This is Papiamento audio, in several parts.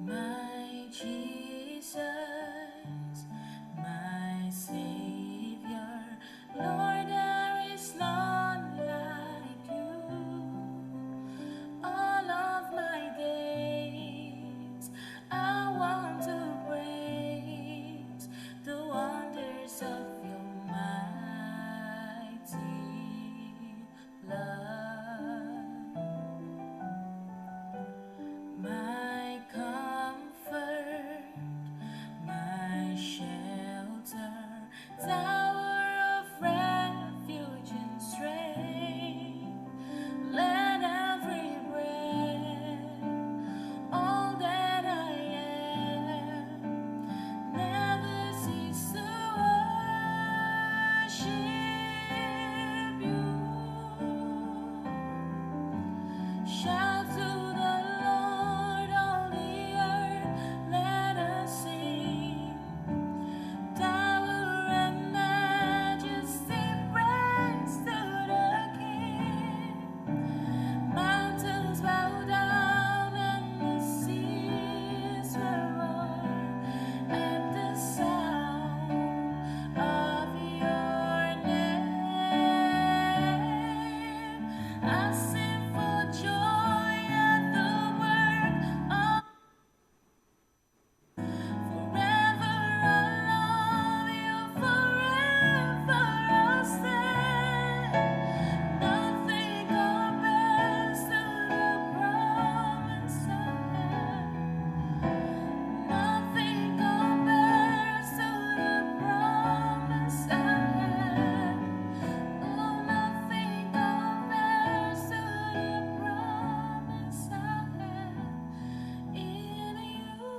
My Jesus, my Savior, Lord, there is none like you. All of my days, I want to praise the wonders of your mighty love. My comfort, my shelter, tower of refuge and strength. Let every breath, all that I am, never cease to worship you. Shout to the Lord, all the earth, let us sing. Tower and majesty, praise to the King. Mountains bow down and the seas will roar at the sound of your name. I sing for joy at the work of Forever I love you, forever I'll stand. Nothing compares to the promise I have. Nothing compares to the promise I have. Oh, nothing compares to the promise I have in you.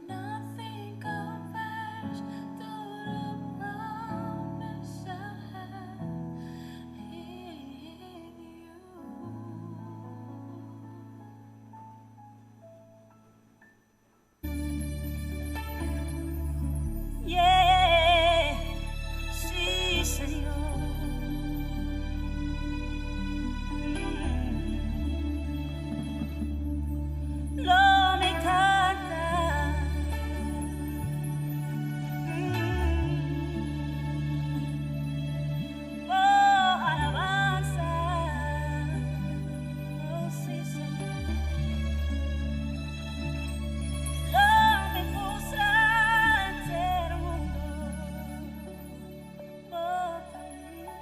Nothing compares to the promise I have in you. Yeah, sí, Señor. Lo mi canta. Oh, alabanza. Oh, sí, Señor. Lo mi mustra entero mundo. Oh, camina.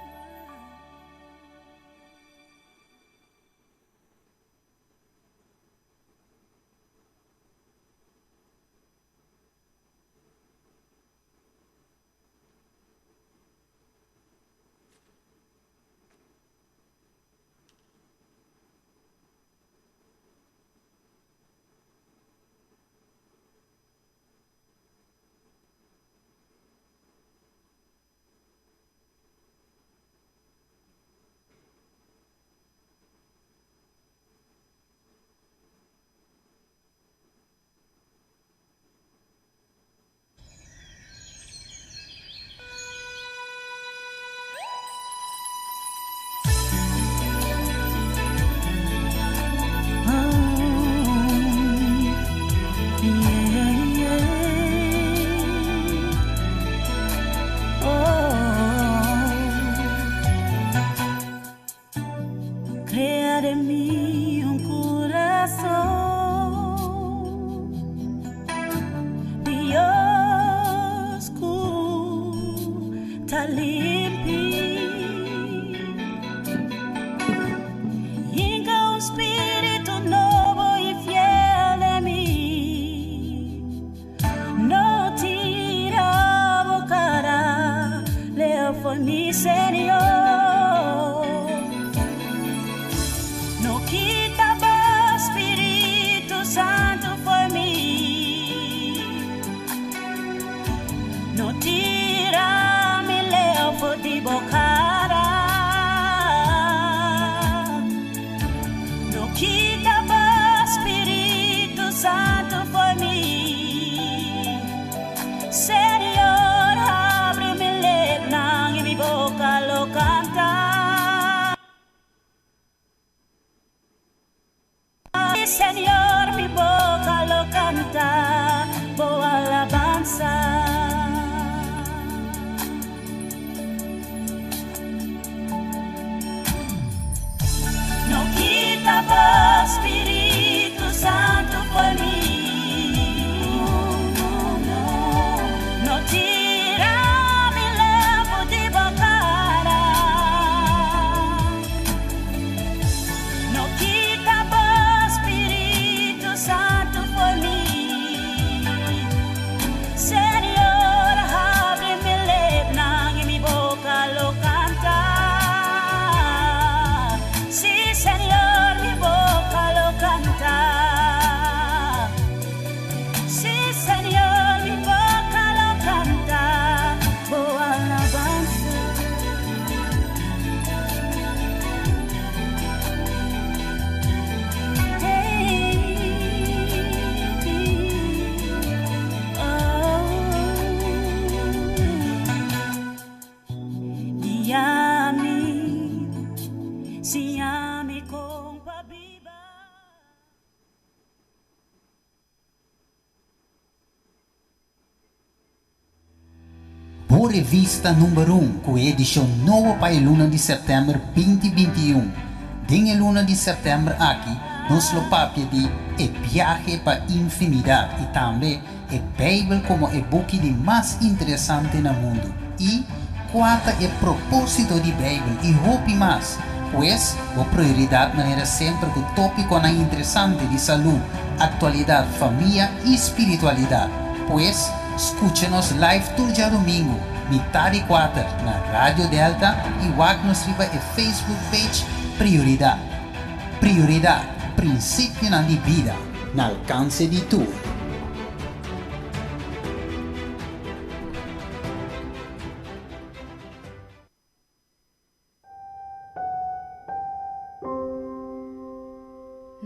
Oh, yeah, yeah. Oh, crea den mi un curason, Dios, cu ta limpi. Hinca un spirito nobo y fiel den mi. No tira bo cara leu for di mi, Señor. No kita bo Spirito Santo for di mi. No tira mi leu for di bo cara. Bo revista number un ku e edishon nobo pa e luna di sèptèmber 2021. Den e luna di sèptèmber aki nos lo papia di E biahe pa infinidat i tambe E Beibel komo e buki di mas interesante na mundu i Kua ta e propósito di Beibel i hopi mas. Pues, bo prioridat manera semper ku tópikonan interesante di salú, aktualidat, famia i spiritualidat. Pues, skucha nos live tur djadumingu, mitá di kuater, na Radio Delta i wak nos riba e Facebook page Prioridat. Prioridat, prinsipionan di bida na alkanse di tur.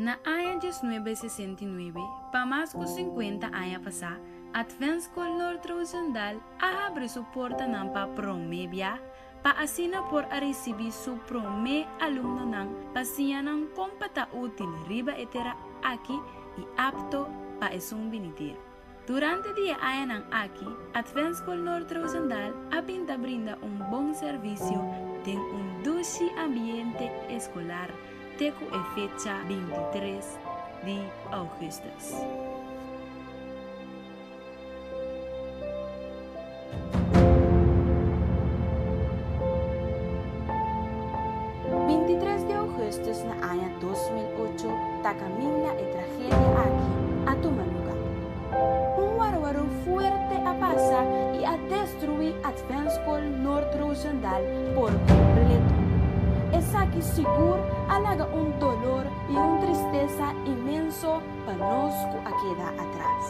Na aña 1969, pa mas ku 50 aña pasá, Adventskol Noord Roosendaal a habri su portanan pa promé bia pa asina por a risibí su promé alumnonan pa siña nan kon pa ta útil riba e tera aki i apto pa esun binidir. Durante di e añanan aki, Adventskol Noord Roosendaal a bin ta brinda un bon servisio den un dushi ambiente eskolar te ku e fecha 23 di ougùstùs. 23 di ougùstùs na aña 2008 ta kaminda e tragedia aki a tuma lugá. Un warwarú fuerte a pasa i a destruí Adventskol Noord Roosendaal por kompleto. Esaki sigur a laga un dolor i un tristesa inmenso pa nos ku a keda atras.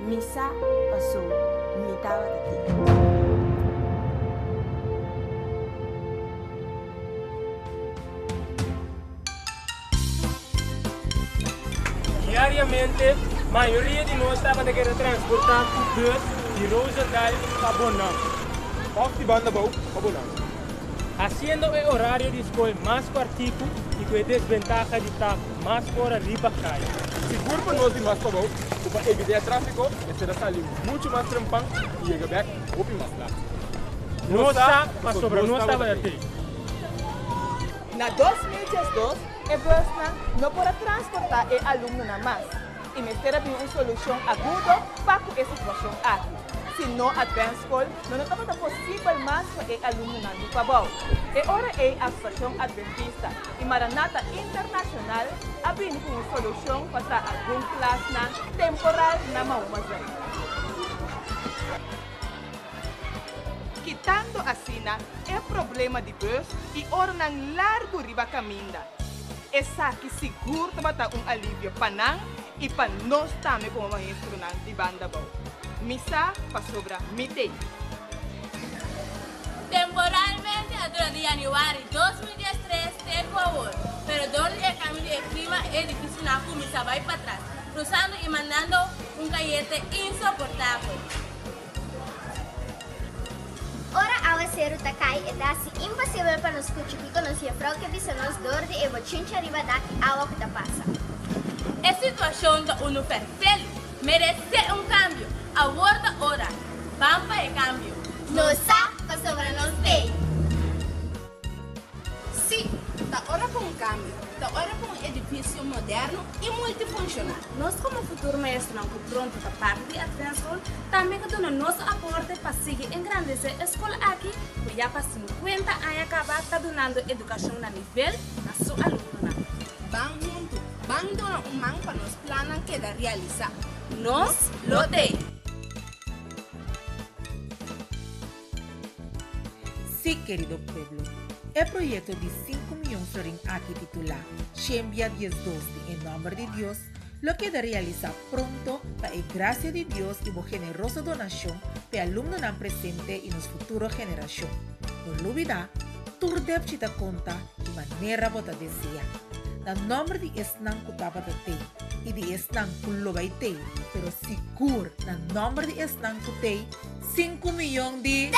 Mi sa pasó mi tabata tin. Diariamente, mayoria di nos tabata keda transportá ku bus di Roosendaal pa Bonam. Òf di Banda Bou pa Bonam. Hasiendo e orario di skol mas kòrtiku i ku e desbentaha di ta mas ora riba kaya. Sigur pa nos di mas pabou ku pa evitá e tráfiko mester a sali muchu mas trempan i yega bèk hopi mas lat. Nos sa pasobra nos tabata tei. Na 2012 e busnan no por a transportá e alumnonan mas i mester a bin un solushon agudo pa ku e situashon aki. Si no Advance School lo no tabata posibel mas pa e alumnonan di Pabou. E ora ei Asosiashon Adventista i Maranatha Internashonal a bini ku un solushon pa traha algun klasnan temporal na Mahuma Zuid. Kitando asina e problema di bus i oranan largu riba kaminda. Esaki sigur tabata un alivio pa nan i pa nos tambe komo maestronan di Banda Bou. Mi sa pasobra mi t'ei. Temporalmente a dura di yanüari 2013 te ku awor, pero dor di e kambio di e klima e edifisionan a kuminsá bai patras, krusando i mandando un kayente insoportabel. Ora awaseru ta kai e ta hasi imposibel pa nos skucha kiko nos jefrou ke bisa nos dor di e bochincha riba dak i awa ku ta pasa. E situashon ta unu fèrfelu, meresé un kambio. Awor ta ora, ban pa e kambio. Nos sa pasobra nos t'ei. Sí, ta ora pa un kambio. Ta ora pa un edifisio moderno i multifunshonal. Nos komo futuro maestronan ku pronto ta parti di Advent School tambe ke duna nos aporte pa sigui engrandesé e skol aki ku ya pa 50 aña kaba ta dunando edukashon na nivel na su alumnonan. Ban huntu, ban duna un man pa nos plannan keda realisá. Nos lo t'ei! Sí, kerido pueblo, e proyekto di sinku mion florin aki titulá Shembia 12 den e nòmber di Dios lo keda realisá pronto pa e grasia di Dios i bo generoso donashon pa e alumnonan presente i nos futuro generashon. No lubidá, tur depchi ta konta di manera bo ta deseá. Na nòmber di esnan ku tabata tei i di esnan ku lo bai tei, pero sigur na nòmber di esnan ku tei, 5 mion di.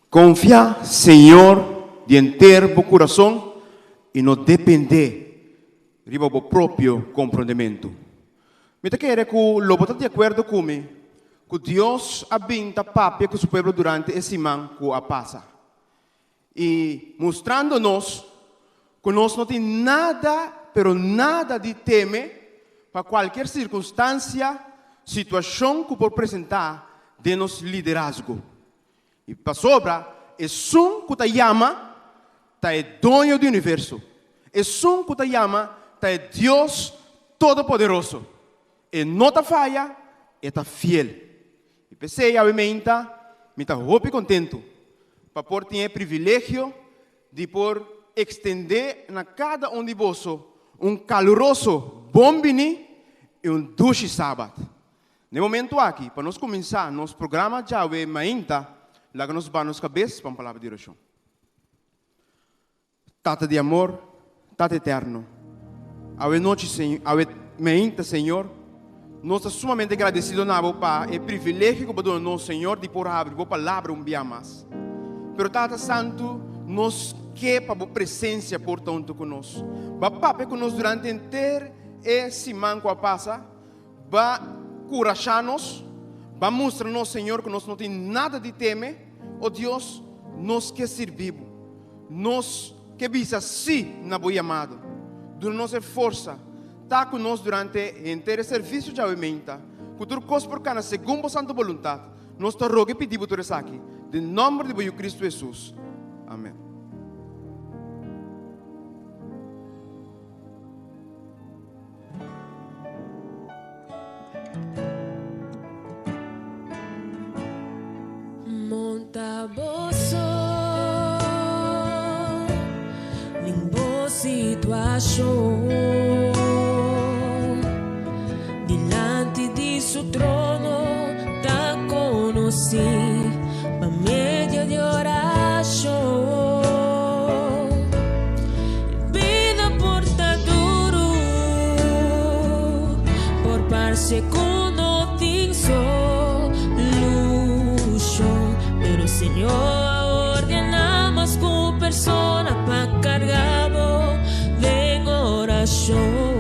Konfia Señor di henter bo kurason i no dependé riba bo propio komprondementu. Mi ta kere ku lo bo ta di akuerdo ku mi ku Dios a bin ta papia ku su pueblo durante e siman ku a pasa i mustrando nos ku nos no tin nada pero nada di teme pa kualkier sirkunstansia, situashon ku por presentá den nos liderazgo. I pasobra esun ku ta yama ta e Doño di universo, esun ku ta yama ta e Dios Todopoderoso. E no ta faya, e ta fiel. I p'esei awe meinta mi ta hopi kontentu pa por tin e privilegio di por ekstendé na kada un di boso un kaluroso bon biní i un dushi Sabat. Na e momento aki, pa nos kuminsá nos programa djawe mainta, laga nos baha nos kabes pa un palabra di orashon. Tata di amor, Tata eterno, awe nochi, Señor, awe mainta, Señor, nos ta sumamente gradesido na Bo pa e privilegio ku Bo duna nos, Señor, di por habri Bo palabra un bia mas. Pero Tata Santu, nos ke pa Bo presensia por ta huntu ku nos. Bo a papia ku nos durante henter e siman ku a pasa. Ba kurashá nos, ba mustra nos, Señor, ku nos no tin nada di teme. O Dios, nos ke sirbi Bo. Nos ke bisa sí na Bo yamado. Duna nos e forsa. Ta ku nos durante henter e servisio djawe meinta, ku tur kos por kana segun Bo santu boluntat. Nos ta roga i pidi Bo tur esaki, den nòmber di Bo Yu Kristu Hesus. Amèn. Monta boso den bo situacion Dilanti di su trono ta conoci pa medio di oracion. Bida por ta duru, por parce cu no tin solucion, pero Señor a ordena mas cu persona pa carga bo den oracion.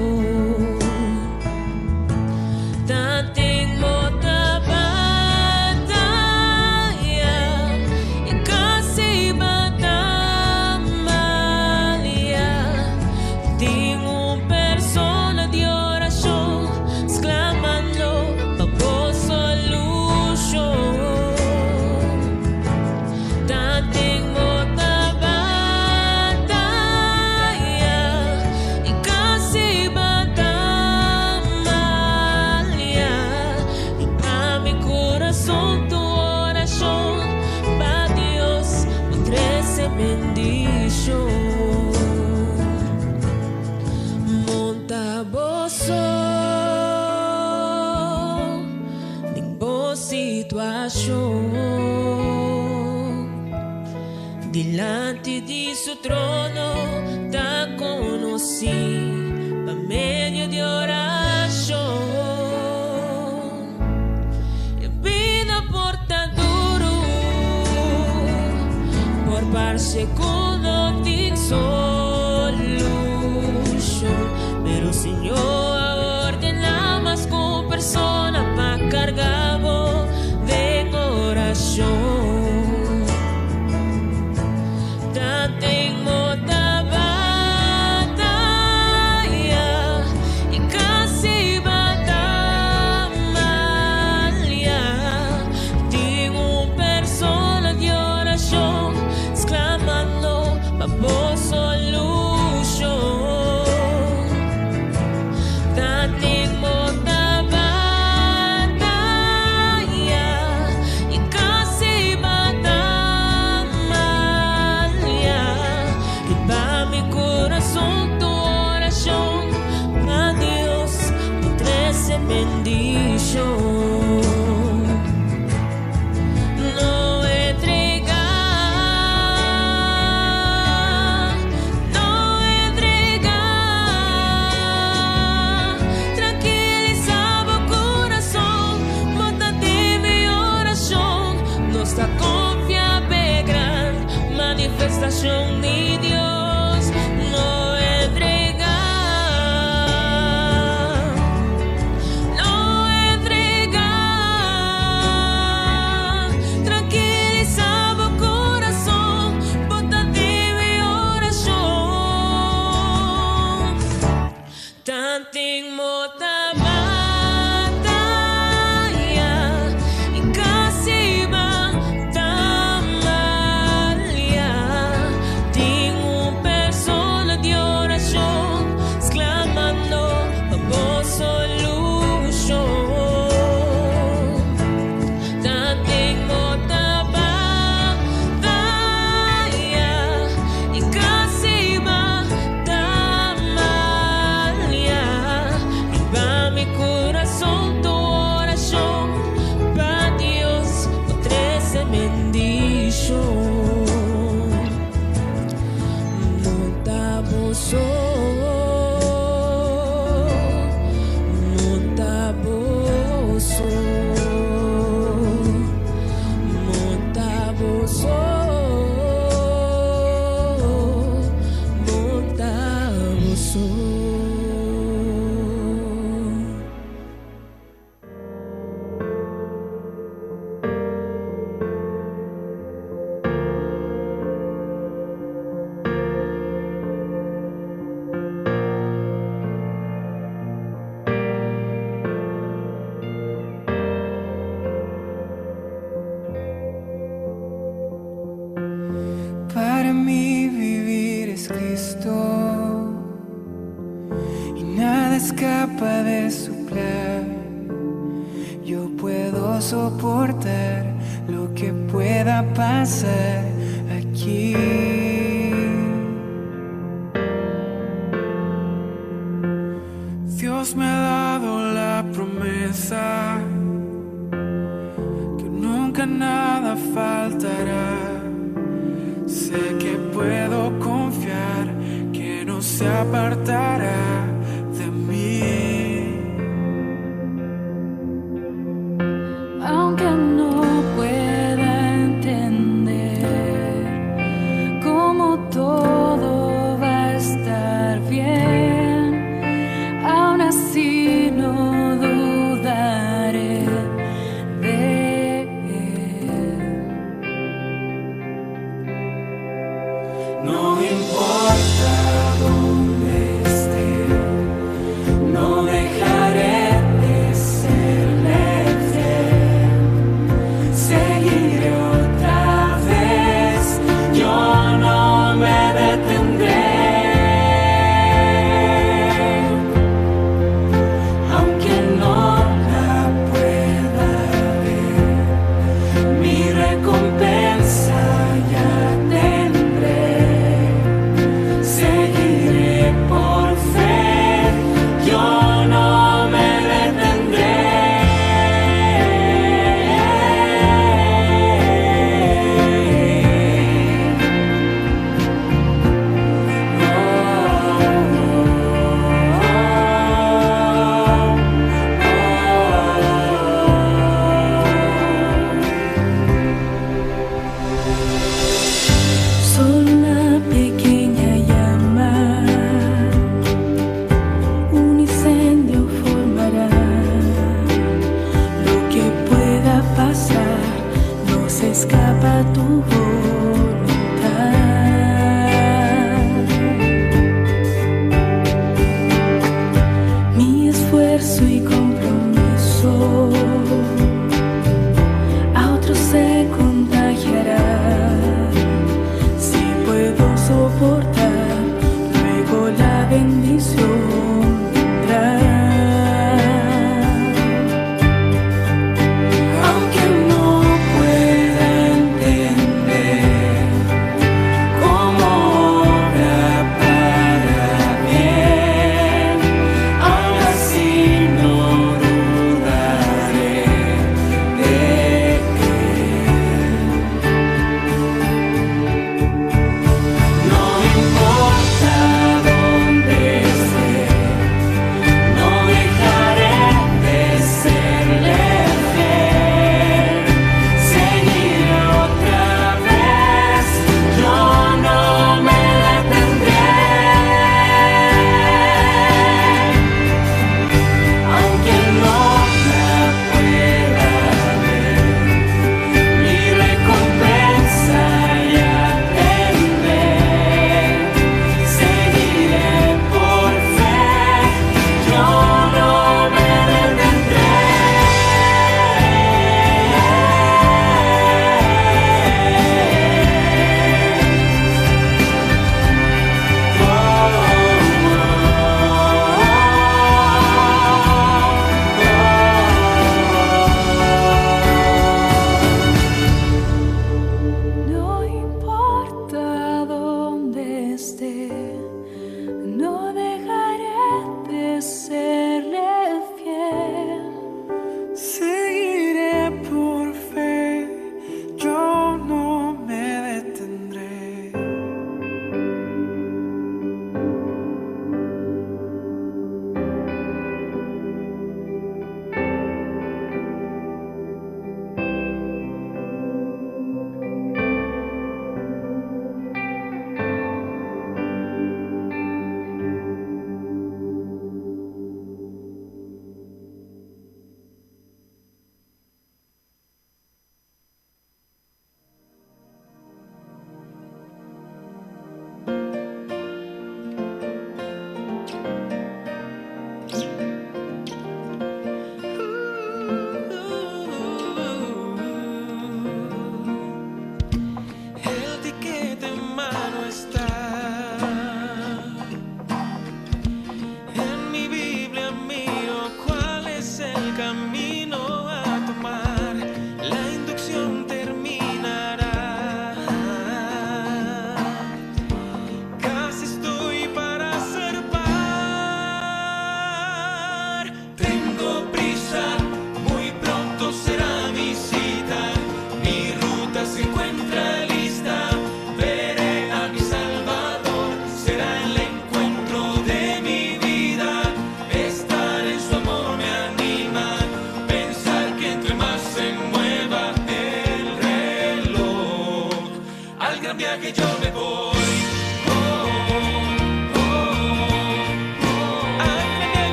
Dilanti di su trono ta conoci pa medio di oracion. E bida por ta duro, por parce cu no tin solucion, pero Señor a ordena mas cu persona pa carga bo den oracion. Tanten bo ta bataya i kasi b'a tambalia, tin un persona di orashon sklamando pa bo solushon. Tanten bo ta bataya i kasi b'a tambalia, riba mi kurason tu orashon pa Dios por trese bendishon. No ta bo so, no ta bo so, no ta bo so, no ta bo so. Para mí vivir es Cristo y nada escapa de su plan. Yo puedo soportar lo que pueda pasar aquí. Dios me ha dado la promesa que nunca nada faltará. Sé que puedo confiar que no se apartará de mí. Aunque no pueda entender cómo todo va a estar bien, aún así no dudaré de él. No importa dónde esté,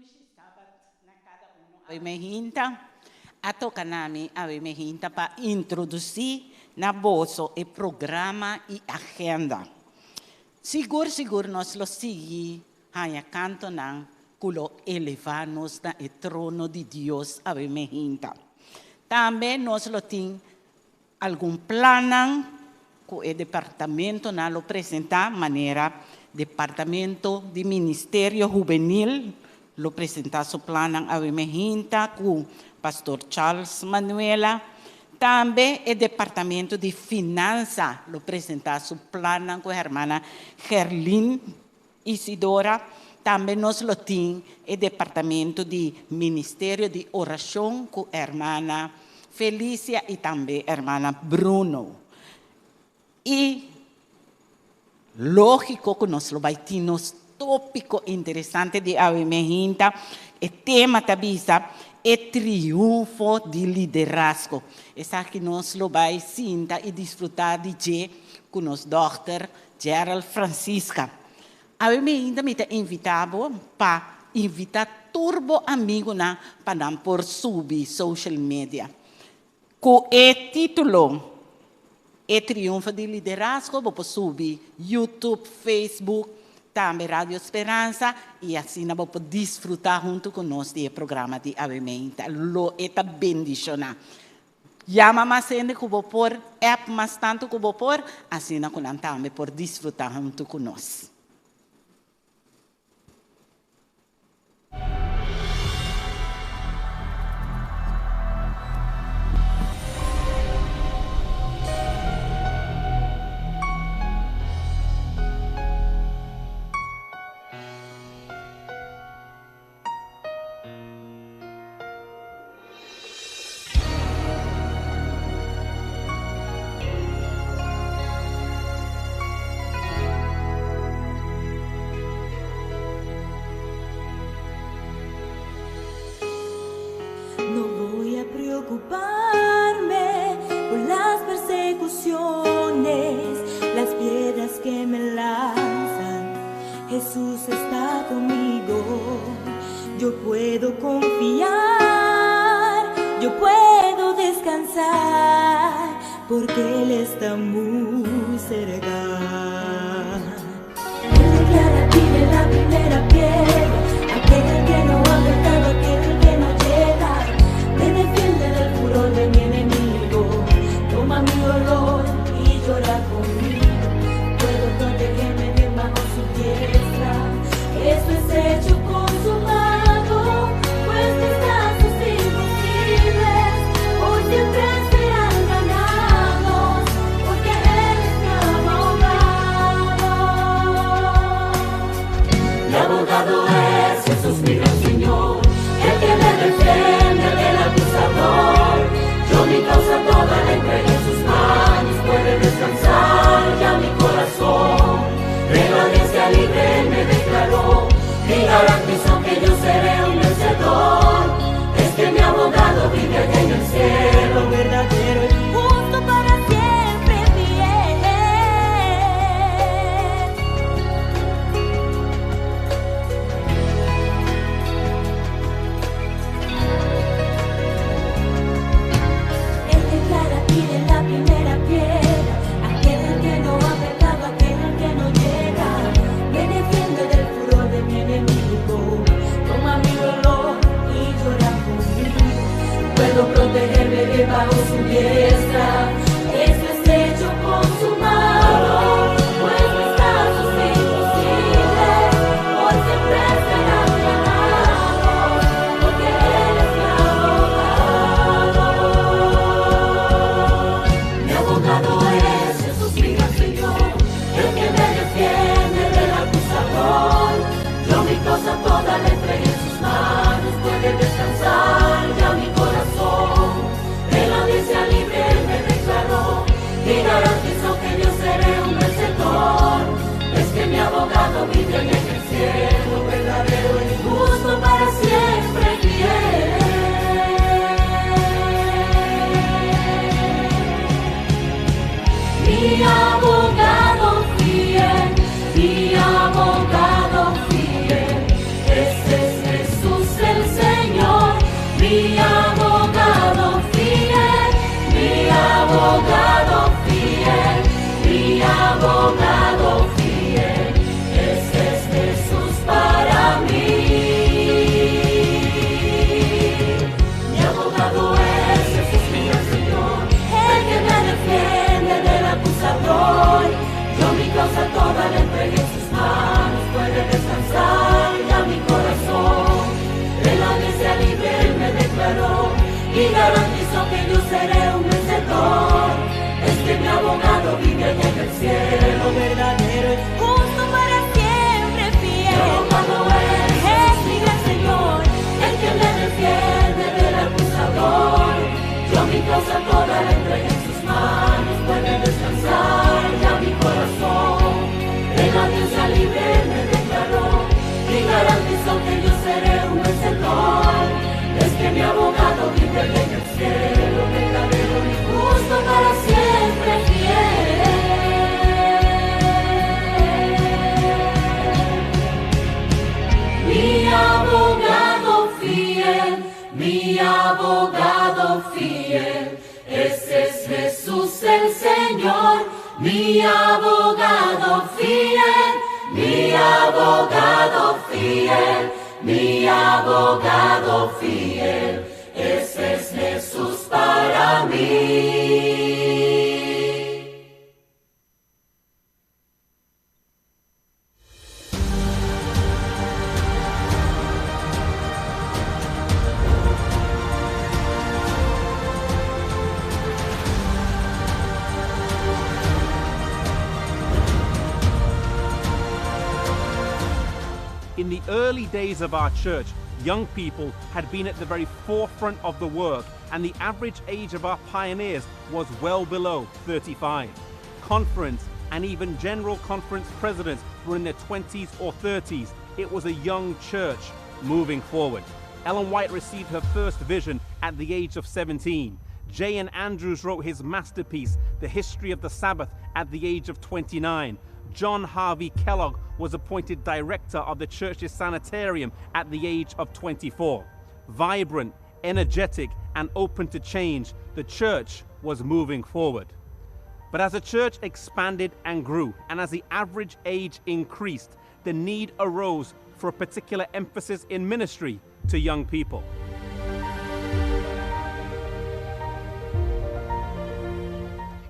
Dushi Sabat na kada uno. Awe me hinta a toka na mi awe me hinta pa introdusí na boso e programa i agenda. Sigur sigur nos lo sigui haña kantonan ku lo elevá nos na e trono di Dios awe me hinta. Tambe nos lo tin Algun plannan ku e departamentonan lo presentá, manera Departamento di Ministerio Hubenil lo presentá su plannan awe mehinta ku Pastor Charles Manuela. Tambe e Departamento di Finansa lo presentá su plannan ku Hermana Gerlin Isidora. Tambe nos lo tin e departamento di Ministerio di Orashon ku Hermana Felicia i tambe Hermana Bruno. I lógiko ku nos lo bai tin nos tópiko interesante di awe mehinta. E tema ta bisa E triunfo di liderazgo. Esaki nos lo bai sinta i disfrutá di dje ku nos dòkter Gerald Francisca. Awe mi ainda mi ta invita bo pa invita tur bo amigunan pa nan por subi social media. Ku e titulo E Triunfo di Liderazgo bo por subi YouTube, Facebook, tambe Radio Speransa i asina bo por disfruta huntu ku nos di e programa di awe meinta. Lo e ta bendishona. Yama mas hende ku bo por, app mas tantu ku bo por, asina ku nan tambe por disfrutá huntu ku nos. No voy a preocuparme por las persecuciones, las piedras que me lanzan. Jesús está conmigo. Yo puedo confiar, yo puedo descansar, porque Él está muy cerca. Él declara, tire la primera piedra, aquel que no ha pecado, aquel que no llega, me defiende del furor de mi enemigo, toma mi dolor y llora conmigo. Puedo protegerme bien bajo su diestra, eso es hecho consumado, pues mis casos imposibles hoy siempre serán ganados, porque Él es mi abogado. Mi abogado es Jesús, mi gran Señor, el que me defiende del acusador. Yo mi causa toda la entregué en sus manos, puede descansar ya mi corazón. En la audiencia libre él me declaró y garantizó que yo seré un vencedor. Es que mi abogado vive allá en el cielo, verdadero y justo para siempre fiel. Él declara, tire la primera piedra, aquel que no ha pecado, aquel que no llega, me defiende del furor de mi enemigo, toma mi dolor y llora conmigo. Puedo protegerme bien bajo su diestra, eso es hecho consumado, pues mis casos imposibles por siempre serán ganados, porque Él es mi abogado. Mi abogado es Jesús, mi gran Señor, el que me defiende del acusador. Yo mi causa toda la entregué en sus manos, puede descansar ya mi corazón. En la audiencia libre él me declaró y garantizó que yo seré un vencedor. Es que mi abogado vive allá en el cielo, verdadero y justo para siempre fiel. Mi abogado fiel, mi abogado fiel, ese es Jesús Señor, mi abogado fiel, mi abogado fiel, mi abogado fiel, ese es Jesús para mí. In the early days of our church, young people had been at the very forefront of the work, and the average age of our pioneers was well below 35. Conference and even general conference presidents were in their 20s or 30s. It was a young church moving forward. Ellen White received her first vision at the age of 17. J.N. Andrews wrote his masterpiece, The History of the Sabbath, at the age of 29. John Harvey Kellogg was appointed director of the church's sanitarium at the age of 24. Vibrant, energetic, and open to change, the church was moving forward. But as the church expanded and grew, and as the average age increased, the need arose for a particular emphasis in ministry to young people.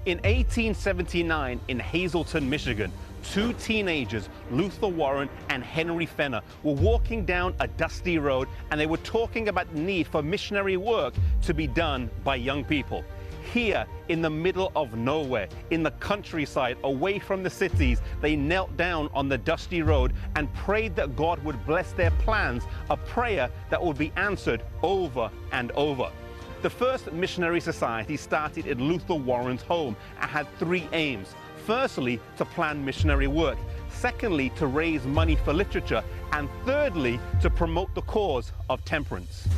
In 1879, in Hazleton, Michigan, two teenagers, Luther Warren and Henry Fenner, were walking down a dusty road and they were talking about the need for missionary work to be done by young people. Here, in the middle of nowhere, in the countryside, away from the cities, they knelt down on the dusty road and prayed that God would bless their plans, a prayer that would be answered over and over. The first missionary society started in Luther Warren's home and had three aims. Firstly, to plan missionary work. Secondly, to raise money for literature. And thirdly, to promote the cause of temperance.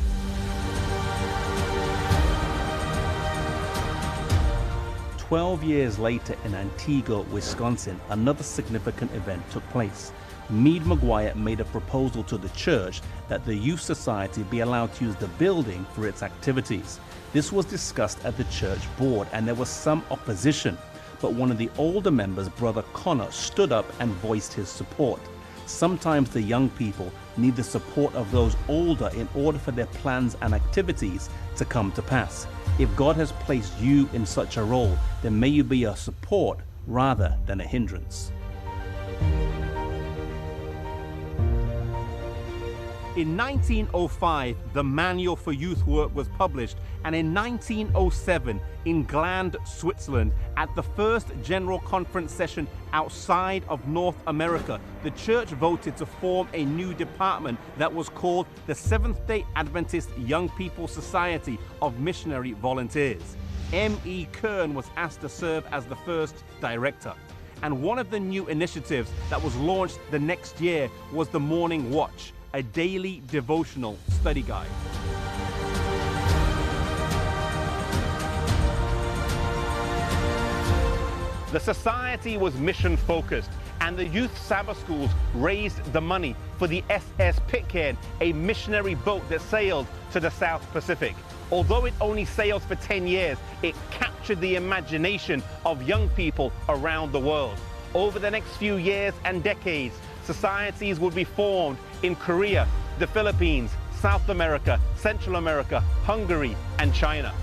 12 years later in Antigo, Wisconsin, another significant event took place. Mead McGuire made a proposal to the church that the Youth Society be allowed to use the building for its activities. This was discussed at the church board and there was some opposition, but one of the older members, Brother Connor, stood up and voiced his support. Sometimes the young people need the support of those older in order for their plans and activities to come to pass. If God has placed you in such a role, then may you be a support rather than a hindrance. In 1905, the Manual for Youth Work was published, and in 1907, in Gland, Switzerland, at the first General Conference session outside of North America, the church voted to form a new department that was called the Seventh day Adventist Young People Society of Missionary Volunteers. M.E. Kern was asked to serve as the first director. And one of the new initiatives that was launched the next year was the Morning Watch a daily devotional study guide. The society was mission focused, and the youth Sabbath schools raised the money for the SS Pitcairn, a missionary boat that sailed to the South Pacific. Although it only sailed for 10 years, it captured the imagination of young people around the world. Over the next few years and decades, societies would be formed in Korea, the Philippines, South America, Central America, Hungary, and China.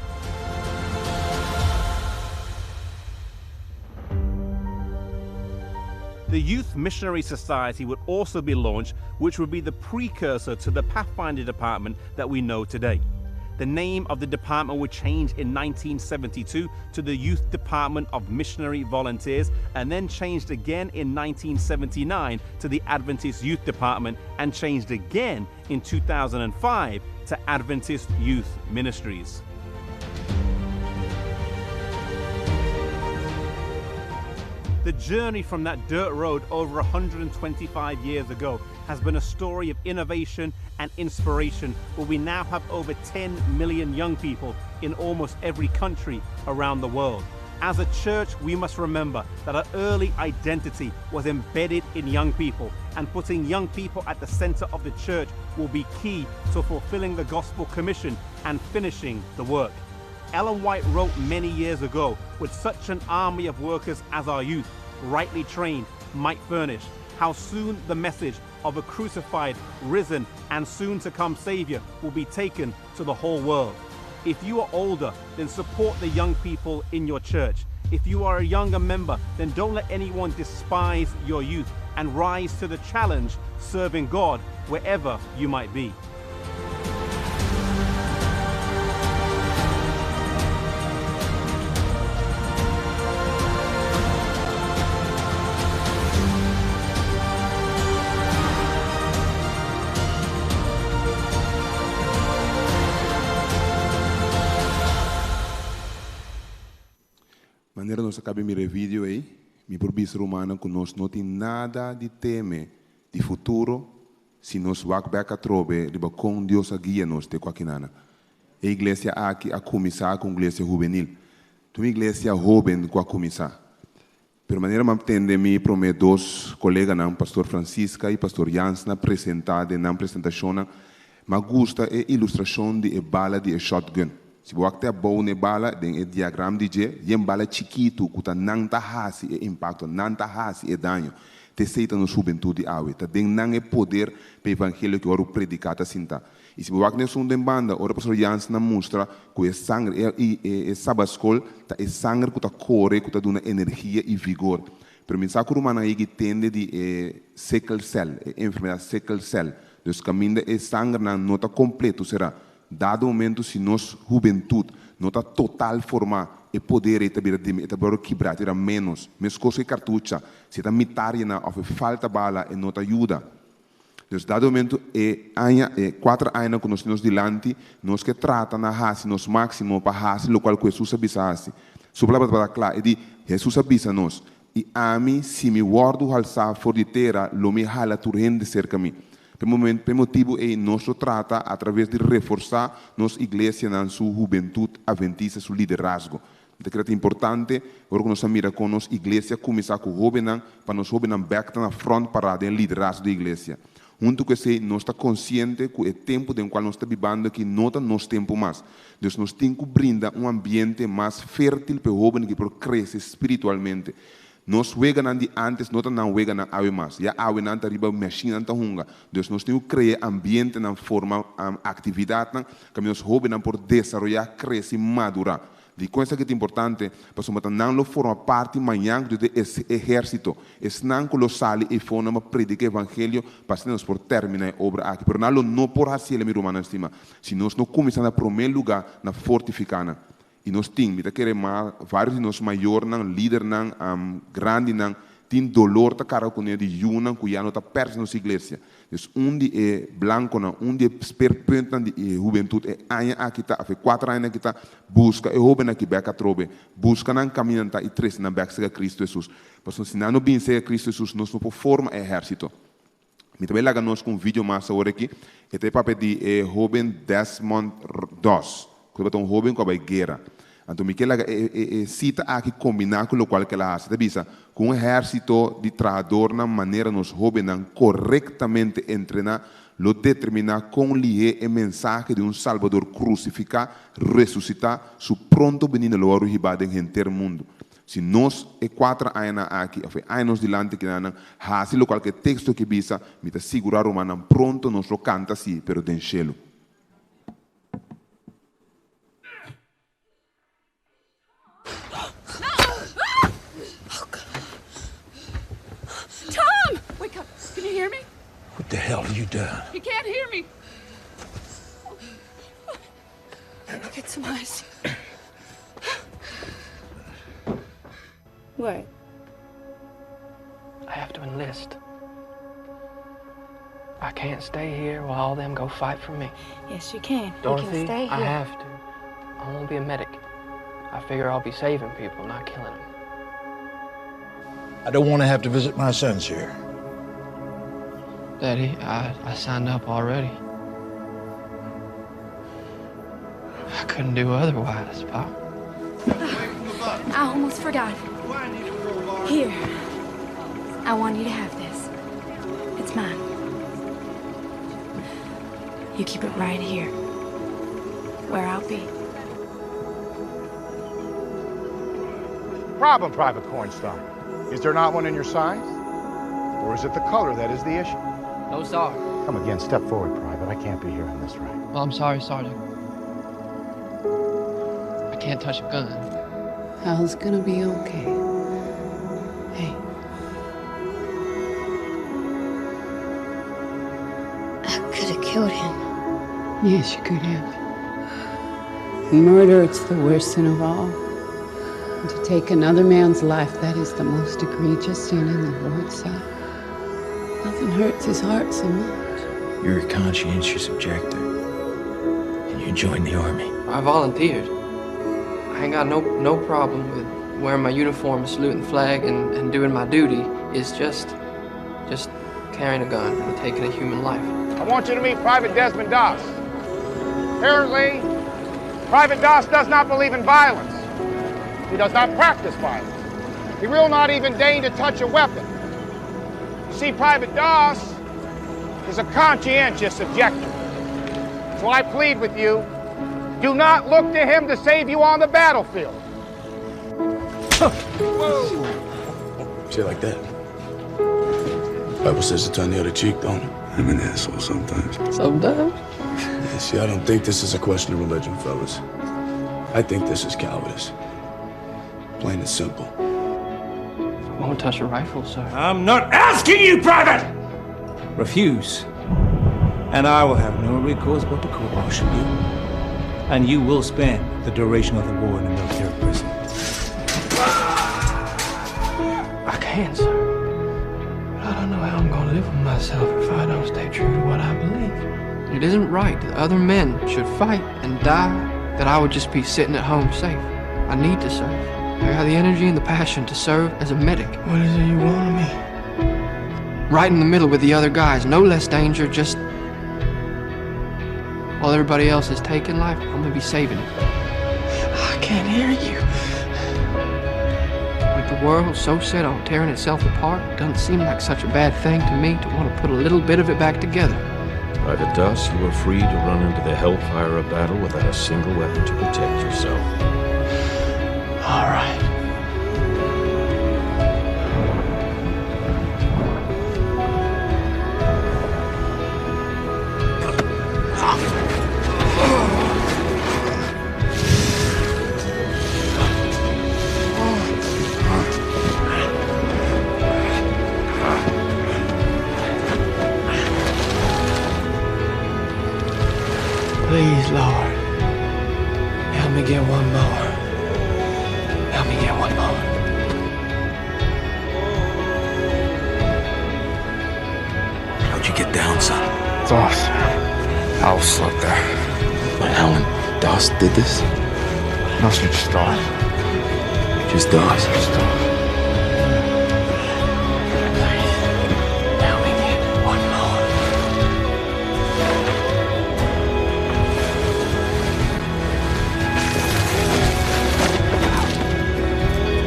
The Youth Missionary Society would also be launched, which would be the precursor to the Pathfinder Department that we know today. The name of the department would change in 1972 to the Youth Department of Missionary Volunteers and then changed again in 1979 to the Adventist Youth Department and changed again in 2005 to Adventist Youth Ministries. The journey from that dirt road over 125 years ago has been a story of innovation and inspiration where we now have over 10 million young people in almost every country around the world. As a church, we must remember that our early identity was embedded in young people, and putting young people at the center of the church will be key to fulfilling the gospel commission and finishing the work. Ellen White wrote many years ago, with such an army of workers as our youth, rightly trained, might furnish, how soon the message of a crucified, risen, and soon to come Savior will be taken to the whole world. If you are older, then support the young people in your church. If you are a younger member, then don't let anyone despise your youth and rise to the challenge serving God wherever you might be. Manera nos a kaba mira e video ei, mi por bisa rumannan ku nos no tin nada di teme di futuro si nos wak bek atrobe riba kon Dios a guia nos te ku akinana. E iglesia aki a kuminsá ku un iglesia hubenil. Ta un iglesia hóben ku a kuminsá. Pero manera mi a tende mi promé dos koleganan, Pastor Francisca i Pastor Jansna presentá den nan presentashonnan, mi a gusta e ilustrashon di e bala di e shotgun. Si bo wak te abou na e bala, den e diagram di dje, yen bala chikitu ku ta nan ta hasi e impakto, nan ta hasi e daño. T'esei ta nos hubentut di awe. Ta den nan e poder pa e evangelio ku wòrdu prediká ta sintá. I si bo wak n'esun den banda, ora Pastor Jansen a mustra ku e sanger, e e e sabatskol ta e sanger ku ta kore, ku ta duna energia i vigor. Pero mi sa ku rumannan a yega i tende di e sickle cell, e enfermedat sickle cell. Dus kaminda e sangernan no ta kompleto será. Dado momento si nos hubentut no ta total formá, e poder ei ta bira dimi, e ta bira kibrá, e ta bira ménos. Meskos ku e kartucha, si e ta mitar yená òf e falta bala, e no ta yuda. Dus dado momento e aña, e kuater añanan ku nos tin nos dilanti, nos ke trata na hasi nos máksimo pa hasi lokual ku Hesus a bisa hasi. Su palabra tabata kla, e di, Hesus a bisa nos, I ami, si mi wòrdu halsá for di tera, lo mi hala tur hende serka mi. Pa e momento, pa e motibu ei nos lo trata atraves di reforsá nos iglesianan su hubentut aventista, su liderazgo. Mi ta kere ta importante ora ku nos a mira kon nos iglesia kuminsá ku hóbennan, pa nos hóbennan bèk ta na frònt pará den liderazgo di e iglesia. Huntu ku esei, nos ta konsiente ku e tempu den kual nos ta bibando aki no ta nos tempu mas. Dus nos tin ku brinda un ambiente mas fértil pa e hóbennan ki por krese spiritualmente. Nos weganan di ántes no ta nan weganan awe mas. Ya awe nan ta riba mashinnan ta hunga. Dus nos tin ku krea ambientenan, forma aktividatnan kaminda nos hóbennan por desaroyá, krese i madurá. Dikon esaki ta importante? Pasobra ta nan lo forma parti mañan ku di e ehérsito, esnan ku lo sali eifonan pa prediká evangelio pa asina nos por terminá e obra aki. Pero nan lo no por hasiel, mi rumannan stimá, si nos no kuminsá na promé lugá na fortifiká nan. I nos tin, mi ta kere ma vários di nos mayornan, lidernan, grandinan, tin dolor ta karga kuné di yunan ku ya no ta pèrdè nos iglesia. Dus un di e blankonan, un di e speerpuntnan di e hubentut e aña aki ta, of e kuater añanan aki ta, buska e hóbennan aki bèk atrobe. Buska nan kaminda nan ta i trese nan bèk serka Kristu Hesus. Pasobra si nan no bini serka Kristu Hesus, nos no por forma e ehèrsito. Mi ta bai laga nos ku un video mas awor aki. E ta e papia di e hóben Desmond Doss, ku tabata un hóben ku a bai guera. Anto mi ke laga e sita aki kombiná ku lokual ku el a hasi. Ta bisa, Ku un ehèrsito di trahadornan manera nos hóbennan korektamente entrená lo determiná kon lihé e mensahe di un Salbador krusifiká, resusitá, su pronto binida lo wòrdu hibá den henter mundu. Si nos e kuater añanan aki òf e aña nos dilanti kinanan hasi lokual ku e teksto aki bisa, mi ta sigurá rumannan pronto nos lo kanta sí, pero den shelu. Tom! Wake up. Can you hear me? What the hell have you done? You can't hear me. Get some ice. What? I have to enlist. I can't stay here while all them go fight for me. Yes, you can. Dorothy, you can stay here. I have to. I won't be a medic. I figure I'll be saving people, not killing them. I don't want to have to visit my sons here. Daddy, I, I signed up already. I couldn't do otherwise, Pop. I almost forgot. Here. I want you to have this. It's mine. You keep it right here, where I'll be. problem, Private Cornstein? Is there not one in your size? Or is it the color that is the issue? No, sir. Come again, step forward, Private. I can't be hearing this right. Well, I'm sorry, Sergeant. I can't touch a gun. Hal's gonna be okay. Hey. I could have killed him. Yes, you could have. Murder, it's the worst sin of all. And to take another man's life, that is the most egregious sin in the Lord's sight. Nothing hurts his heart so much. You're a conscientious objector, and you joined the army. I volunteered. I ain't got no no problem with wearing my uniform, saluting the flag, and, and doing my duty. It's just, just carrying a gun and taking a human life. I want you to meet Private Desmond Doss. Apparently, Private Doss does not believe in violence. He does not practice violence. He will not even deign to touch a weapon. You see, Private Doss is a conscientious objector. So I plead with you do not look to him to save you on the battlefield. Say it like that. Bible says to turn the other cheek, don't it? I'm an asshole sometimes. Sometimes? Yeah, see, I don't think this is a question of religion, fellas. I think this is cowardice. Plain and simple. I won't touch a rifle, sir. I'm not asking you, Private! Refuse, and I will have no recourse but to court martial you. And you will spend the duration of the war in a military prison. I can, sir. But I don't know how I'm gonna live with myself if I don't stay true to what I believe. It isn't right that other men should fight and die, that I would just be sitting at home safe. I need to serve. I got the energy and the passion to serve as a medic. What is it you want of me? Right in the middle with the other guys, no less danger, just while everybody else is taking life, I'm gonna be saving it. I can't hear you. With the world so set on tearing itself apart, it doesn't seem like such a bad thing to me to want to put a little bit of it back together. Private Doss, you are free to run into the hellfire of battle without a single weapon to protect yourself. All right. Please, Lord, help me get one more. Help me get one more. How'd you get down, son? Doss. Al slept there. But Alan Doss did this? No, sir, just Doss. Just Doss? Just Doss. Help me get one more.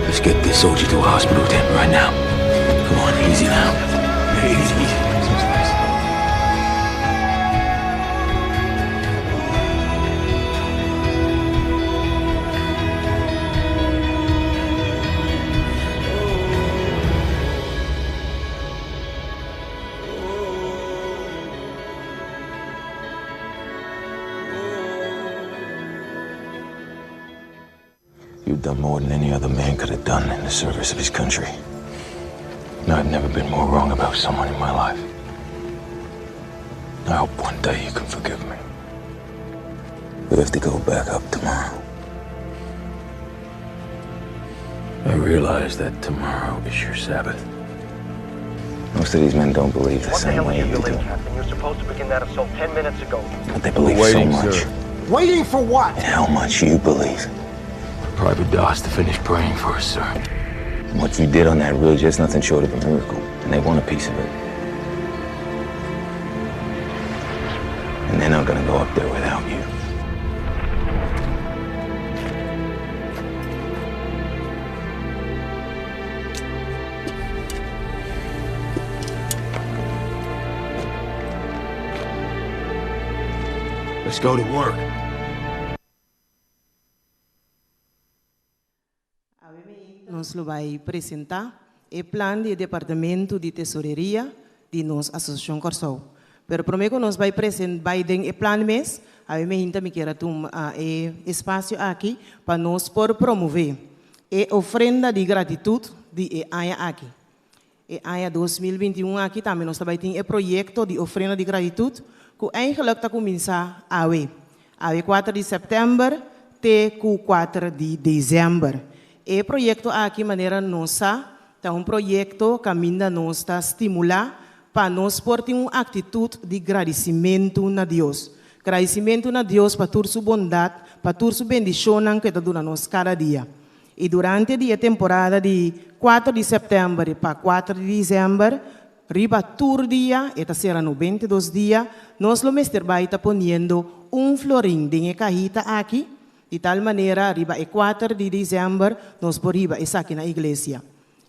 Let's get this soldier to a hospital tent right now. Come on, easy now. Easy, easy. You've done more than any other man could have done in the service of his country. And I've never been more wrong about someone in my life. I hope one day you can forgive me. We have to go back up tomorrow. I realize that tomorrow is your Sabbath. Most of these men don't believe the What the same hell way are you you do. delayed, Captain? You're supposed to begin that assault 10 minutes ago. But they believe Waiting, so much. sir. Waiting for what? And how much you believe. Private Doss to finish praying for us, sir. And what you did on that ridge is nothing short of a miracle. And they want a piece of it. And they're not gonna go up there without you. Let's go to work. Nos lo bai presentá e plan di e departamento di tesoreria di nos Asosiashon Kòrsou. Pero promé ku nos bai presen bai den e plan mes, awe mehinta mi kier a tuma e espasio aki pa nos por promové e ofrenda di gratitut di e aña aki. E aña 2021 aki tambe nos ta bai tin e proyekto di ofrenda di gratitut ku eigenlijk ta kuminsá awe, awe kuater di sèptèmber te ku kuater di desèmber. E proyekto aki manera nos sa ta un proyekto kaminda nos ta stimulá pa nos por tin un aktitut di gradisimentu na Dios. Gradisimentu na Dios pa tur su bondat, pa tur su bendishonnan ku e ta duna nos kada dia. I durante di e temporada di kuater di sèptèmber pa kuater di desèmber, riba tur dia, e ta sera 92 dia, nos lo mester bai ta poniendo un florin den e kahita aki, di tal manera riba e kuater di desèmber nos por hiba esaki na iglesia.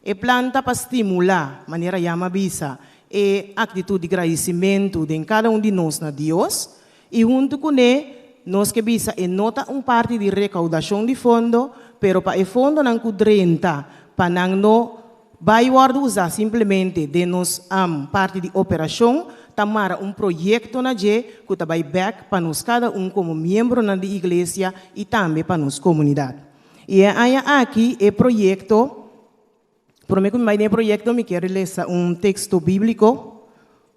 E plan ta pa stimulá, manera ya m'a bisa, e aktitut di gradisimentu den kada un di nos na Dios, i huntu kuné nos ke bisa e no ta un parti di rekaudashon di fondo, pero pa e fondonan ku drenta pa nan no bai wòrdu usá simplemente den nos parti di operashon, ta mara un proyekto na dje ku ta bai bèk pa nos kada un komo miembronan di iglesia i tambe pa nos komunidat. I e aña aki e proyekto, promé ku mi bai den e proyekto mi kier lesa un teksto bíbliko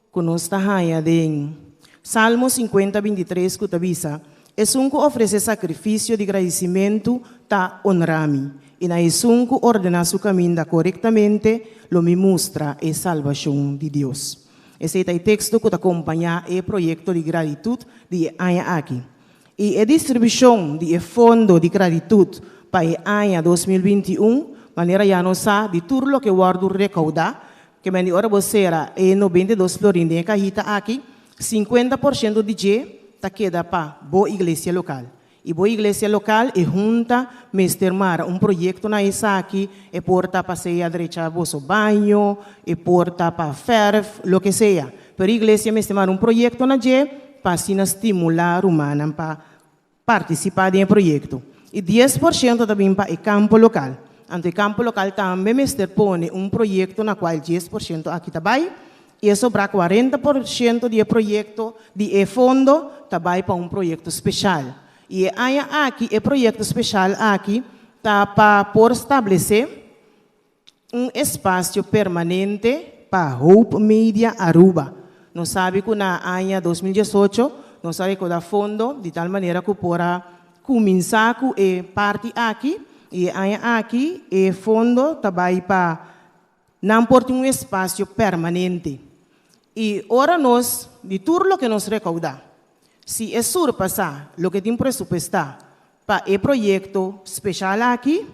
ku nos ta haña den Salmo 50, 23 ku ta bisa, Esun ku ofresé sakrifisio di gradisimentu ta onrá mi, i na esun ku ordená su kaminda korektamente lo mi mustra e salbashon di Dios. Esei ta e teksto ku ta kompañá e proyekto di gratitut di e aña aki. I e distribushon di e fondo di gratitut pa e aña 2021, manera ya nos sa di tur loke wòrdu rekoudá, ke men di ora bo sera e 92 florin den e kahita aki, 50% di dje ta keda pa bo iglesia lokal. I bo iglesia lokal, e hunta mester mara un proyekto na esaki, e por ta pa sea drecha boso baño, e por ta pa fèrf, loke sea. Pero iglesia mester mara un proyekto na dje pa asina stimulá rumannan pa partisipá den e proyekto. I 10% ta bin pa e kampo lokal. Anto e kampo lokal tambe mester pone un proyekto na kual 10% aki ta bai i e sobrá 40% di e proyekto di e fondo ta bai pa un proyekto speshal. I e aña aki e proyekto speshal aki ta pa por stablesé un espasio permanente pa Hope Media Aruba. Nos sabi ku na aña 2018 nos a rekoudá fondo di tal manera ku por a kuminsá ku e parti aki i e aña aki e fondo ta bai pa nan por tin un espasio permanente. I ora nos, di tur loke nos rekoudá, si e surpasá loke tin presupuestá pa e proyekto speshal aki,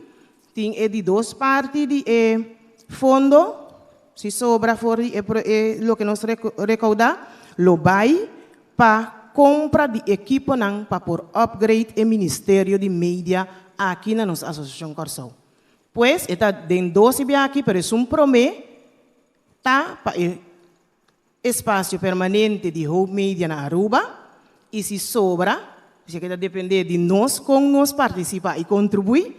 tin e di dos parti di e fondo, si sobra for di e loke nos rekoudá, lo bai pa kompra di ekiponan pa por upgrade e ministerio di media aki na nos Asosiashon Kòrsou. Pues e ta den dos e biaha aki, pero esun promé ta pa e espasio permanente di Hope Media na Aruba i si sobra, esaki ta dependé di nos kon nos partisipá i kontribuí,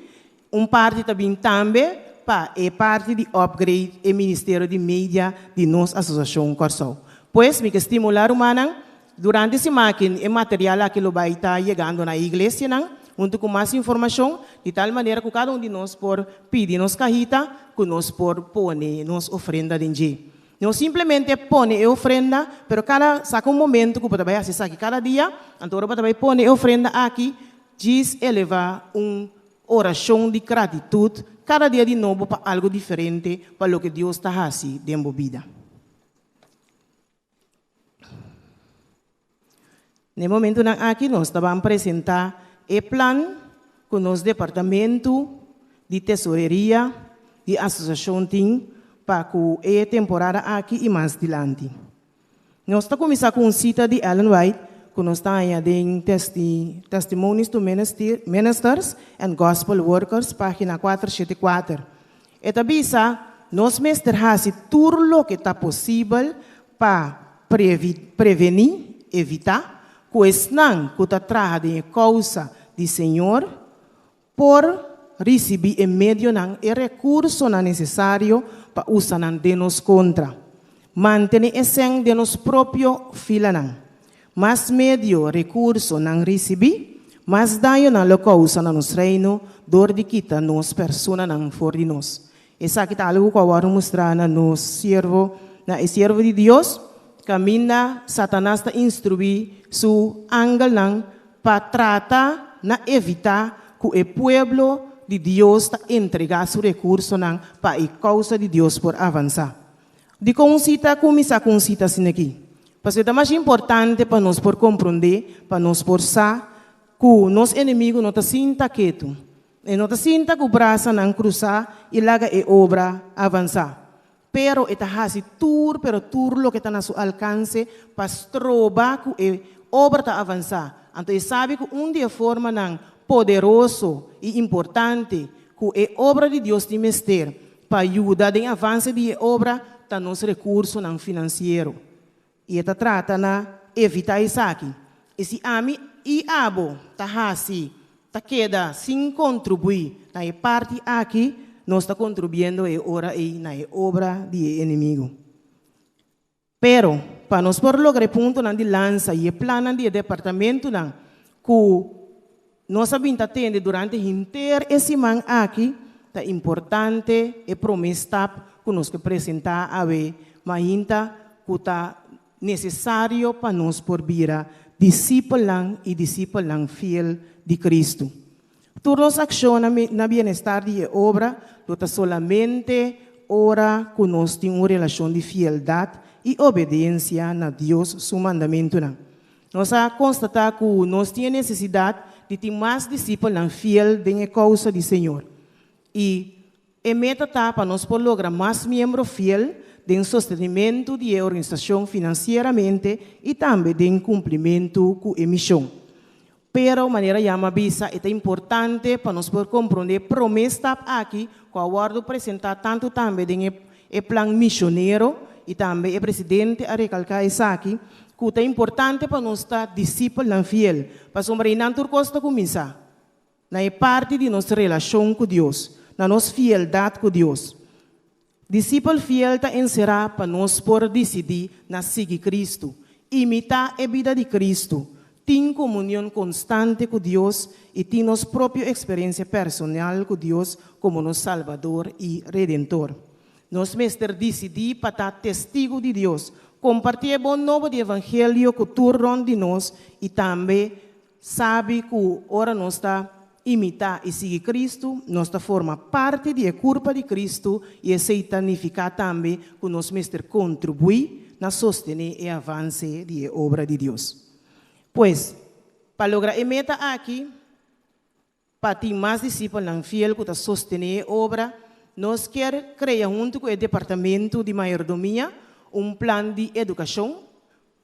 un parti ta bin tambe pa e parti di upgrade e ministerio di media di nos Asosiashon Kòrsou. Pues mi ke stimulá rumannan, durante siman aki e material aki lo bai ta yegando na e iglesianan huntu ku mas informashon, di tal manera ku kada un di nos por pidi nos kahita ku nos por pone nos ofrenda den dje. No simplemente pone e ofrenda, pero kada saka un momento ku bo ta bai hasi esaki kada dia, anto ora bo ta bai pone e ofrenda aki, djis elevá un orashon di gratitut kada dia di nobo pa algu diferente pa loke Dios ta hasi den bo bida. Na e momentunan aki nos ta ban presentá e plan ku nos departamentu di tesoreria di asosiashon tin pa ku e temporada aki i mas dilanti. Nos ta kuminsá ku un sita di Ellen White ku nos ta haña den Testimonies to Ministers and Gospel Workers, página 474. E ta bisa, Nos mester hasi tur loke ta posibel pa prevení, evitá, ku esnan ku ta traha den e kousa di Señor por. risibí e medionan, e rekursonan nesesario pa usa nan den nos kontra. Mantené e sèn den nos propio filanan. Mas medio, rekurso, nan risibí, mas daño nan lo kousa na nos Reino dor di kita nos personanan for di nos. Esaki ta algu ku a wòrdu mustrá na nos siervo, na e siervo di Dios, kaminda Satanas ta instruí su angelnan pa trata na evitá ku e pueblo di Dios ta entregá su rekursonan pa e kousa di Dios por avansá. Dikon un sita kuminsá ku un sita asin'akí? Pasobra ta mas importante pa nos por komprondé, pa nos por sa ku nos enemigu no ta sinta ketu. E no ta sinta ku brasanan krusá i laga e obra avansá. Pero e ta hasi tur, pero tur loke ta na su alkanse pa stroba ku e obra ta avansá. Anto e sabi ku un di e formanan poderoso i importante ku e obra di Dios tin mester pa yuda den avanse di e obra ta nos rekursonan finansiero. I e ta trata na evitá esaki. I si ami i abo ta hasi, ta keda sin kontribuí na e parti aki, nos ta kontribuiendo e ora ei na e obra di e enemigu. Pero, pa nos por logra e puntonan di lansa i e plannan di e departamentunan ku nos a bin ta tende durante henter e siman aki, ta importante e promé stap ku nos ke presentá awe mainta ku ta nesesario pa nos por bira disipelnan i disipelnan fiel di Kristu. Tur nos akshonnan na bienestar di e obra lo ta solamente ora ku nos tin un relashon di fieldat i obedensia na Dios su mandamentunan. Nos a konstatá ku nos tin e nesesidat di tin mas disipelnan fiel den e kousa di Señor. I e meta ta pa nos por logra mas miembro fiel den sostenimentu di e organisashon finansieramente i tambe den kumplimentu ku e mishon. Pero, manera Yama a bisa, e ta importante pa nos por komprondé promé stap aki ku a wòrdu presentá tantu tambe den e e plan mishonero i tambe e presidente a rekalká esaki, ku ta importante pa nos ta disipelnan fiel, pasobra einan tur kos ta kuminsá, na e parti di nos relashon ku Dios, na nos fieldat ku Dios. Disipel fiel ta enserá pa nos por disidí na sigui Kristu, imitá e bida di Kristu, tin komunion konstante ku Dios i tin nos propio eksperensia personal ku Dios komo nos Salbador i Redentor. Nos mester disidí pa ta testigu di Dios, kompartí e bon nobo di evangelio ku tur rònt di nos i tambe Sabi ku ora nos ta imitá i sigui Kristu, nos ta forma parti di e kurpa di Kristu i esei ta nifiká tambe ku nos mester kontribuí na sostené e avanse di e obra di Dios. Pues, pa logra e meta aki, pa tin mas disipelnan fiel ku ta sostené e obra, nos kier krea huntu ku e Departamentu di Mayordomia un plan di edukashon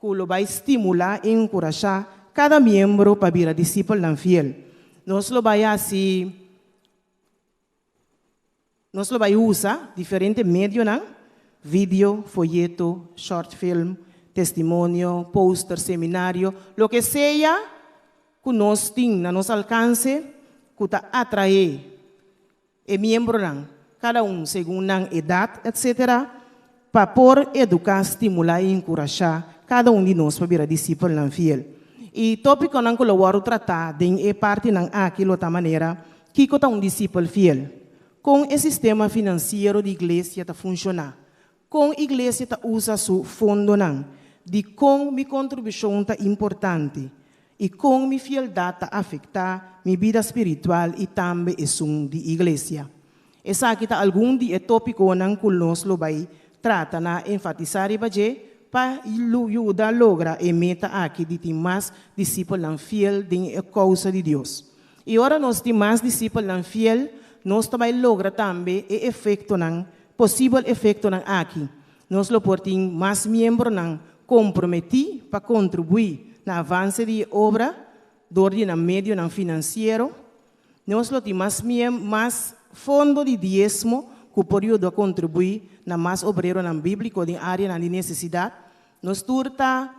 ku lo bai stimulá i enkurashá kada miembro pa bira disipelnan fiel. Nos lo bai hasi Nos lo bai usa diferente medionan, video, foyeto, short film, testimonio, poster, seminario, loke sea ku nos tin na nos alkanse ku ta atraé e miembronan, kada un segun nan edat, etcetera, pa por eduká, stimulá i enkurashá kada un di nos pa bira disipelnan fiel. E tópikonan ku lo wòrdu tratá den e partinan aki lo ta manera, Kiko ta un disipel fiel? Kon e sistema finansiero di iglesia ta funshoná? Kon iglesia ta usa su fondonan? Dikon mi kontribushon ta importante? I kon mi fieldat ta afektá mi bida spiritual i tambe esun di iglesia? Esaki ta algun di e tópikonan ku nos lo bai trata na enfatisá riba dje pa yuda logra e meta aki di tin mas disipelnan fiel den e kousa di Dios. I ora nos tin mas disipelnan fiel, nos ta bai logra tambe e efektonan, posibel efektonan aki. Nos lo por tin mas miembronan komprometí pa kontribuí na avanse di e obra dor di nan medionan finansiero. Nos lo tin mas mas fondo di diesmo ku por yuda kontribuí na mas obreronan bíbliko den áreanan di nesesidat. Nos tur ta.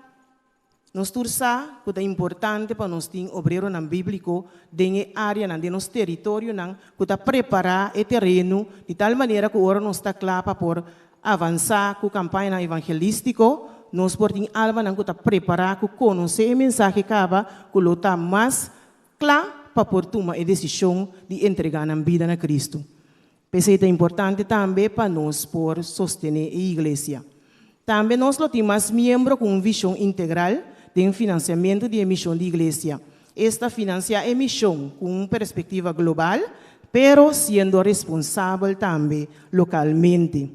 Nos tur sa ku ta importante pa nos tin obreronan bíbliko den e áreanan den nos teritorionan ku ta prepará e tereno di tal manera ku ora nos ta kla pa por avansá ku kampañanan evangelístiko, nos por tin almanan ku ta prepará ku konosé e mensahe kaba ku lo ta mas kla pa por tuma e desishon di entregá nan bida na Kristu. P'esei ta importante tambe pa nos por sostené e Iglesia. Tambe nos lo tin mas miembro ku un vishon integral den finansiamentu di e mishon di Iglesia. Esta finansiá e mishon ku un perspektiva global, pero siendo responsabel tambe lokalmente.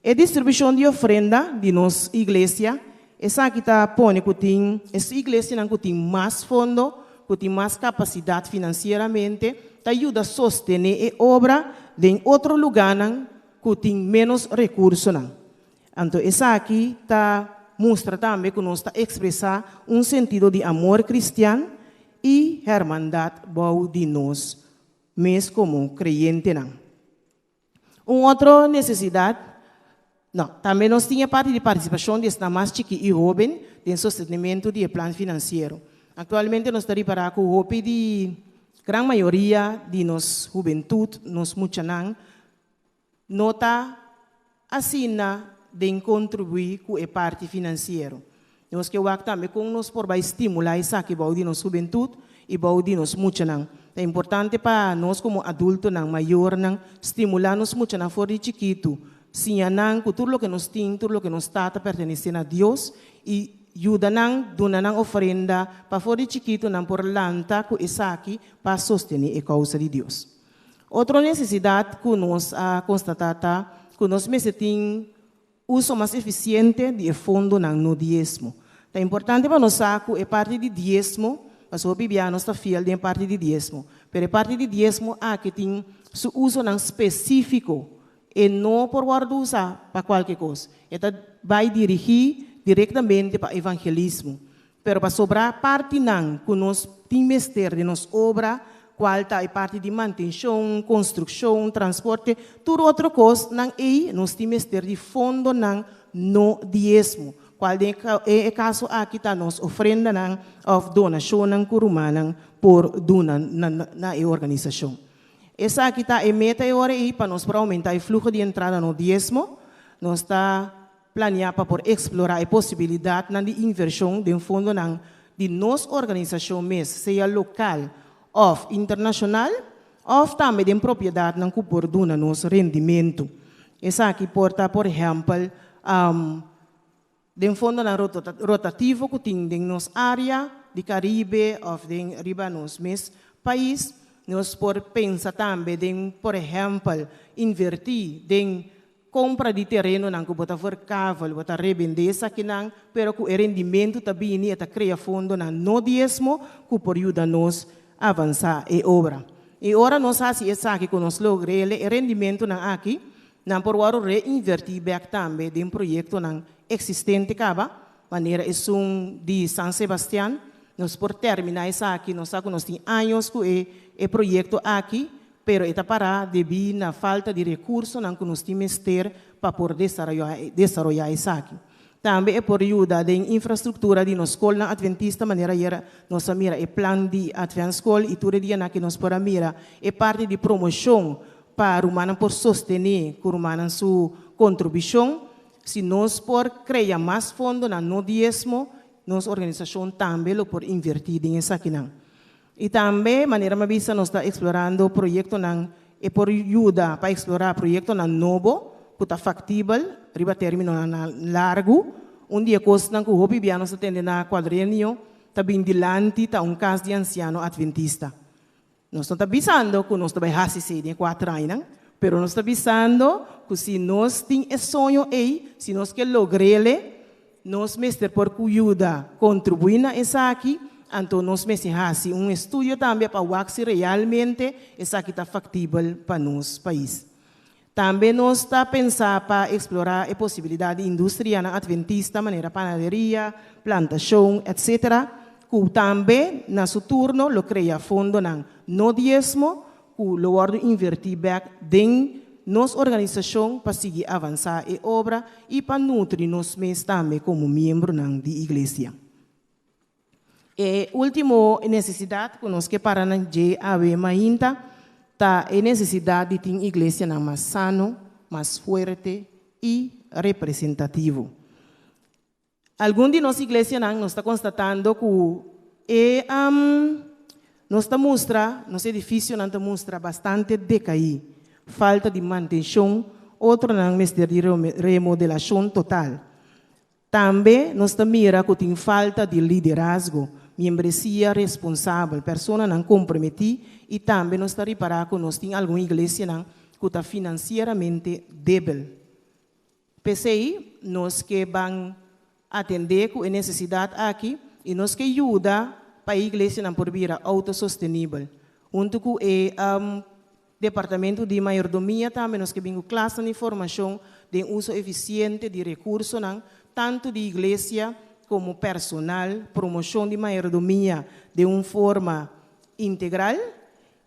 E distribushon di ofrenda di nos iglesia, esaki ta pone ku tin e iglesianan ku tin mas fondo, ku tin mas kapasidat finansieramente, ta yuda sostené e obra den otro lugánan ku tin ménos rekursonan. Anto esaki ta mustra tambe ku nos ta ekspresá un sentido di amor kristian i hermandat bou di nos mes komo kreyentenan. Un otro nesesidat, no, tambe nos tin e parti di partisipashon di esnan mas chikí i hóben den sostenimentu di e plan finansiero. Aktualmente nos ta ripará ku hopi di gran mayoria di nos hubentut, nos muchanan, no ta asina den kontribuí ku e parti finansiero. Nos ke wak tambe kon nos por bai stimulá esaki bou di nos hubentut i bou di nos muchanan. Ta importante pa nos komo adultonan, mayornan, stimulá nos muchanan for di chikitu, siña nan ku tur loke nos tin, tur loke nos ta, ta pertenesé na Dios i yuda nan duna nan ofrenda pa for di chikitu nan por lanta ku esaki pa sostené e kousa di Dios. Otro nesesidat ku nos a konstatá ta ku nos mester tin Uso mas efisiente di e fondonan no diesmo. Ta importante pa nos sa ku e parti di diesmo, pasobra hopi bia nos ta fiel den e parti di diesmo, pero e parti di diesmo aki tin su usonan spesífiko, e no por wòrdu usá pa kualke kos. E ta bai dirigí direktamente pa evangelismo. Pero pa sobrá partinan ku nos tin mester den nos obra, kual ta e parti di mantenshon, konstrukshon, transporte, tur otro kosnan ei nos tin mester di fondonan no diesmo, kual den e kaso aki ta nos ofrendanan òf donashonnan ku rumannan por duna na e organisashon. Esaki ta e meta e ora ei pa nos por oumentá e fluho di entrada no diesmo. Nos ta Planeá pa por eksplorá e posibilidatnan di invershon den fondonan di nos organisashon mes, sea lokal òf internashonal, òf tambe den propiedatnan ku por duna nos rendimentu. Esaki por ta, por ehèmpel, den fondonan rotativo ku tin den nos área di Karibe òf den riba nos mes pais. Nos por pensa tambe den, por ehèmpel, invertí den Kompra di terenonan ku bo ta verkavel, bo ta rebendé esakinan, pero ku e rendimentu ta bini e ta krea fondonan no diesmo ku por yuda nos avansá e obra. I ora nos hasi esaki ku nos logr'el e rendimentunan aki, nan por wòrdu reinvertí bèk tambe den proyektonan eksistente kaba, manera esun di San Sebastian. Nos por terminá esaki, nos sa ku nos tin años ku e e proyekto aki, Pero e ta pará debí na falta di rekursonan ku nos tin mester pa por desaroyá esaki. Tambe e por yuda den infrastruktura di nos skolnan atventista manera ayera nos a mira e plan di Advent Skol i tur e dianan aki nos por a mira e parti di promoshon pa rumannan por sostené ku rumannan su kontribushon. Si nos por krea mas fondonan no diesmo, nos organisashon tambe lo por invertí den esakinan. I tambe, manera mi a bisa, nos ta eksplorando proyektonan, e por yuda pa eksplorá proyektonan nobo ku ta faktibel riba términonan largu. Un di e kosnan ku hopi bia nos ta tende na Kuadrenio ta bin dilanti ta un kas di ansiano atventista. Nos no ta bisando ku nos ta bai hasi esei den e kuater añanan, pero nos ta bisando ku si nos tin e soño ei, si nos ke logr'el, Nos mester por ku yuda kontribuí na esaki, anto nos mester hasi un estudio tambe pa wak si realmente esaki ta faktibel pa nos pais. Tambe nos ta pensa pa eksplorá e posibilidat di industrianan atventista manera panaderia, plantashon, etc. Ku tambe na su turno lo krea fondonan no diesmo ku lo wòrdu invertí bèk den nos organisashon pa sigui avansá e obra i pa nutri nos mes tambe komo miembronan di Iglesia. E último nesesidat ku nos ke para na dje awe mainta ta e nesesidat di tin iglesianan mas sano, mas fuerte i representativo. Algun di nos iglesianan nos ta konstatando ku e nos ta mustra, nos edifisionan ta mustra bastante dekaí, falta di mantenshon, otronan mester di remodelashon total. Tambe nos ta mira ku tin falta di liderazgo, miembresia responsabel, personanan komprometí i tambe nos ta ripará ku nos tin algun iglesianan ku ta finansieramente debel. P'esei nos ke ban atendé ku e nesesidat aki i nos ke yuda pa e iglesianan por bira outosostenibel. Huntu ku e Departamento di Mayordomia tambe nos ke bin ku klasnan di formashon den uso efisiente di rekursonan, tantu di iglesia komo personal, promoshon di mayordomia den un forma integral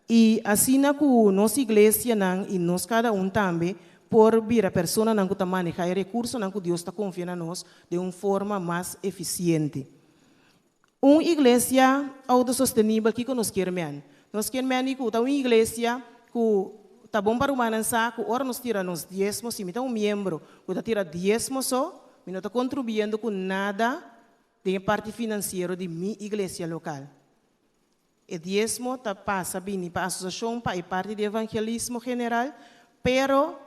i asina ku nos iglesianan i nos kada un tambe por bira personanan ku ta manehá e rekursonan ku Dios ta konfia na nos den un forma mas efisiente. Un iglesia outosostenibel, kiko nos kier men? Nos kier men di ku ta un iglesia ku ta bon pa rumannan sa ku ora nos tira nos diesmo, si mi ta un miembro ku ta tira diesmo so, mi no ta kontribuyendo ku nada den e parti finansiero di mi iglesia lokal. E diesmo ta pasa bini pa asosiashon pa e parti di evangelismo general, pero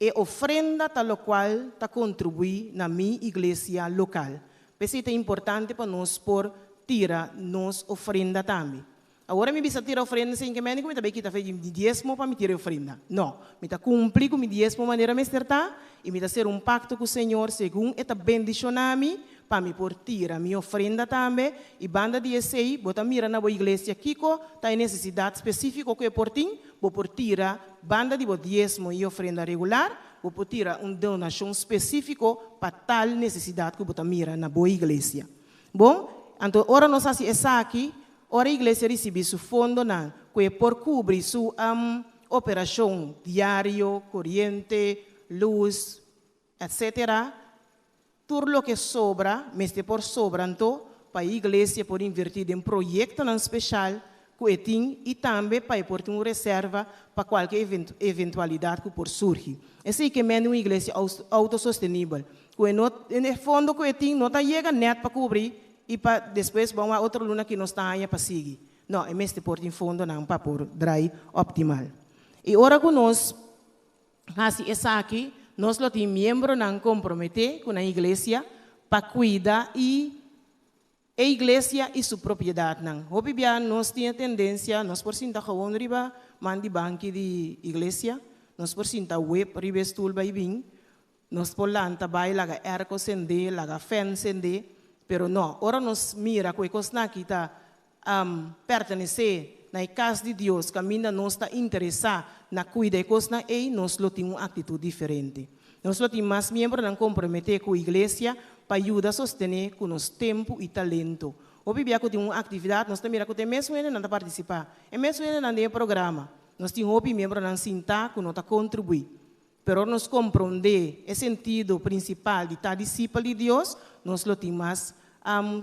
E ofrenda ta locual ta contribui na mi iglesia local. P'esey ta importante pa nos por tira nos ofrenda tambe. Awor mi bisa tira ofrenda sin ke mende ku mi ta bay kita fe di mi diesmo pa mi tira e ofrenda. No, mi ta cumpli cu mi diesmo manera mester ta y mi ta cera un pacto cu Señor segun e ta bendiciona mi pa mi por tira mi ofrenda tambe y banda di esey bo ta mira na bo iglesia kico ta e necesidad specifico cu e por tin Bo por tira, banda di bo diesmo i ofrenda regular, bo por tira un donashon spesífiko pa tal nesesidat ku bo ta mira na bo iglesia. Bon, anto ora nos hasi esaki, ora e iglesia risibí su fondonan ku e por kubri su operashon diario, koriente, lus, etc. Tur loke sobra mester por sobra anto pa e iglesia por invertí den proyektonan speshal ku e tin i tambe pa e por tin un reserva pa kualke eventualidat ku por surgi. Esei ke mende un iglesia outosostenibel, ku e no e fondo ku e tin no ta yega nèt pa kubri i pa despues bon wak otro luna ki nos ta haña pa sigui. No, e mester por tin fondonan pa por drai optimal. I ora ku nos hasi esaki, nos lo tin miembronan komprometé ku nan iglesia pa kuida i e iglesia i su propiedatnan. Hopi bia nos tin e tendensia, nos por sinta gewoon riba man di banki di iglesia, nos por sinta wep riba e stul bai bin, nos por lanta bai laga airco sendé, laga fan sendé, pero no, ora nos mira ku e kosnan aki ta pertenesé na e kas di Dios kaminda nos ta interesá na kuida e kosnan ei, nos lo tin un aktitut diferente. Nos lo tin mas miembronan komprometé ku iglesia pa yuda sostené ku nos tempu i talento. Hopi bia ku tin un aktividat, nos ta mira ku ta e mesun hendenan ta partisipá, e mesun hendenan den e programa. Nos tin hopi miembronan sintá ku no ta kontribuí. Pero ora nos komprondé e sentido prinsipal di ta disipel di Dios, nos lo tin mas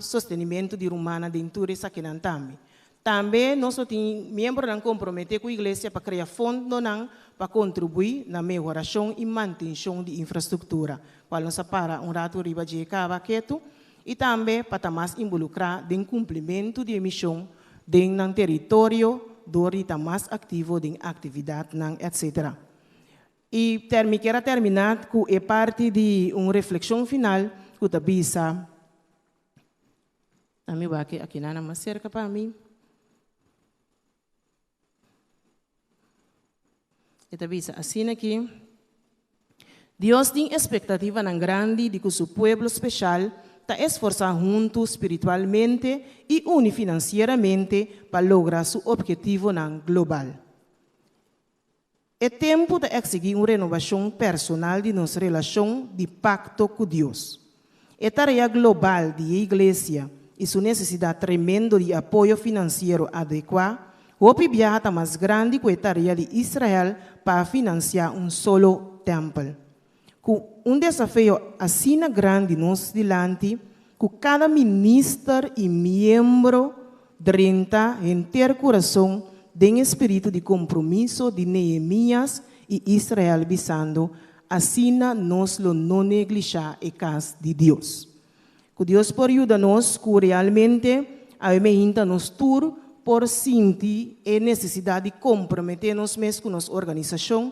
sostenimentu di rumannan den tur esakinan tambe. Tambe nos lo tin miembronan komprometé ku iglesia pa krea fondonan pa kontribuí na mehorashon i mantenshon di infrastruktura, kual nos a para un ratu riba dje kaba ketu, i tambe pa ta mas inbolukrá den kumplimentu di e mishon den nan teritorio dor di ta mas aktivo den aktividatnan, etc. I ter mi kier a terminá ku e parti di un reflekshon final ku ta bisa, A mi wak aki nan mas serka pa mi. E ta bisa asina aki, Dios tin espektativanan grandi di ku su pueblo speshal ta esforsá huntu spiritualmente i uni finansieramente pa logra su ophetivonan global. E tempu ta eksigí un renobashon personal di nos relashon di pakto ku Dios. E tarea global di e Iglesia i su nesesidat tremendo di apoyo finansiero adekuá hopi biaha ta mas grandi ku e tarea di Israel pa a finansiá un solo tèmpel. Ku un desafio asina grandi nos dilanti, Ku kada minister i miembro drenta henter kurason den e spiritu di kompromiso di Nehemias i Israel bisando, Asina nos lo no neglishá e kas di Dios. Ku Dios por yuda nos ku realmente awe meinta nos tur por sinti e nesesidat di komprometé nos mes ku nos organisashon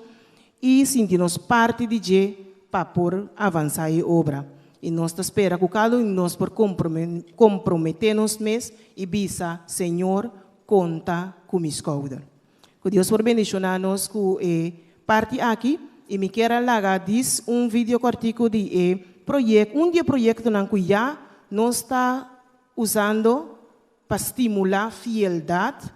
i sinti nos parti di dje pa por avansá e obra. I nos ta spera ku kada un di nos por komprometé nos mes i bisa, Señor, konta ku mi skouder. Ku Dios por bendishoná nos ku e parti aki. I mi kier a laga dis un video kòrtiku di e proyek, un di e proyektonan ku ya nos ta usando pa stimulá fieldat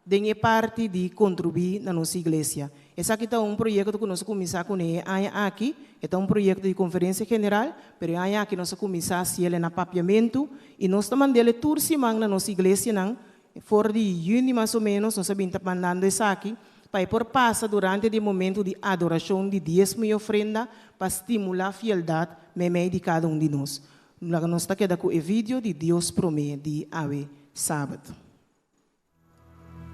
den e parti di kontribuí na nos iglesia. Esaki ta un proyekto ku nos a kuminsá kuné e aña aki. E ta un proyekto di konferensia general, pero e aña aki nos a kuminsá hasiel na papiamentu i nos ta mand'el tur siman na nos iglesianan. For di yüni mas o ménos nos a bin ta mandando esaki pa e por pasa durante di e momentu di adorashon di diesmo i ofrenda pa stimulá fieldat meimei di kada un di nos. Laga nos ta keda ku e video di Dios Promé di awe Sabat.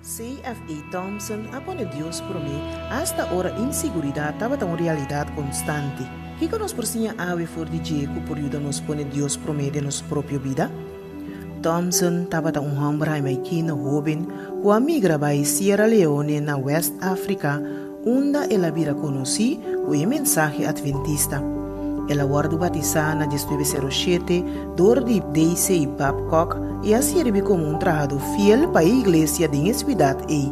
CFA. Thompson a pone Dios promé asta ora insiguridat tabata un realidat konstante. Kiko nos por siña awe for di dje ku por yuda nos pone Dios promé den nos propio bida? Thompson tabata un hòmber haimaikino hóben ku a migra bai Sierra Leone na West Afrika unda el a bira konosí ku e mensahe atventista. El a wòrdu batisá na diesnuebe sero shete dor di DC. Babcock i a sirbi komo un trahadó fiel pa e iglesia den e siudat ei.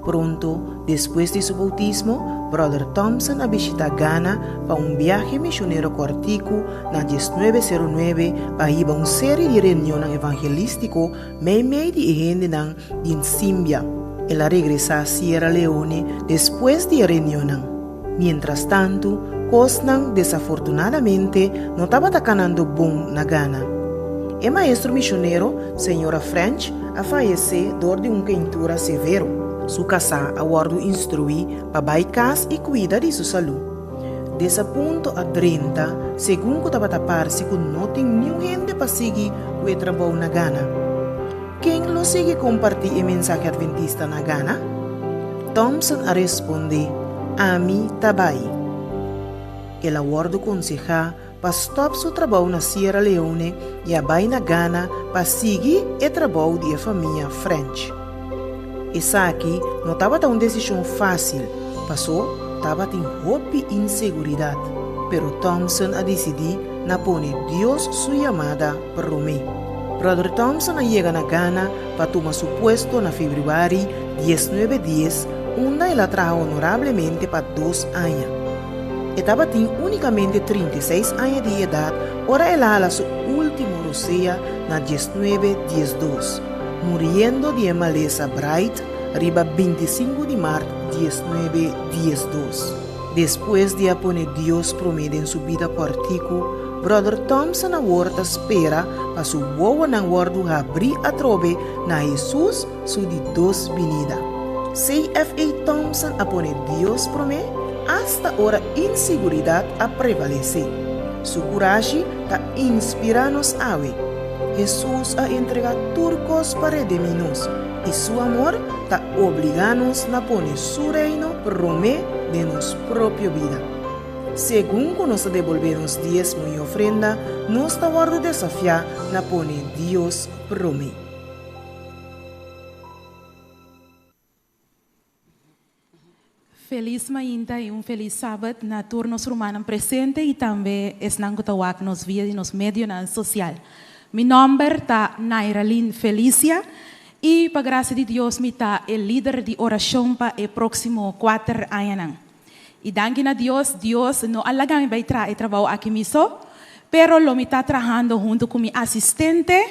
Pronto despues di su boutismo, Bròder Thompson a bishitá Ghana pa un biahe mishonero kòrtiku na diesnuebe sero nuebe pa hiba un seri di reunionnan evangelístiko meimei di e hendenan di Nsimbia. El a regresá Sierra Leone despues di e reunionnan. Miéntras tantu, kosnan desafortunadamente no tabata kanando bon na Ghana. E maestro mishonero, señora French, a fayesé dor di un keintura severo. Su kasá a wòrdu instruí pa bai kas i kuida di su salú. Desapunto a drenta segun ku tabata parse ku no tin niun hende pa sigui ku e trabou na Ghana. Ken lo sigui kompartí e mensahe atventista na Ghana? Thompson a respondé, Ami ta bai. El a wòrdu konsehá pa stòp su trabou na Sierra Leone i a bai na Ghana pa sigui e trabou di e famia French. Esaki no tabata un desishon fásil, pasó tabatin hopi inseguridat, pero Thompson a disidí na pone Dios su yamada promé. Brother Thompson a yega na Ghana pa tuma su puesto na febrüari diesnuebe dies, unda el a traha honorablemente pa dos aña. E tabatin únikamente 36 aña di edat ora el a hala su último rosea na diesnuebe diesdos, muriendo di e malesa Bright riba bintisinku di mart diesnuebe diesdos. Despues di a pone Dios promé den su bida kòrtiku, Bròder Thompson awor ta spera pa su wowonan wòrdu habrí atrobe na Hesus su di dos binida. CFA. Thompson a pone Dios promé asta ora insiguridat a prevalesé. Su kurashi ta inspirá nos awe. Hesus a entregá tur kos pa redemí nos, i su amor ta obligá nos na pone su Reino promé den nos propio bida. Segun ku nos ta debolbé nos diesmo i ofrenda, nos ta wòrdu desafiá na pone Dios promé. Felis mainta i un felis sabat na tur nos rumannan presente i tambe esnan ku ta wak nos via di nos medionan sosial. Mi nòmber ta Nairalyn Felicia i pa grasia di Dios mi ta e lider di orashon pa e próksimo kuater añanan. I danki na Dios, Dios no a laga mi bai traha e trabou aki mi so, pero lo mi ta trahando huntu ku mi asistente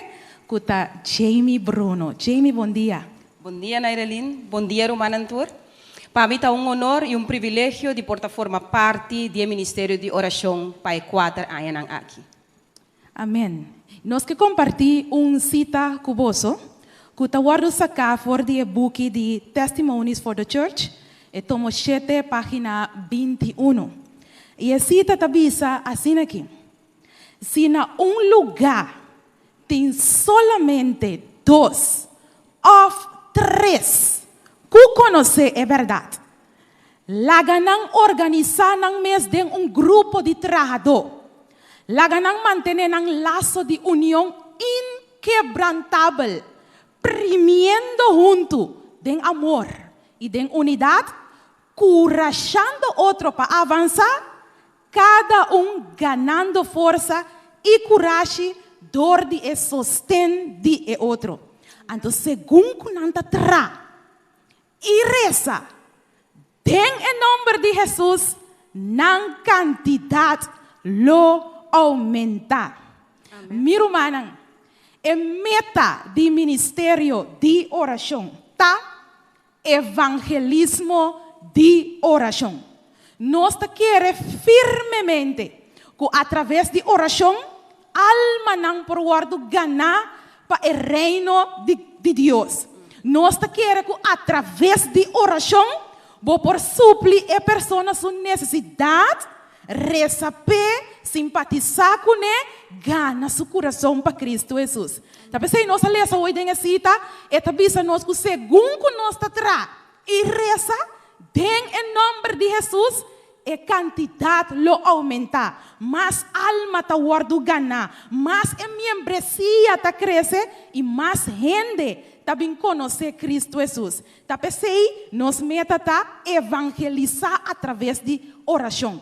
ku ta Jamie Bruno. Jamie, bon dia. Bon dia Nairalyn, bon dia rumannan tur. Pa mi ta un honor i un privilegio di por ta forma parti di e ministerio di orashon pa e kuater añanan aki. Amen. Nos ke kompartí un sita ku boso ku ta wòrdu saká for di e buki di Testimonies for the Church, e tomo shete, página binti unu. I e sita ta bisa asin'aki, Si na un lugá. tin solamente dos òf tres ku konosé e bèrdat, laga nan organisá nan mes den un grupo di trahadó. Laga nan mantené nan laso di union inkebrantabel, primiendo huntu den amor i den unidat, kurashando otro pa avansá, kada un ganando forsa i kurashi dor di e sosten di e otro. Anto segun ku nan ta tra i resa den e nòmber di Hesus, nan kantidat lo oumentá. Mi rumannan, e meta di ministerio di orashon ta evangelismo di orashon. Nos ta kere firmemente ku atraves di orashon almanan por wòrdu ganá pa e Reino di di Dios. Nos ta kere ku atraves di orashon bo por supli e persona su nesesidat, resa p'e, simpatisá kuné, gana su kurason pa Kristu Hesus. Ta p'esei nos a lesa hoy den e sita, e ta bisa nos ku segun ku nos ta tra i resa den e nòmber di Hesus, e kantidat lo oumentá, mas alma ta wòrdu ganá, mas e miembresia ta krese i mas hende ta bin konosé Kristu Hesus. Ta p'esei nos meta ta evangelisá atraves di orashon,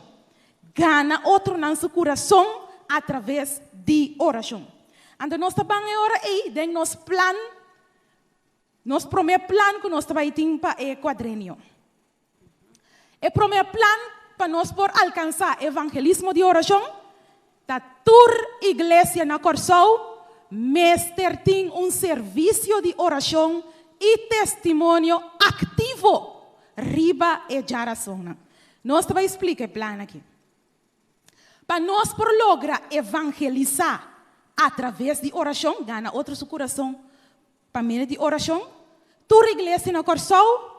gana otronan su kurason atraves di orashon. Anto nos ta ban e ora ei den nos plan, nos promé plan ku nos ta bai tin pa e kuadrenio. E promé plan pa nos por alkansá evangelismo di orashon ta tur iglesia na Kòrsou mester tin un servisio di orashon i testimonio aktivo riba e djarasonnan. Nos ta bai splika e plan aki. Pa nos por logra evangelisá atraves di orashon, gana otro su kurason pa medio di orashon, tur iglesia na Kòrsou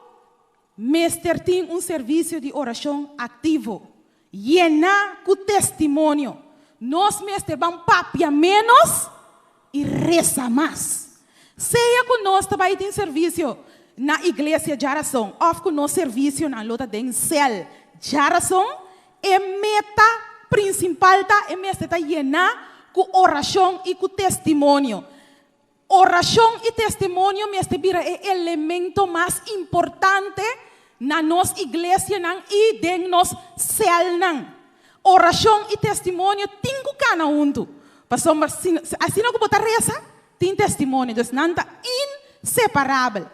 mester tin un servisio di orashon aktivo, yená ku testimonio. Nos mester ban papia ménos i resa mas. Sea ku nos ta bai tin servisio na iglesia djarason òf ku nos servisionan lo ta den sèl djarason, E meta prinsipal ta e mester ta yená ku orashon i ku testimonio. Orashon i testimonio mester bira e elemento mas importante na nos iglesianan i den nos sèlnan. Orashon i testimonio tin ku kana huntu, pasobra asina ku bo ta resa, tin testimonio. Dus nan ta inseparabel.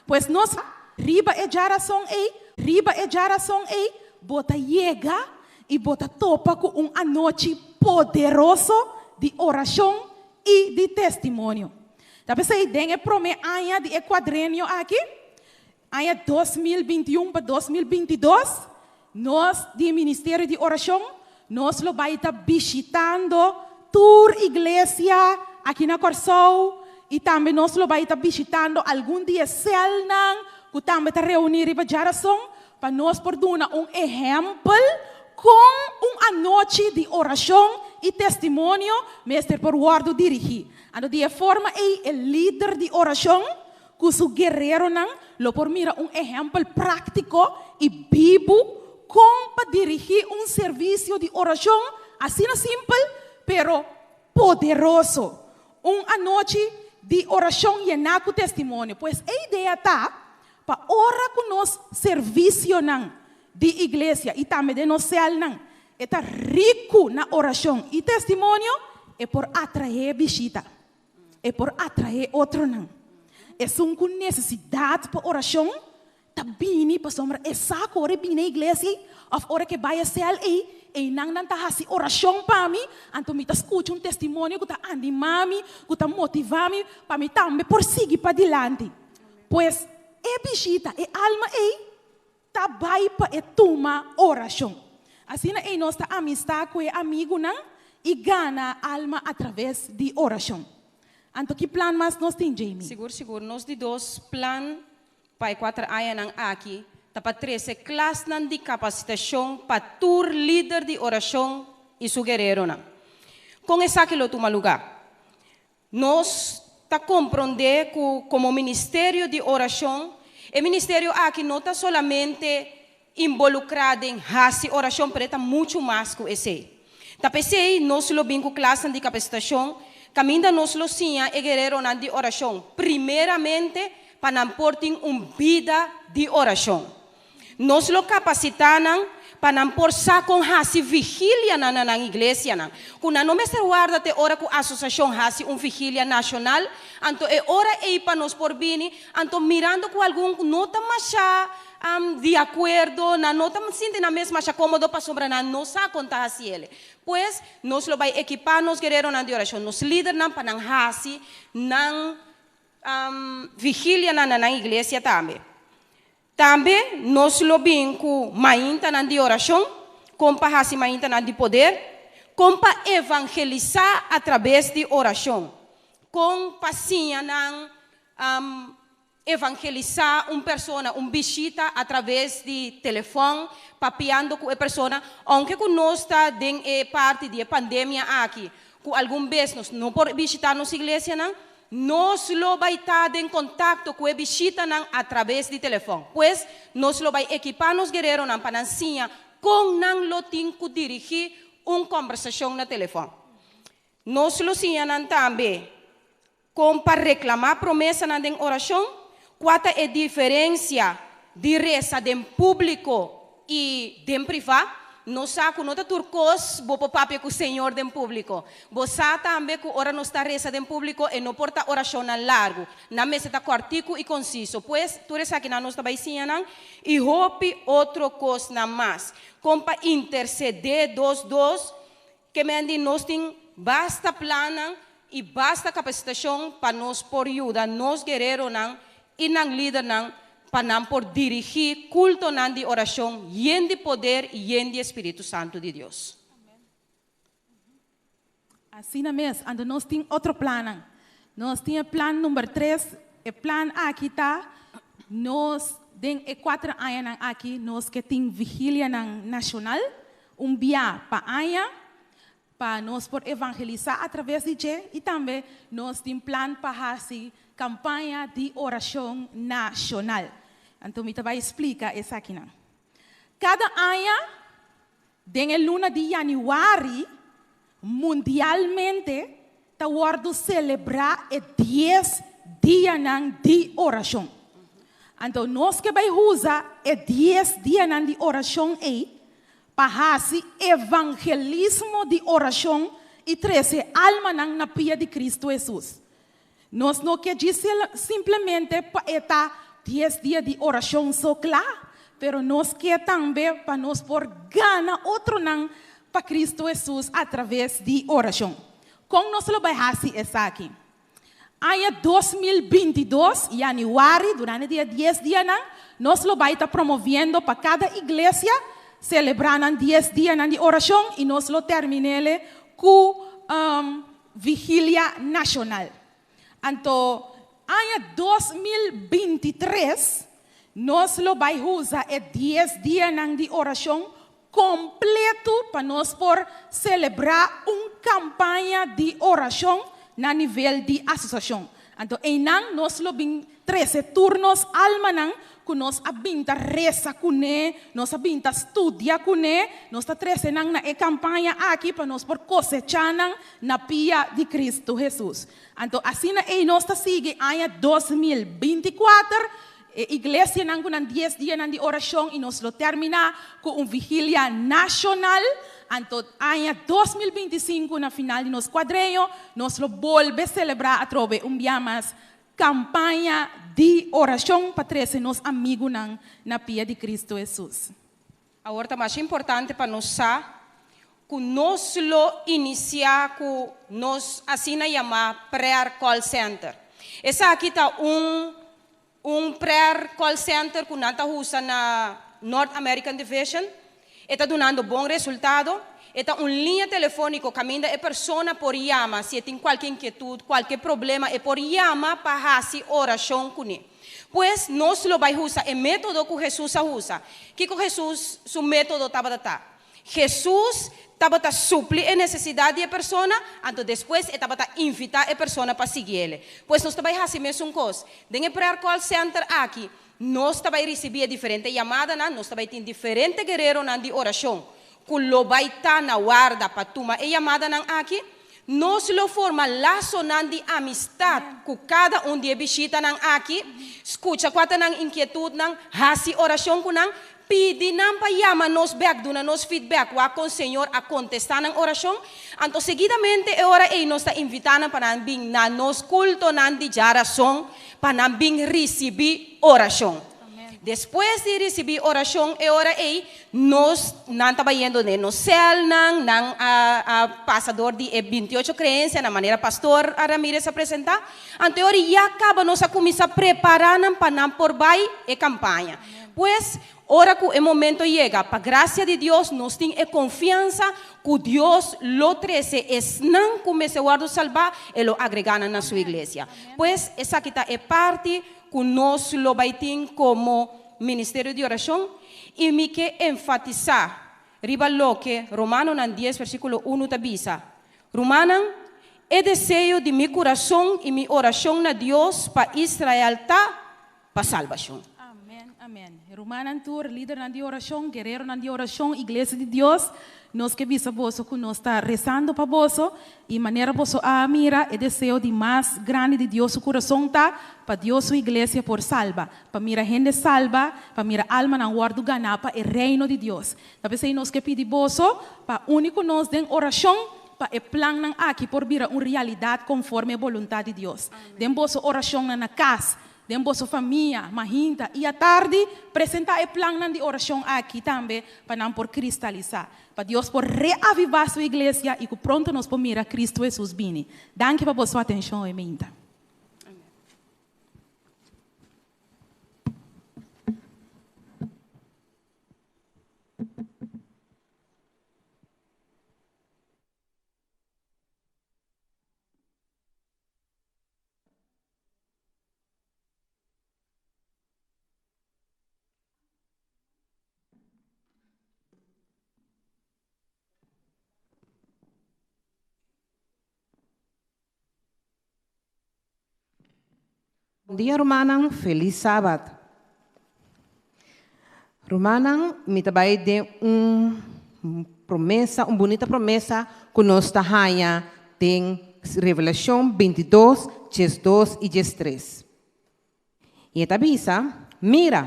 Pues nos riba e djarason ei, riba e djarason ei, bo ta yega i bo ta topa ku un anochi poderoso di orashon i di testimonio. Ta p'esei den e promé aña di e kuadrenio aki, aña 2021 pa 2022, nos di Ministerio di Orashon, nos lo bai ta bishitando tur iglesia aki na Kòrsou i tambe nos lo bai ta bishitando algun di e sèlnan ku tambe ta reuní riba djarason pa nos por duna un ehèmpel kon un anochi di orashon i testimonio mester por wòrdu dirigí. Anto di e forma ei e lider di orashon Ku su guereronan lo por mira un ehèmpel práktiko i bibu kon pa dirigí un servisio di orashon asina simpel pero poderoso, un anochi di orashon yená ku testimonio. Pues e idea ta pa ora ku nos servisionan di iglesia i tambe den nos sèlnan e ta riku na orashon i testimonio, e por atraé bishita. E por atraé otronan. Esun ku nesesidat pa orashon ta bini pasobra e sa ku ora e bini na iglesia ei òf ora ku e bai e sèl ei, einan nan ta hasi orashon pa mi, anto mi ta skucha un testimonio ku ta animá mi, ku ta motivá mi pa mi tambe por sigui padilanti. Pues e bishita, e alma ei ta bai pa e tuma orashon. Asina ei nos ta amistá ku e amigunan i gana alma atraves di orashon. Anto ki plan mas nos tin, Jamie? Sigur sigur, nos di dos plan pa e kuater añanan aki ta pa trese klasnan di kapasitashon pa tur lider di orashon i su guereronan. Kon esaki lo tuma lugá? Nos ta komprondé ku komo ministerio di orashon, e ministerio aki no ta solamente involukrá den hasi orashon, pero e ta muchu mas ku esei. Ta p'esei nos lo bin ku klasnan di kapasitashon kaminda nos lo siña e guereronan di orashon primeramente pa nan por tin un bida di orashon. Nos lo kapasitá nan pa nan por sa kon hasi vigilianan na nan iglesianan, ku nan no mester warda te ora ku asosiashon hasi un vigilia nashonal, anto e ora ei pa nos por bini, anto mirando ku algun no ta masha di akuerdo, nan no ta sinti nan mes masha kómodo pasobra nan no sa kon ta hasi el. Pues, nos lo bai ekipá nos guereronan di orashon, nos lidernan pa nan hasi nan vigilianan na nan iglesia tambe. Tambe nos lo bin ku maintanan di orashon, kon pa hasi maintanan di poder, kon pa evangelisá atrabes di orashon, kon pa siña nan evangelisá un persona, un bishita atrabes di telefòn, papiando ku e persona. Ounke ku nos ta den e parti di e pandemia aki, ku algun bes nos no por bishitá nos iglesianan, Nos lo bai ta den kontakto ku e bishitanan atraves di telefòn. Pues, nos lo bai ekipá nos guereronan pa nan siña kon nan lo tin ku dirigí un kòmbersashon na telefòn. Nos lo siña nan tambe kon pa reklamá promesanan den orashon, kua ta e diferensia di resa den públiko i den privá. Nos sa ku no ta tur kos bo por papia ku Señor den públiko. Bo sa tambe ku ora nos ta resa den públiko e no por ta orashonnan largu. Nan mester ta kòrtiku i konsiso. Pues, tur esakinan nos ta bai siña nan i hopi otro kosnan mas. Kon pa intersedé dos dos, ke men di nos tin basta plannan i basta kapasitashon pa nos por yuda nos guereronan i nan lidernan pa nan por dirigí kultonan di orashon yen di poder i yen di e Spiritu Santu di Dios. Asina mes, anto nos tin otro plannan. Nos tin e plan number tres. E plan aki ta nos den e kuater añanan aki nos ke tin vigilianan nashonal un bia pa aña pa nos por evangelisá atraves di dje i tambe nos tin plan pa hasi kampaña di orashon nashonal. Anto mi ta bai splika esakinan. Kada aña den e luna di yanüari mundialmente ta wòrdu selebrá e dies dianan di orashon. Anto nos ke bai usa e dies dianan di orashon ei Pa hasi evangelismo di orashon i trese almanan na pia di Kristu Hesus. Nos no ke djis simplemente pa e ta dies dia di orashon so kla, pero nos ke tambe pa nos por gana otronan pa Kristu Hesus atraves di orashon. Kon nos lo bai hasi esaki? Aña 2022, yanüari, durante di e dies dianan, nos lo bai ta promoviendo pa kada iglesia selebrá nan dies dianan di orashon i nos lo termin'ele ku vigilia nashonal. Anto, aña 2023, nos lo bai usa e dies dianan di orashon kompletu pa nos por selebrá un kampaña di orashon na nivel di asosiashon. Anto einan nos lo bin trese tur nos almanan ku nos a bin ta resa kuné, nos a bin ta studia kuné, nos ta trese nan na e kampaña aki pa nos por kosechá nan na pia di Kristu Hesus. Anto asina ei nos ta sigui aña 2024 E iglesianan ku nan dies dianan di orashon i nos lo terminá ku un vigilia nashonal. Anto aña 2025 na final di nos kuadreño nos lo bolbe selebrá atrobe un bia mas kampaña di orashon pa trese nos amigunan na pia di Kristu Hesus. Awor ta masha importante pa nos sa ku nos lo inisiá ku nos asina yamá Prayer Call Center. Esaki ta un un prayer call center ku nan ta usa na North American Division. E ta dunando bon resultado. E ta un liña telefóniko kaminda e persona por yama si e tin kualke inkietut, kualke problema e por yama pa hasi orashon kuné. Pues, nos lo bai usa e método ku Hesus a usa. Kiko Hesus su método tabata ta? Hesus. tabata supli e nesesidat di e persona, anto despues e tabata invitá e persona pa sigui ele. Pues nos ta bai hasi mesun kos. Den e prayer call center aki, nos ta bai risibí e diferente yamadanan, nos ta bai tin diferente guereronan di orashon ku lo bai ta na warda pa tuma e yamadanan aki. Nos lo forma lasonan di amistat ku kada un di e bishitanan aki, skucha kua ta nan inkietutnan, hasi orashon ku nan, pidi nan pa yama nos bèk, duna nos feedback wak kon Señor a kontestá nan orashon. Anto seguidamente e ora ei nos ta invitá nan pa nan bin na nos kultonan di djarason pa nan bin risibí orashon. Despues di risibí orashon e ora ei, nos, nan ta bayendo den nos sèlnan, nan a a pasa dor di e bintiocho kreensianan manera pastor Ramirez a presentá. Anto e ora ya kaba nos a kuminsá prepará nan pa nan por bai e kampaña. Pues, ora ku e momento yega, pa grasia di Dios nos tin e konfiansa ku Dios lo trese esnan ku mester wòrdu salbá, e lo agregá nan na su iglesia. Pues, esaki ta e parti ku nos lo bai tin komo ministerio di orashon, i mi ke enfatisá riba loke Romanonan dies versíkulo unu ta bisa, Rumannan, e deseo di mi kurason i mi orashon na Dios pa Israel ta pa salbashon. Amèn, amèn. Rumannan tur, lidernan di orashon, guereronan di orashon, Iglesia di Dios, nos ke bisa boso ku nos ta resando pa boso, I manera boso a mira, e deseo di mas grandi di Dios su kurason ta pa Dios su iglesia por salba, pa mira hende salba, pa mira almanan wòrdu ganá pa e Reino di Dios. Ta p'esei nos ke pidi boso pa uni ku nos den orashon pa e plannan aki por bira un realidat konforme e boluntat di Dios. Den boso orashonnan na kas, Den boso famia, mahinta i atardi, presentá e plannan di orashon aki tambe pa nan por kristalisá, pa Dios por reavivá Su iglesia i ku pronto nos por mira Kristu Hesus bini. Danki pa boso atenshon hoy mainta. Bon dia rumannan, felis sabat. Rumannan, mi ta bai den un promesa, un bunita promesa ku nos ta haña den Revelashon bintidos, diesdos i diestres. I e ta bisa, Mira,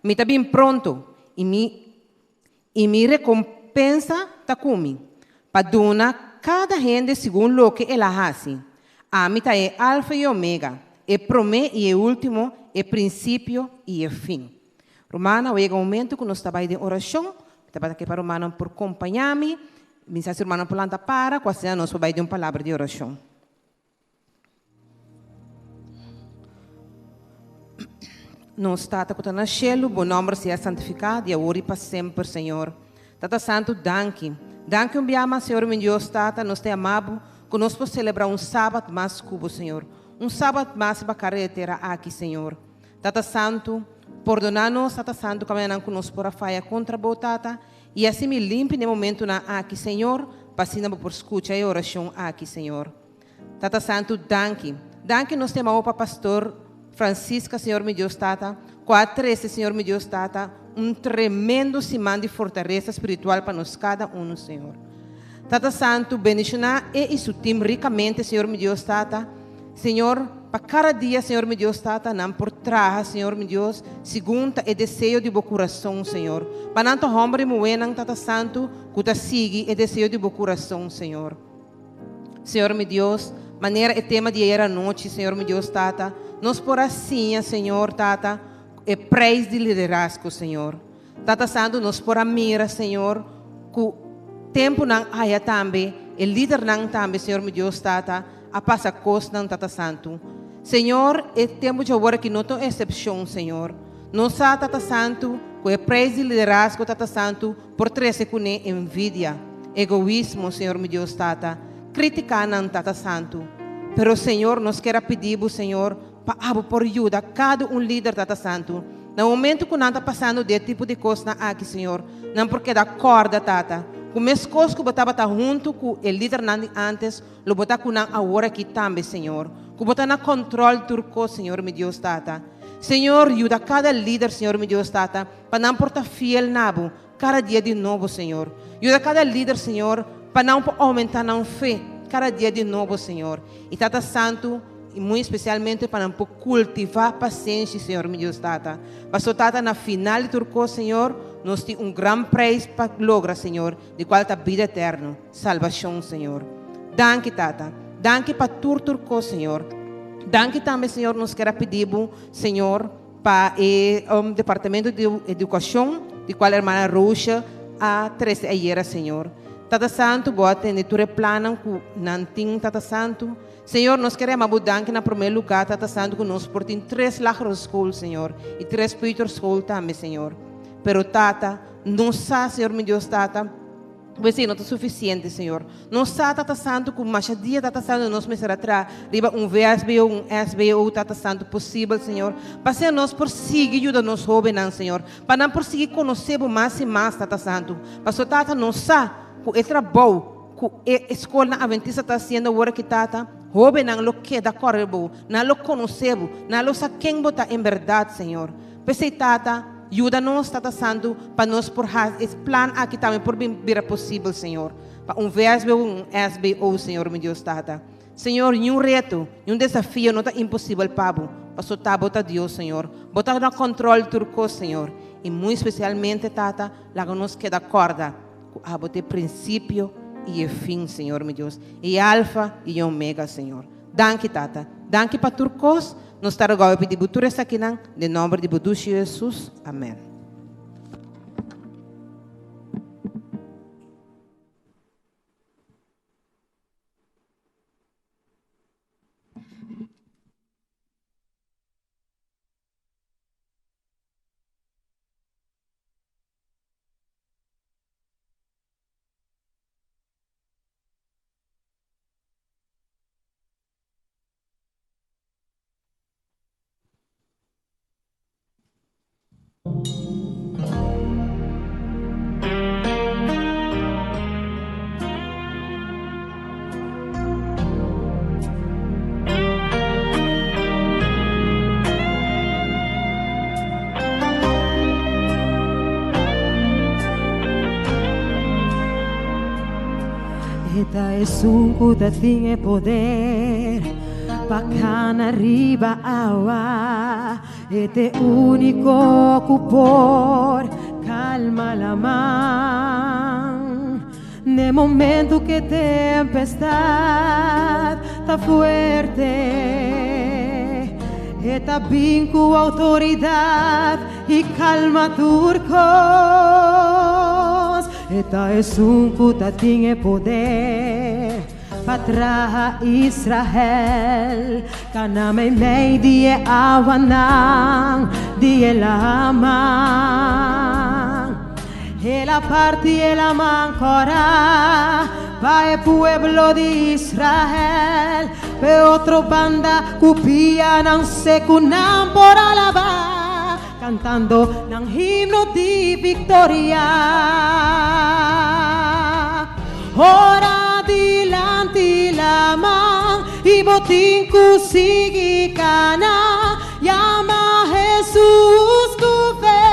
mi ta bin pronto, i mi i mi rekompensa ta ku mi, pa duna kada hende segun loke el a hasi. Ami ta e Alfa i Omega, e promé i e último, e prinsipio i e fin. Rumannan, a yega un momento ku nos ta bai den orashon. Mi tabata ke pa rumannan por kompañá mi. Mi sa si rumannan por lanta para, ku asina nos por bai den un palabra di orashon. Nos Tata ku ta na shelu, bo nòmber sea santifiká di awor i pa semper, Señor. Tata Santu, danki. Danki un bia mas, Señor mi Dios, Tata, nos ta yama bo ku nos por selebrá un Sabat mas ku bo, Señor. Un Sabat mas riba kara di e tera aki, Señor. Tata Santu, pordoná nos, Tata Santu, kamindanan ku nos por a faya kontra Bo, Tata, i hasi mi limpi na e momentunan aki, Señor, pa asina Bo por skucha e orashon aki, Señor. Tata Santu, danki. Danki nos ta yama Bo pa Pastor Francisca, Señor mi Dios, Tata, ku a trese, Señor mi Dios, Tata, un tremendo siman di fortalesa spiritual pa nos kada unu, Señor. Tata Santu, bendishoná e i su tim rikamente, Señor mi Dios, Tata. Señor, pa kada dia, Señor mi Dios Tata, nan por traha, Señor mi Dios, segun ta e deseo di Bo kurason, Señor. Pa nan ta hòmber i muhénan, Tata Santu, ku ta sigui e deseo di Bo kurason, Señor. Señor mi Dios, manera e tema di ayer anochi, Señor mi Dios Tata, nos por a siña, Señor Tata, e preis di liderazgo, Señor. Tata Santu, nos por a mira, Señor, ku tempunan aya tambe, e lidernan tambe, Señor mi Dios Tata, a pasa kosnan, Tata Santu. Señor, e tempu djawor aki no ta un eksepshon, Señor. Nos sa, Tata Santu, ku e preis di liderazgo, Tata Santu, por trese kuné envidia, egoismo, Señor mi Dios Tata, kritikanan, Tata Santu. Pero, Señor, nos kier a pidi Bo, Señor, Pa abo por yuda kada un lider, Tata Santu, na momento ku nan ta pasando di e tipo di kosnan aki, Señor, nan por keda kòrda, Tata, Ku meskos ku Bo tabata huntu ku e lidernan di antes, lo Bo ta ku nan awor aki tambe, Señor. Ku Bo ta na kòntròl tur kos, Señor mi Dios Tata. Señor, yuda kada lider, Señor mi Dios Tata, pa nan por ta fiel na Bo kada dia di nobo, Señor. Yuda kada lider, Señor, pa nan por oumentá nan fe kada dia di nobo, Señor. I Tata Santu, i muy espesialmente pa nan por kultivá pasenshi, Señor mi Dios Tata. Paso Tata, na final di tur kos, Señor, nos tin un gran preis pa logra, Señor, di kual ta bida eterno, salbashon, Señor. Danki, Tata. Danki pa tur tur kos, Señor. Danki tambe, Señor, nos ker a pidi Bo, Señor, pa e Departamento di Edukashon, di kual Hermana Roosje a trese ayera, Señor. Tata Santu, Bo a tende tur e plannan ku nan tin, Tata Santu. Señor, nos ker yama Bo danki na promé lugá, Tata Santu, ku nos por tin tres lagere school, Señor, i tres peuterschool tambe, Señor. Pero, Tata, nos sa, Señor mi Dios Tata, ku esei no ta sufisiente, Señor. Nos sa, Tata Santu, ku masha dia, Tata Santu, nos mester a traha riba un VSBO, un SBO, Tata Santu, posibel, Señor, pa asina nos por sigui yuda nos hóbennan, Señor, pa nan por sigui konosé Bo mas i mas, Tata Santu. Pasobra, Tata, nos sa ku e trabou Ku e skolnan Adventista ta hasiendo awor aki Tata, hóbennan lo keda kòrda bo, nan lo konosé bo, nan lo sa ken bo ta en bèrdat, Señor. P'esei, Tata, yuda nos, Tata Santu, pa nos por hasi es plan aki tambe por bin bira posibel, Señor, pa un VSBO, un SBO, Señor mi Dios Tata. Señor, niun reto, niun desafio no ta imposibel pa bo, paso ta bo ta Dios, Señor. Bo ta na kòntròl tur kos, Señor. I muy spesialmente, Tata, laga nos keda kòrda. Ku abo ta e prinsipio i e fin, Señor mi Dios, e Alfa i e Omega, Señor. Danki, Tata. Danki pa tur kos. Nos ta rogá bo i pidi bo tur esakinan den nòmber di bo dushi Hesus. Amèn. E ta esun ku ta tin e poder pa kana riba awa. E ta e úniko ku por kalma laman. N'e momento ku e tempestat ta fuerte, e ta bin ku outoridat i kalma tur kos. E ta esun ku ta tin e poder pa traha Israel kana meimei di e awanan di e laman. El a parti e laman kòrá pa e pueblo di Israel, p'e otro banda ku pianan seku nan por alabá, kantando nan himno di viktoria. Ora dilanti laman i bo tin ku sigui kana, yama Hesus ku fe.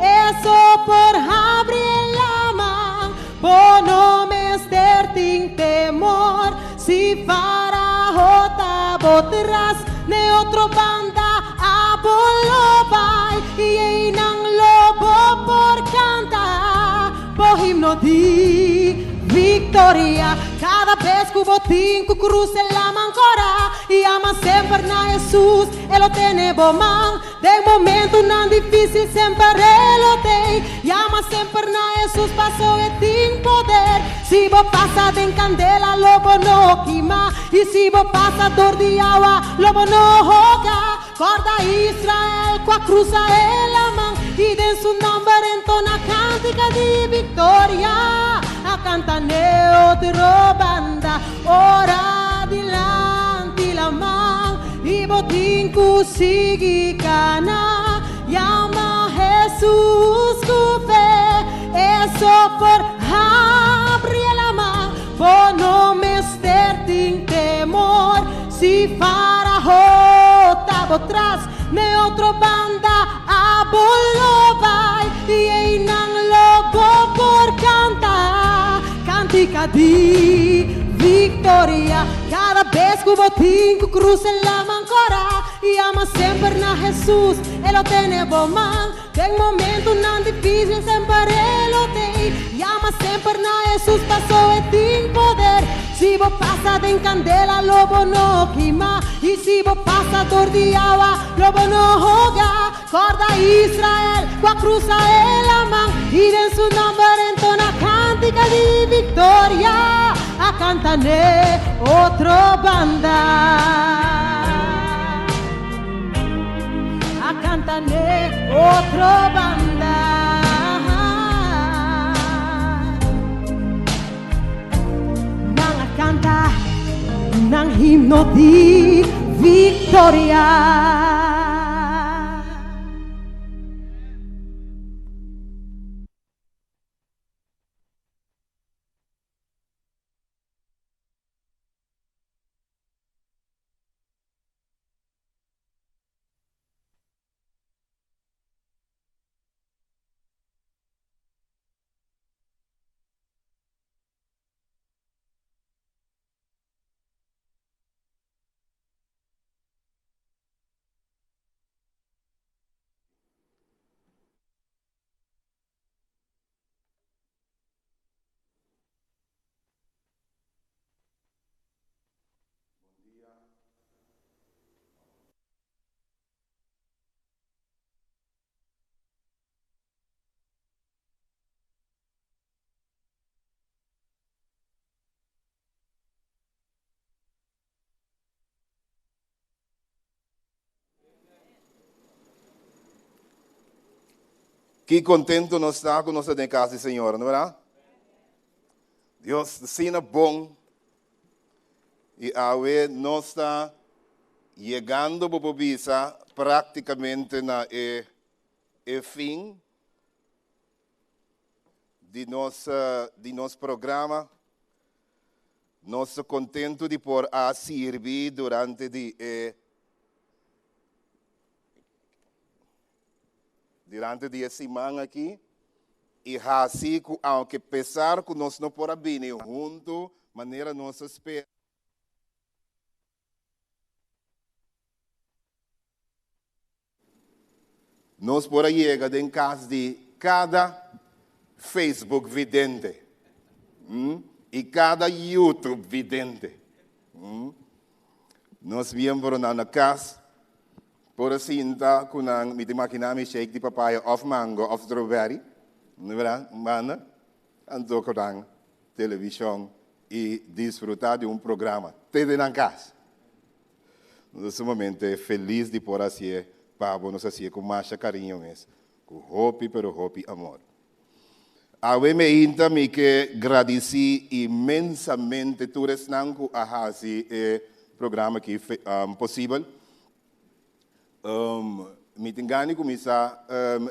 Eso por habri e laman, bo no mester tin temor. Si Farao ta bo tras, n'e otro banda abo lo bai, i einan lo bo por canta bo himno di victoria. Cada bes cu bo tin cu cruza e laman cora, yama semper na Hesus, e lo tene bo man. Den momentunan difísil semper e lo tei. Yama semper na Hesus paso e tin poder. Si bo pasa den kandela lo bo no kima, i si bo pasa dor di awa lo bo no hoga. Kòrda Israel ku a krusa e laman, i den su nòmber entona kántika di viktoria. A kanta n'e otro banda ora dilanti laman. I bo tin ku sigui kana. Yama Hesus ku fe, eso por. habri e laman, bo no mester tin temor. Si Faraó ta bo tras, n'e otro banda abo lo bai, i einan lo bo por kanta kantika di viktoria. Kada bes ku bo tin ku krusa e laman kora, yama semper na Hesus, e lo tene bo man. Den momentunan difísil semper e lo tei. Yama semper na Hesus paso e tin poder. Si bo pasa den kandela lo bo no kima, i si bo pasa dor di awa lo bo no hoga. Kòrda Israel ku a krusa e laman, i den su nòmber entona kántika di viktoria. A kanta n'e otro banda. A canta n'e otro banda. Nan a canta nan himno di victoria. Ki contento nos ta cu nos ta den cas di Señor, no verdad? Dios asina bon. Y awe nos ta yegando, bo por bisa, practicamente na e, e fin di nos, di nos programa. Nos ta contento di por a sirbi durante di e durante di e siman aki y haci cu aunke pesar cu nos no por a bini hunto manera nos a spera, Nos por a yega den kas di kada Facebook vidente i kada YouTube vidente. Nos miembronan na kas por a sinta ku nan, mi ta imaginá mi shake di papaya òf mango òf strawberry, no berdad? Un banda, anto ku nan televishon i disfrutá di un programa te den nan kas. Nos ta sumamente felis di por hasié pa bo. Nos hasié ku masha kariño mes, ku hopi pero hopi amor. Awe meinta mi ke gradisí inmensamente tur esnan ku a hasi e programa aki posibel. Mi tin gana di kuminsá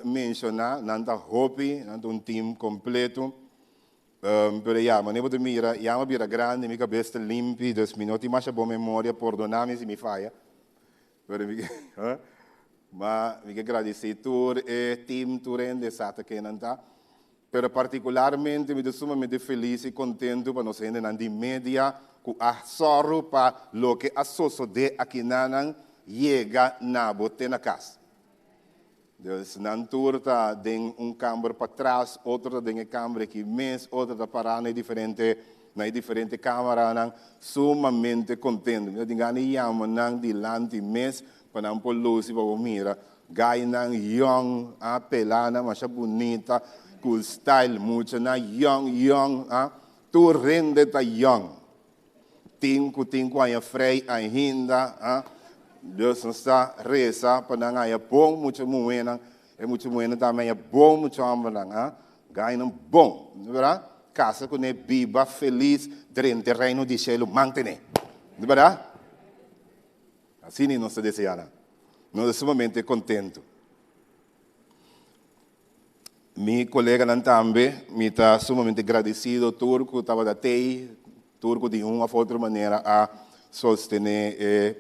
menshoná, nan ta hopi, nan ta un team kompleto. Pero ya, manera bo ta mira, ya mi a bira grandi, mi kabes ta limpi, dus mi no tin masha bon memoria, pordona mi si mi faya. Pero mi ma mi ke gradisí tur e team, tur hende sa ta ken nan ta. Pero partikularmente mi ta sumamente felis i kontentu pa nos hendenan di media ku a sòru pa loke a sosodé akinanan yega na bo te na kas. Dus nan tur ta den un kamber patras, otro ta den e kamber aki mes, otro ta pará na e diferente na e diferente kamaranan, sumamente kontento. Mi ta tin gana di yama nan dilanti mes pa nan por lusi pa bo mira gainan yòn, a pelanan masha bunita, ku style, muchanan yòn yòn, a tur hende ta yòn. Tin ku tin ku haña frei ainda, a. Dus nos ta resa pa nan haña bon mucha muhénan, e mucha muhénan tambe haña bon mucha hòmbernan, a. Gainan bon, no bèrdat? Kasa kuné, biba felis drenta e reino di shelu, mantené. No bèrdat? Asina nos ta deseá nan. Nos ta sumamente kontentu. Mi koleganan tambe, mi ta sumamente gradesido tur ku tabata tei, tur ku di un òf otro manera a sostené e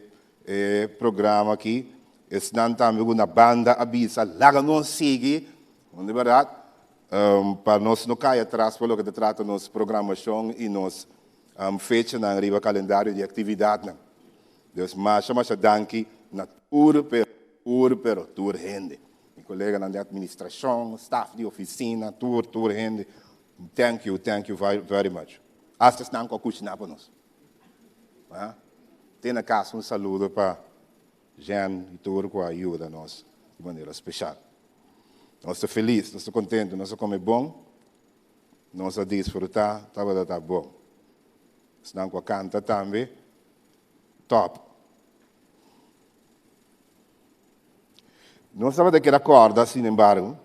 e programa aki. Esnan tambe ku na banda a bisa laga nos sigui, di bèrdat, pa nos no kai atras pa loke ta trata nos programashon i nos fechanan riba kalendario di aktividatnan. Dus masha masha danki na tur pero tur pero tur hende. Mi koleganan di administrashon, staf di ofisina, tur tur hende, thank you, thank you very much. Asta esnan ku a kushiná pa nos. Te na kas un saludo pa Jen i tur ku a yuda nos di manera speshal. Nos ta felis, nos ta kontentu, nos a kome bon, nos a disfrutá, tabata ta bon. Esnan ku a kanta tambe, top. Nos tabata keda kòrda, sinembargo,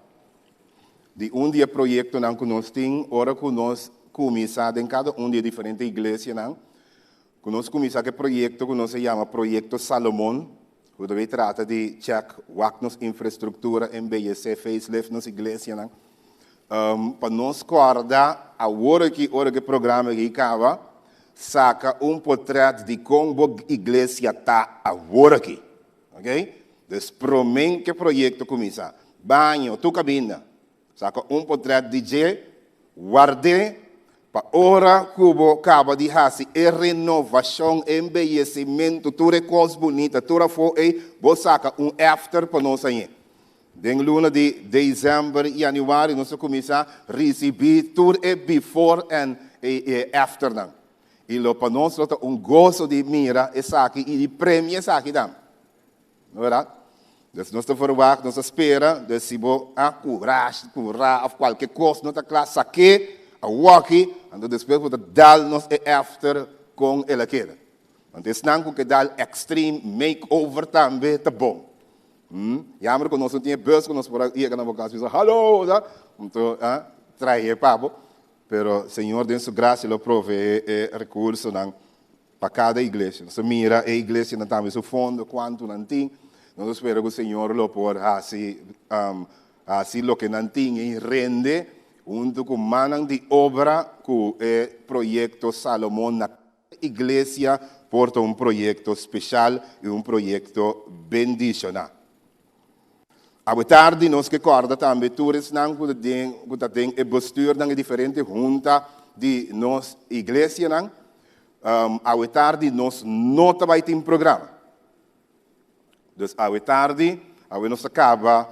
di un di e proyektonan ku nos tin ora ku nos kuminsá den kada un di e diferente iglesianan, ku nos kuminsá ku e proyekto ku nos a yama Proyekto Salomon, ku ta bay trata di chèk wak nos infrastruktura, embeyesé, facelift nos iglesianan, pa nos kòrda awor aki ora ku e programa aki kaba, saka un potrèt di kon bo iglesia ta awor aki. Ok? Dus promé ku e proyekto kuminsá, baño, tur kabinda, saka un potrèt di dje, ward'é pa ora ku bo kaba di hasi e renovashon, embeyesimentu, tur e kos bunita, tur afó ei, bo saka un èfter pa nos hañ'é. Den luna di desèmber, yanüari nos a kuminsá risibí tur e before en e èfternan. I lo pa nos lo ta un goso di mira esaki i di premia esaki tambe. No berdad? Dus nos ta verwagt, nos ta spera, dus si bo a kurashi, kura of kualke kos no ta kla, sak'é awoki, anto despues bo ta dal nos e after kon el a keda. Want esnan ku ke dal extreme makeover tambe ta bon. Jammer ku nos no tin e bus ku nos por a yega na bo kas bisa hallo, sa? Anto a trae pa bo. Pero Señor den su gracia lo proveé e recursonan pa cada iglesia. Nos ta mira e iglesianan tambe su fondo, cuanto nan tin. Nos ta spera cu Señor lo por haci, haci loke nan tin y rende hunto cu mannan di obra cu e proyecto Salomon na cada iglesia por ta un proyecto special y un proyecto bendiciona. Awe tardi nos ke kòrda tambe tur esnan ku ta den ku ta den e bestuurnan e diferente hunta di nos iglesianan. Awe tardi nos no ta bai tin programa. Dus awe tardi, awe nos ta kaba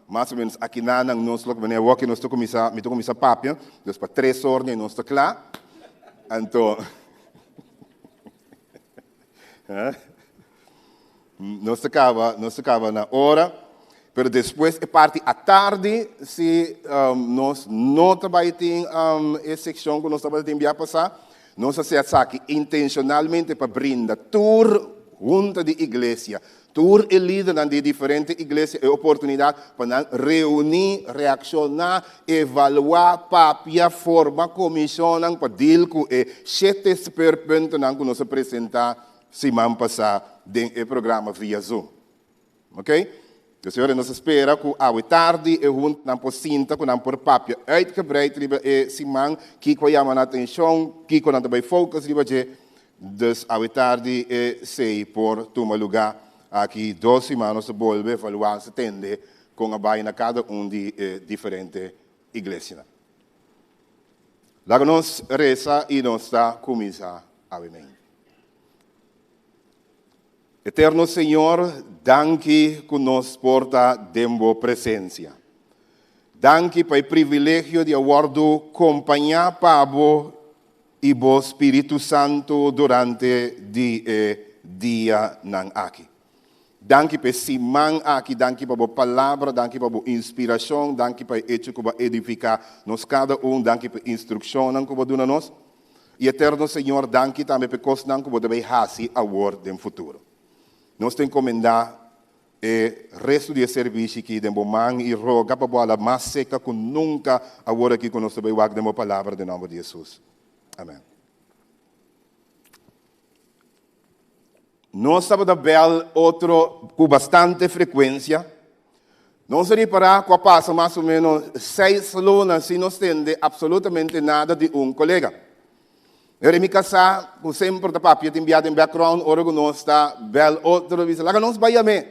mas o menos akinanan nos lo manera awor nos ta kuminsá, mi ta kuminsá papia, dus pa tres or nos ta kla. Anto Nos ta kaba, nos ta kaba na ora, pero despues e parti atardi si nos no ta bai tin e sekshon ku nos tabata tin bia pasá. Nos a hasi esaki intenshonalmente pa brinda tur hunta di iglesia, tur e lidernan di e diferente iglesia e oportunidat pa nan reuní, reakshoná, evaluá, papia, forma komishonnan pa deal ku e shete speurpuntonan ku nos a presentá siman pasá den e programa via Zoom. Ok? Dus ora nos a spera ku awe tardi e huntanan por sinta, ku nan por papia uitgebreid riba e siman, kiko a yama nan atenshon, kiko nan ta bai focus riba dje. Dus awe tardi esei por tuma lugá. Aki dos siman nos ta bolbe evaluá, nos ta tende kon a bai na kada un di e diferente iglesianan. Laga nos resa i nos ta kuminsá awe mente. Eterno Señor, danki ku nos por ta den bo presensia. Danki pa e privilegio di a wòrdu kompañá pa bo i bo Spiritu Santu durante di e dianan aki. Danki pa e siman aki, danki pa bo palabra, danki pa bo inspirashon, danki pa e echo ku bo a edifiká nos kada un, danki pa e instrukshonnan ku bo a duna nos. I Eterno Señor, danki tambe pa e kosnan ku bo ta bai hasi awor den futuro. Nos ta enkomendá e restu di e servisio aki den bo man i roga pa bo hala mas seka ku nunka awor aki ku nos ta bai wak den bo palabra den nòmber di Hesus. Amèn. Nos tabata bèl otro ku bastante frekuensia. Nos a ripará ku a pasa mas o ménos seis luna sin nos tende apsolutamente nada di un kolega. Ora mi kasá, ku semper ta papia tin bia den background ora ku nos ta bèl otro, bisa laga nos bai yam'é.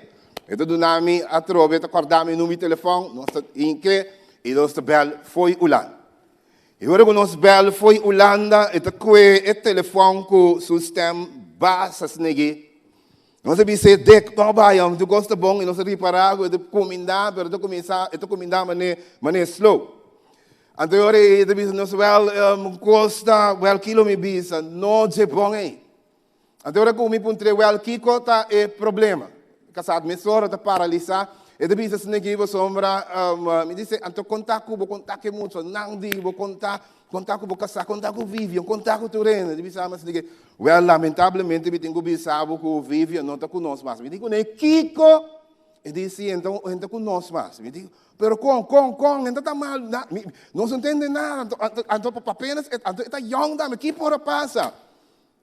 E ta duna mi atrobe, ta kòrda mi number di telefòn, nos ta hinke i nos ta bèl fo'i Ulanda. I ora ku nos bèl fo'i Ulanda, e ta kue e telefòn ku su stèm basa snegí. Nos a bis'é, Dick, no bai, amo, tur kos ta bon. I nos a ripará ku e ta kumindá, pero e ta kuminsá, e ta kumindá manera, manera slow. Anto e ora ei e ta bisa nos, Wèl, kos ta, wèl, kilo mi bisa? No dje bon ei. Anto e ora ku mi puntr'é, Wèl, kiko ta e problema? Kasá mesora ta paralisá. E ta bisa asina aki pasobra, mi di, Anto konta ku bo, konta ku e muchanan di bo, konta Konta ku bo kasá, konta ku Vivian, konta ku tur hende. Di bisa mi asina ke, wèl, lamentablemente mi tin ku bisa bo ku Vivian no ta ku nos mas. Mi di kuné, kiko? E di, si, e no ta ku nos mas. Mi di, pero kon, kon, kon, e no ta mal, na, mi, nos no tende nada, anto, anto, anto apenas, anto e ta yòn tambe, ki por a pasa?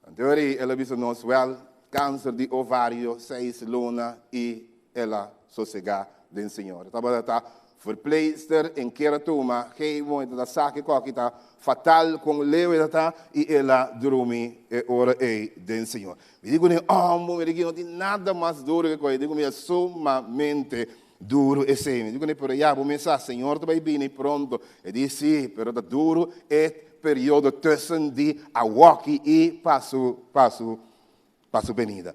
Anto ora el a bisa nos, wèl, kanser di ovario, seis luna i el a sosegá den Señor. E tabata ta verpleegster en kier a tuma chemo, e tabata sa ke kòki ta fatal kon leu e ta i el a drumi e ora ei den Señor. Mi di kuné, Òmbo, mi di ki no tin nada mas duru ke kòki. Mi di ku mi a sumamente duru esei. Mi di kuné, pero ya, bo mes sa, Señor ta bai bini pronto. E di, Sí, pero ta duru e periodo tussen di awoki i pa su, pa su, pa su benida.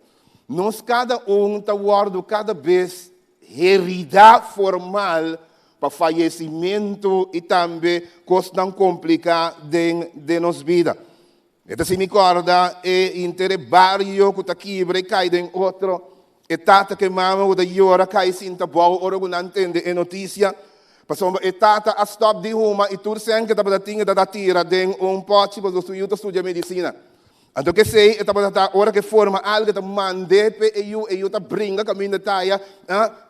Nos kada un ta wòrdu kada bes heridá formal pa fayesimentu i tambe kosnan kompliká den den nos bida. E ta si mi kòrda e hinter e bario ku ta kibra i kai den otro, e tata ku e mama ku ta yora kai sinta bou ora ku nan tende e notisia, pasobra e tata a stòp di huma i tur sèn ku e tabata tin e tabata tira den un pòchi pasobra su yu ta studia medisina. Anto k'esei e tabata ta ora ku e forma algu e ta mand'é p'e e yu, e yu ta bringa kaminda taya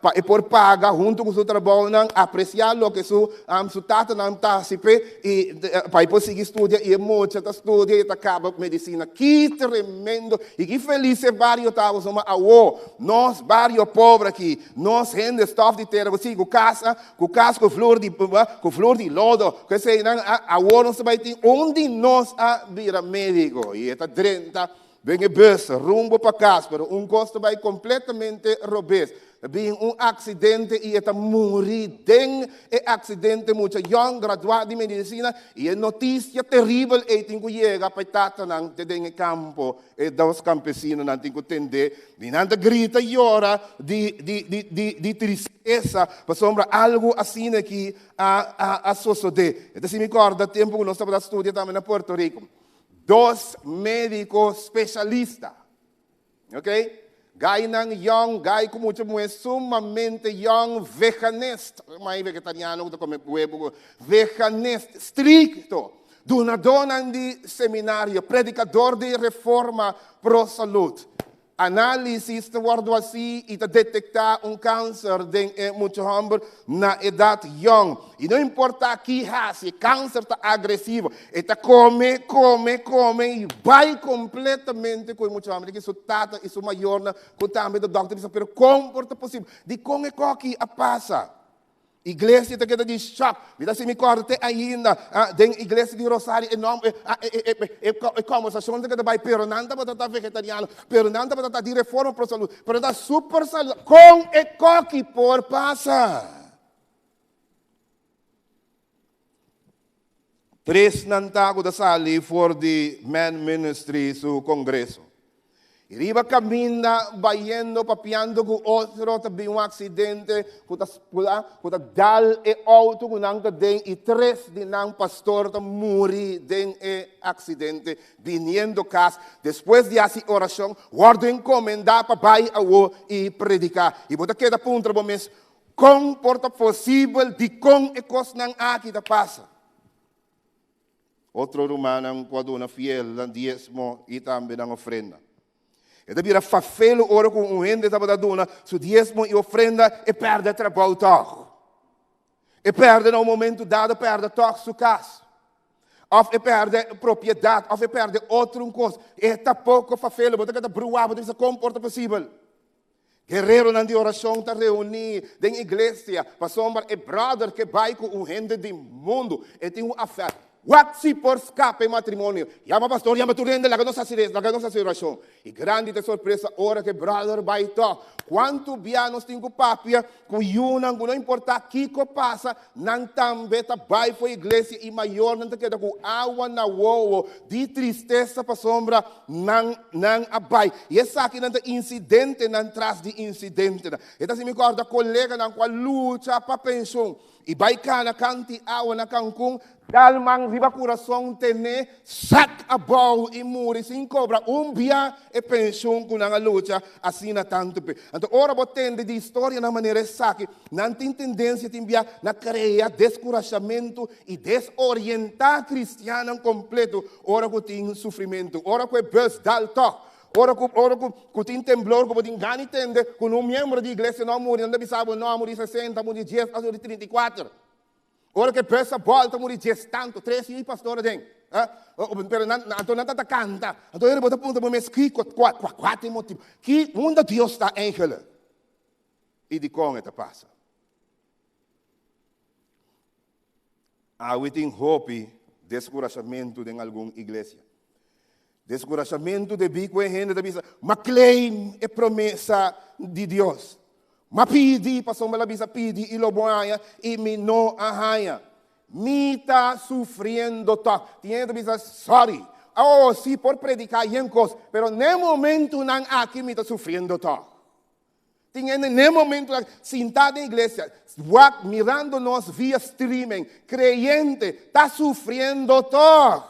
pa e por paga huntu ku su trabounan, apresiá loke su su tatanan ta hasi p'e i pa e por sigui studia i e mucha ta studia i e ta kaba medisina. Ki tremendo i ki felis e bario ta pasobra awo nos bario pobre aki, nos hende stòf di tera ku sigui ku kasa, ku kas ku flur di ku flur di lodo, ku eseinan awo nos ta bai tin un di nos a bira médiko i e ta drenta Den e bus rumbo pa cas, pero un cos ta bay completamente robes. Ta bin un accidente y e ta muri den e accidente. Mucha yong, gradua di medicina, y e noticia teribel ey tin cu yega pa e tatanan te den e campo. E dos campesinonan tin cu tende di nan ta grita yora di, di, di, di, di tristesa pasobra algo asina aki a, a, a sosode. E ta haci mi corda tempo cu nos tabata studia tambe na Puerto Rico. Dos médiko spesialista. Ok? Gainan yòn, gai ku mucha muhé sumamente yòn, veganist, mai vegetariano ku ta kome webu, veganist, strikto, dunadónan di seminario, predikador di reforma pro salud. Análisis ta wòrdu hasí i ta detektá un kanser den e mucha hòmber na edat yòn. I no importá ki hasi, e kanser ta agresivo. E ta kome, kome, kome i bai kompletamente ku e mucha hòmber. Di ki su tata i su mayornan ku tambe ta dòkter bisa, pero kon por ta posibel? Dikon e kòki a pasa? Iglesia ta keda di shock. Mi ta hasi mi kòrda te ainda den iglesia di Rosario e nòm e e e kòmbersashon ta keda bai pero nan tabata ta vegetariano, pero nan tabata ta di reforma pro salud, pero nan ta super saludabel. Kon e kòki por pasa? Tres nan ta ku ta sali for di Men Ministry su kongreso. I riba kaminda bayendo papiando ku otro ta bin un aksidente ku ta ku ta dal e outo ku nan ta den i tres di nan pastor ta muri den e aksidente biniendo kas despues di hasi orashon wòrdu enkomendá pa bai awo i prediká. I bo ta keda puntra bo mes Kon por ta posibel? Dikon e kosnan aki ta pasa? Otro rumannan ku a duna fiel nan diesmo i tambe nan ofrenda. E ta bira fafelu ora ku un hende tabata duna su diesmo i ofrenda, e pèrdè trabou tòg. E pèrdè na un momentu dado pèrdè tòg su kas. Òf e pèrdè propiedat, òf e pèrdè otro un kos. E ta poko fafelu, bo ta keda bruá, bo ta bisa kon por ta posibel? Guerreronan di orashon ta reuní den iglesia pasobra e bròder ke bai ku un hende di mundu. E tin un afèr. Wak si por skapa e matrimonio. Yama pastor, yama tur hende, laga nos hasi res, laga nos hasi orashon. I grandi ta e sorpresa ora ku e bròder bai tòg. Kuantu bia nos tin ku papia ku yunan ku no importá kiko pasa, nan tambe ta bai for iglesia i mayornan ta keda ku awa na wowo di tristesa pasobra nan nan a bai. I esakinan ta insidentenan tras di insidentenan. E ta hasi mi kòrda koleganan ku a lucha pa penshon i bai kana kanti awa na Cancun, dal man riba kurason tene sak abou i muri sin kobra un bia e penshon ku nan a lucha asina tantu p'e. Anto ora bo tende di historianan manera esaki, nan tin tendensia tin bia na krea deskurashamentu i desorientá kristiannan kompleto ora ku tin sufrimentu, ora ku e bus dal tòg, ora ku ora ku ku tin temblor ku bo tin gana di tende ku un miembro di iglesia no a muri, nan ta bisa bo no a muri sesenta, a muri dies, a muri 34. Ora ku e bus a bòlta muri djes tantu, tres i pastor aden. Pero nan, anto nan ta kanta. Anto ora bo ta puntra bo mes kiko, kua, kua, kua ta e motibu? Ki, unda Dios ta eigenlijk? I dikon e ta pasa? Awe tin hopi deskurashamentu den algun iglesia. Deskurashamentu debí ku e hende ta bisa, M'a claim e promesa di Dios. M'a pidi, pasobra el a bisa pidi i lo bo haña, i mi no a haña. Mi ta sufriendo tòg. Tin hende ta bisa, Sorry. Oh, sí, por prediká yen kos, pero n'e momentunan aki mi ta sufriendo tòg. Tin hende n'e momentunan sintá den iglesia, wak mirando nos via streaming, kreyente, ta sufriendo tòg.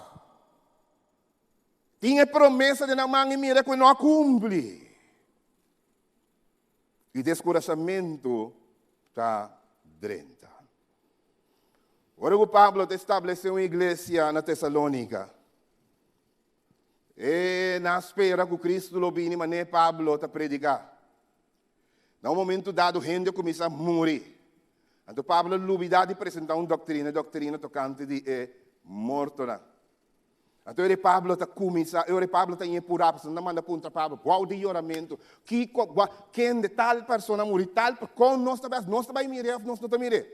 Tin e promesa den nan man i mira ku e no a kumpli. I deskurashamentu ta drenta. Ora ku Pablo ta establesé un iglesia na Tesalónika, e na spera ku Kristu lo bini manera Pablo ta prediká. Na un momento dado hende a kuminsá muri. Anto Pablo a lubidá di presentá un doktrina, e doktrina tokante di e mortonan. Anto ora Pablo ta kuminsá, e ora Pablo ta ñe purá, pasobra nan manda puntra Pablo, bou di yoramentu, kiko, gua, kende, tal persona a muri, tal, kon nos ta bai, nos ta bai mir'é òf nos no ta mir'é?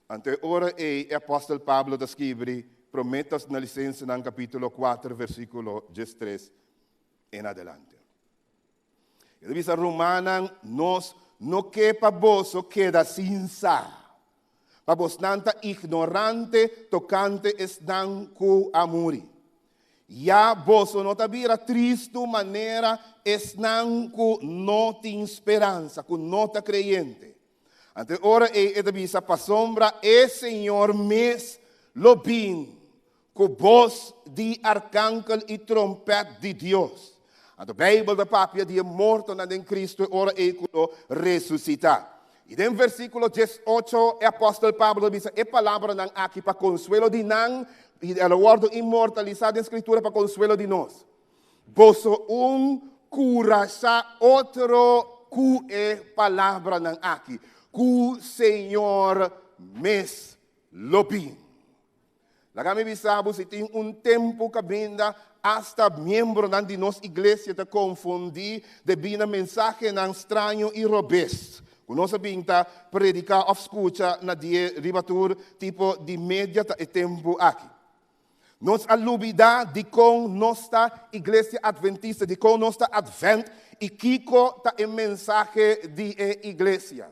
Anto e ora ei e apòstel Pablo ta skibri Promé Tesnalisensenan kapítulo kuater versíkulo diestres en adelante. E ta bisa, Rumannan, nos no ke pa boso keda sin sa, pa bosnan ta ignorante tokante esnan ku a muri. Ya boso no ta bira tristu manera esnan ku no tin speransa, ku no ta kreyente. Anto e ora ei e ta bisa, Pasobra e Señor mes lo bin ku bos di arkankel i trompèt di Dios. Anto Beibel ta papia di e mortonan den Kristu e ora ei ku lo resusitá. I den versíkulo 18 e apòstel Pablo ta bisa e palabranan aki pa konsuelo di nan, i el a wòrdu inmortalisá den Skritura pa konsuelo di nos. Boso un kurashá otro ku e palabranan aki, ku Señor mes lo bin. Laga mi bisa bo si tin un tempu kaminda asta miembronan di nos iglesia ta konfundí debí na mensahenan straño i robes ku nos a bin ta prediká òf skucha na die riba tur tipo di media ta e tempu aki. Nos a lubidá dikon nos ta Iglesia Adventista, dikon nos ta Advent i kiko ta e mensahe di e iglesia.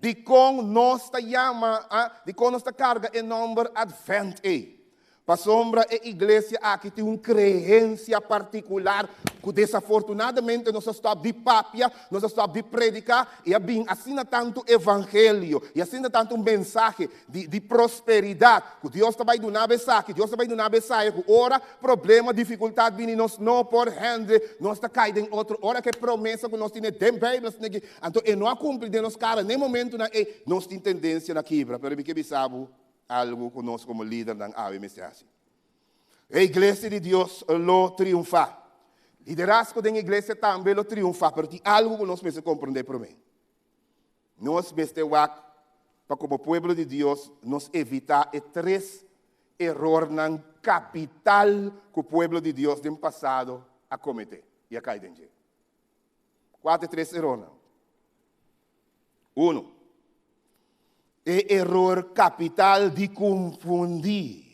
Dikon nos ta yama, a, dikon nos ta karga e nòmber Advent ei? Pasobra e iglesia aki tin un kreensia partikular ku desafortunadamente nos a stòp di papia, nos a stòp di prediká i a bin asina tantu evangelio i asina tantu mensahe di di prosperidat ku Dios ta bai duna bo esaki, Dios ta bai duna bo esaya ku ora problema, difikultat bini nos no por hende, nos ta kai den otro. Ora ku e promesa ku nos tene den Beibel asina aki Anto e no a kumpli den nos kara n'e momentunan ei. Nos tin tendensia na kibra, pero mi ke bisa bo algu ku nos komo lidernan awe mester hasi. E iglesia di Dios lo triunfá. Liderazgo den iglesia tambe lo triunfá, pero tin algu ku nos mester komprondé promé. Nos mester wak pa komo pueblo di Dios nos evitá e tres erornan kapital ku pueblo di Dios den pasado a kometé i a kai den dje. Kua ta e tres erornan? Uno, e eror kapital di konfundí.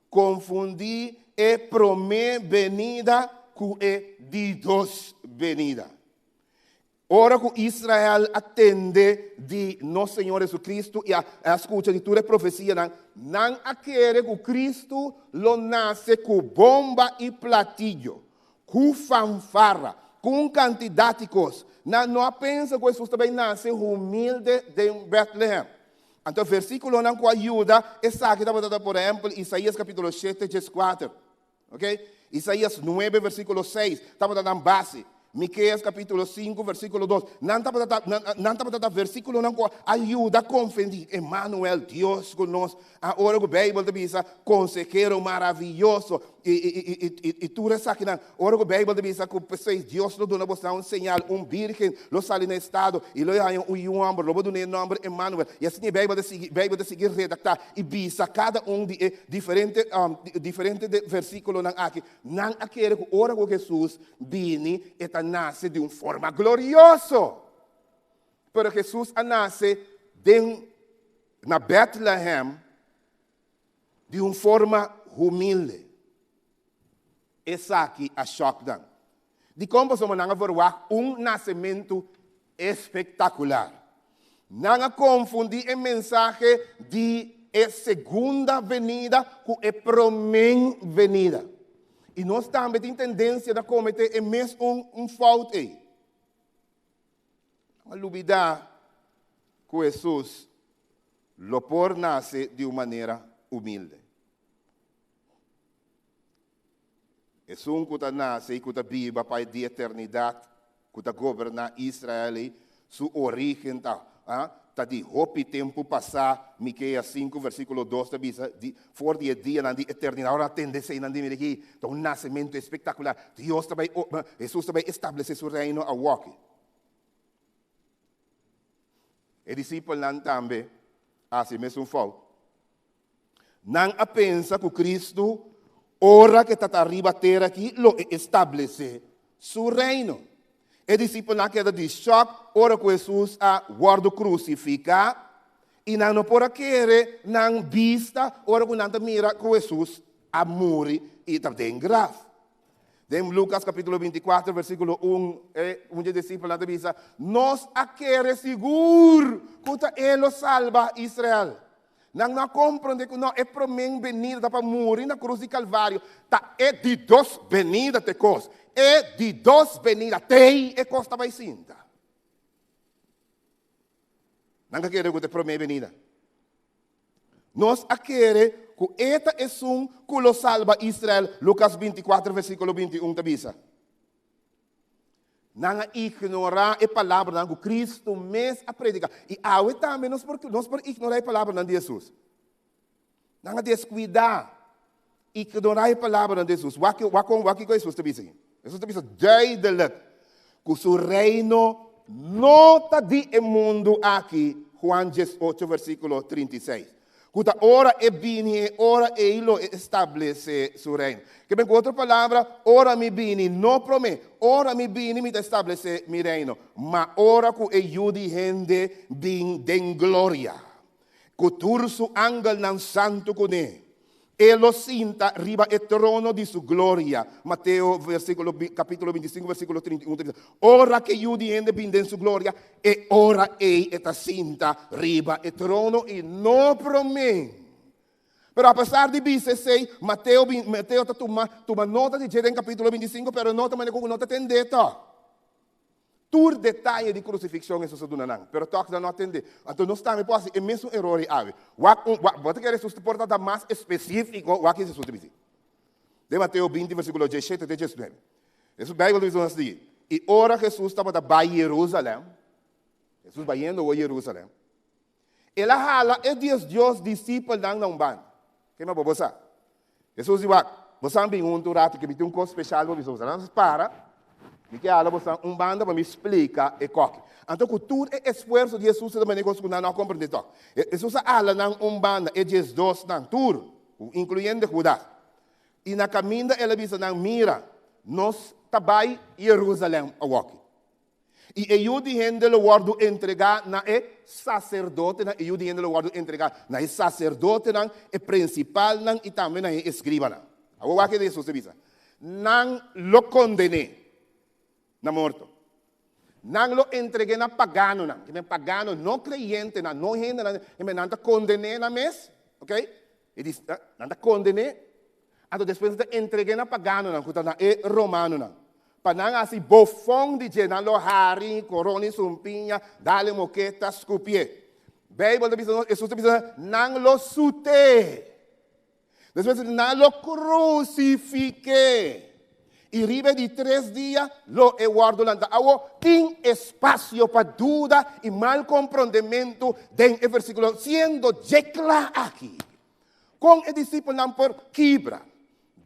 Konfundí e promé benida ku e di dos benida. Ora ku Israel a tende di nos Señor Jesucristo i a skucha di tur e profesianan, nan a kere ku Cristo lo nase ku bomba i platillo, ku fanfarra, ku un kantidat di kos. Nan no a pensa ku Hesus ta bai nase humilde den Bètlehèm. Anto versíkulonan ku a yuda esaki tabata ta por ehèmpel Isaías kapítulo shete djeskuater. Ok? Isaías 9, versíkulo 6, tabata nan base. Miqueas capítulo 5, versíkulo 2. Nan tabata ta, nan, nan tabata ta versíkulonan ku a yuda konfendí Emmanuel, Dios ku nos. Ora ku Beibel ta bisa konsehero maravioso i, i, i, i, i, i tur esakinan. Ora ku Beibel ta bisa ku p'esei Dios lo duna bosnan un señal, un bírgen lo sali na estado i lo haña un yu hòmber, lo bo dun'é e nòmber Emmanuel. I asina e Beibel ta sigui, Beibel ta sigui redaktá i bisa kada un di e diferente, diferente de versíkulonan aki. Nan a kere ku ora ku Hesus bini, e ta nase di un forma glorioso. Pero Hesus a nase den na Bètlehèm di un forma humilde. Esaki a shòk nan. Dikon? Pasobra nan a verwagt un nasementu espektakular. Nan a konfundí e mensahe di e segunda venida ku e promé venida. I nos tambe tin tendensia na kometé e mes un fout ei. Nan a lubidá ku Hesus lo por nase di un manera humilde. Esun ku ta nase i ku ta biba pa di eternidat, ku ta goberná Israel ei, su orígen ta, ta di hopi tempu pasá, Mikeas sinku versíkulo dos ta bisa, di, for di e dianan di eternidat. Ora tende eseinan di mira aki, ta un nasementu espektakular. Dios ta bai, Hesus ta bai establesé su reino awoki. E disipelnan tambe a hasi e mesun fout. Nan a pensa ku Kristu, ora ku e ta ta riba tera aki, lo e establesé su reino. E disipelnan a keda di shòk ora ku Hesus a wòrdu krusifiká, i nan no por a kere nan bista ora ku nan ta mira ku Hesus a muri i ta den graf. Den Lukas kapítulo 24, versíkulo 1, e un dje disipelnan ta bisa, Nos a kere sigur ku ta e lo salba Israel. Nan no a komprondé ku no e promé benida ta pa muri na krus di Kalvario, ta e di dos benida ta e kos. E di dos benida, t'ei e kos ta bai sinta. Nan a kere ku ta e promé benida. Nos a kere ku e ta esun ku lo salba Israel, Lukas 24 versíkulo 21 ta bisa. Nan a ignorá e palabranan ku Kristu mes a prediká. I awe tambe nos por, nos por ignorá e palabranan di Hesus. Nan a deskuidá, ignorá e palabranan di Hesus. Wak, wak kon, wak kiko Hesus ta bisa aki. Hesus ta bisa duidelijk ku su reino no ta di e mundu aki, Juan 18 versíkulo 36. Ku ta ora e bini, e ora ei lo e establesé su reino. Ke men ku otro palabra, ora mi bini, no promé, ora mi bini mi ta establesé mi reino, ma ora ku e Yu di hende bin den gloria, ku tur su angelnan santu kuné, E lo sinta riba e trono di su gloria. Mateo versíkulo, kapítulo 25, versíkulo 31 ta bisa, Ora ku e Yu di hende bin den su gloria, e ora ei e ta sinta riba e trono i no promé. Pero apesar di bisa esei, Mateo, Mateo ta tuma, tuma nota di dje den kapítulo 25, pero no ta manera ku no ta tendé tòg. Tur detaye di krusifikshon Hesus a duna nan, pero tòg nan no a tendé. Anto nos tambe por hasi e mesun eror ei awe. Wak un, wak, bo ta kere Hesus por ta mas espesífiko? Wak kiko Hesus ta bisa. Den Mateo 20, versíkulo 17 te 19. Hesus, Beibel ta bisa nos así, I ora Hesus tabata bai Yerusalèm, Hesus bayendo awor Yerusalèm, el a hala e diesdos disipelnan na un banda. Kema bo, bo sa. Hesus di wak, bosan bin huntu un ratu ke mi tin un kos speshal pa bisa bosan. Nan para, mi ke hala bosan un banda pa mi splika e koki. Anto ku tur e esfuerso di Hesus ta mane kos ku nan no a komprende tòg. Hesus a hala nan un banda, e diesdosnan, tur, inkluyendo Hudas. I na kaminda el a bisa nan, Mira, nos ta bai Yerusalèm awoki. I e Yu di hende lo wòrdu entregá na e saserdotenan, e Yu di hende lo wòrdu entregá na e saserdotenan, e prinsipalnan i tambe na e eskribanan. Awor wak kiko Hesus ta bisa, Nan lo konden'é na morto. Nan lo entreg'é na paganonan. Kimen pagano, no kreyentenan, no hendenan, kimen nan ta konden'é nan mes, oké? E di, nan ta konden'é, anto despues nan ta entreg'é na paganonan, ku ta na e romanonan, pa nan hasi bofon di dje, nan lo hari, korona i sumpiña, dal e moketa, skupié. Beibel ta bisa nos, Hesus ta bisa nos, nan lo sut'é. Despues nan lo krusifik'é. I riba e di tres dia lo e wòrdu lantá. Awor, tin espasio pa duda i mal komprondementu den e versíkulo, siendo dje kla aki. Kon e disipelnan por kibra,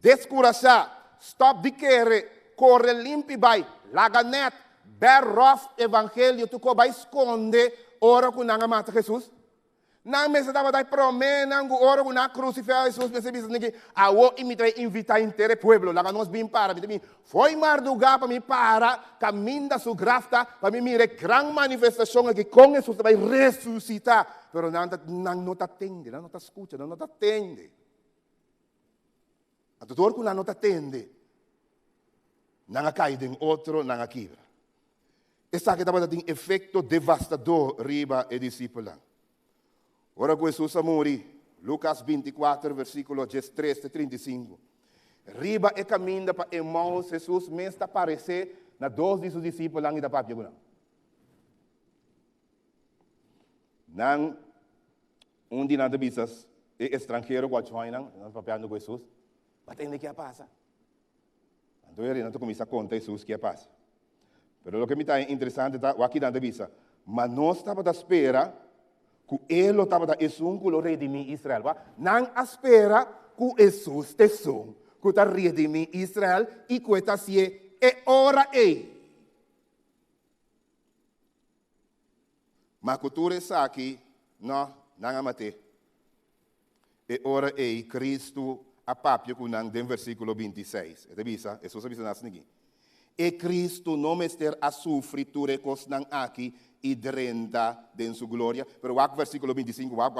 deskurashá, stòp di kere, kore limpi bai, laga nèt, bèr ròf evangelio tur kos bai skonde ora ku nan a mata Hesus? Nan mester tabata e proménan ku ora ku nan a krusifiká Hesus mester bisa esaki, Awor i mi ta invitá henter e pueblo, laga nos bin para. Mi ta bin fo'i mardugá pa mi para kaminda su graf ta, pa mi mira e gran manifestashon aki kon Hesus ta bai resusitá. Pero nan ta, nan no ta tende, nan no ta skucha, nan no ta tende. Anto dor ku nan no ta tende, nan a kai den otro, nan a kibra. Esaki tabata tin efekto devastador riba e disipelnan. Ora ku Hesus a muri, Lukas 24, versíkulo 13 te 35, riba e kaminda pa Emaus, Hesus mes ta paresé na dos di su disipelnan i ta papia ku nan. Nan, un di nan ta bisa e estranhero ku a join nan, nan ta papiando ku Hesus, Bo tende ke a pasa? Anto e reina ta kuminsá konta Hesus ke a pasa. Pero loke mi ta haña interesante ta wak kinan ta bisa, Ma nos tabata spera ku e lo tabata esun ku lo redimí Israel. Wak, nan a spera ku Hesus ta esun ku ta redimí Israel i ku e ta hasié e ora ei. Ma ku tur esaki, nò, nan a mat'é. E ora ei Kristu a papia ku nan den versíkulo 26. E ta bisa, Hesus a bisa nan asin'aki, E Kristu no mester a sufri tur e kosnan aki i drenta den su gloria? Pero wak versíkulo 25, wak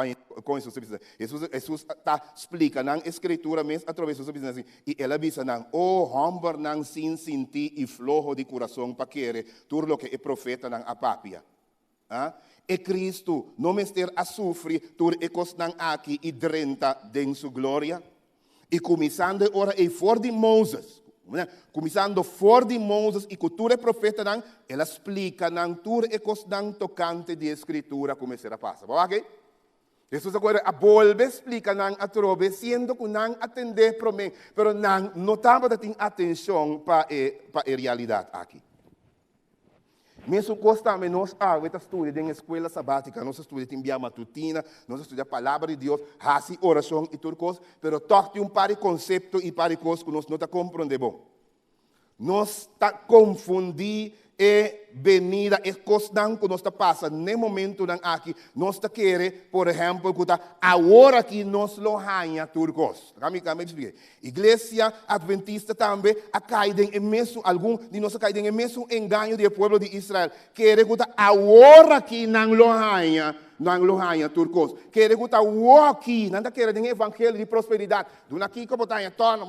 kon Hesus a bisa. Hesus, Hesus ta splika nan e Skritura mes atrobe Hesus a bisa nan asin, I el a bisa nan, O hòmbernan sin sintí i floho di kurason pa kere tur loke e profetanan a papia. A E Kristu no mester a sufri tur e kosnan aki i drenta den su gloria? I kuminsando e ora ei for di Moses, kuminsando for di Moses i ku tur e profetanan, el a splika nan tur e kosnan tokante di e Skritura ku mester a pasa. Bo wak ei? Hesus a kore a bolbe splika nan atrobe, siendo ku nan a tend'é promé, pero nan no tabata tin atenshon pa e pa e realidat aki. Mesun kos tambe nos awe ta studia den eskuela sabátika, nos a studia tin bia matutina, nos a studia palabra di Dios, hasi orashon i tur kos, pero tòg tin un par di konsepto i par di kos ku nos no ta komprondé bon. Nos ta konfundí e benida, e kosnan ku nos ta pasa n'e momentunan aki. Nos ta kere, por ehèmpel, ku ta awor aki nos lo haña tur kos. Laga mi laga mi splika. Iglesia Adventista tambe a kai den e mesun, algun di nos a kai den e mesun engaño di e pueblo di Israel. Kere ku ta awor aki nan lo haña, nan lo haña tur kos. Kere ku ta awoki, nan ta kere den e evangelio di prosperidat. Duna kiko bo ta haña tòrna,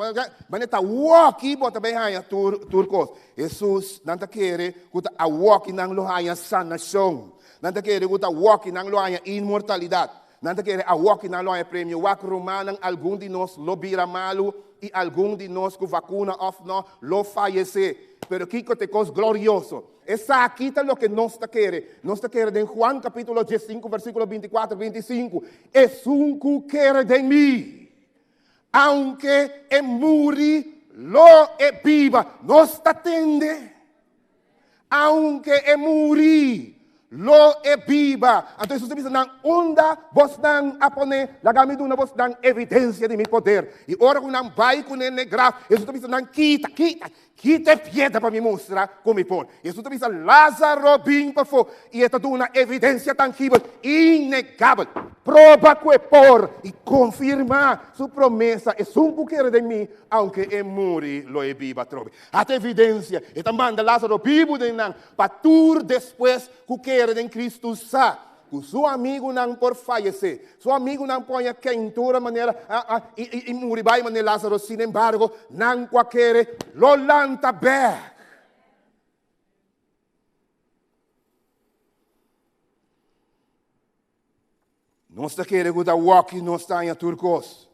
manera ta awoki bo ta bai haña tur tur kos. Hesus, nan ta kere ku ta awoki nan lo haña sanashon. Nan ta kere ku ta awoki nan lo haña inmortalidat. Nan ta kere awoki nan lo haña premio. Wak rumannan, algun di nos lo bira malu i algun di nos ku vakuna òf nò lo fayesé. Pero kiko ta e kos glorioso? Esaki ta loke nos ta kere. Nos ta kere den Juan kapítulo diesinku versíkulo bintikuater, bintisinku, Esun ku kere den mi, aunke e muri, lo e biba. Nos ta tende? Aunke e muri, lo e biba. Anto Hesus a bisa nan, Unda bosnan a pone? Laga mi duna bosnan evidensia di mi poder. I ora ku nan bai kuné n'e graf, Hesus a bisa nan, Kita, kita, kita e piedra pa mi mustra ku mi por. Hesus a bisa, Lázaro, bin pafó. I e ta duna evidensia tangibel, innegabel, proba ku e por i konfirmá su promesa, Esun ku kere den mi, aunke e muri, lo e biba atrobe. Ata evidensia, e ta manda Lázaro bibu den nan, Pa tur despues ku kere den Kristu sa ku su amigunan por fayesé. Su amigunan por haña keintura manera i muri bai manera Lázaro. Sinembargo, nan ku a kere lo lanta bèk. Nos ta kere ku ta wòki nos ta haña tur kos.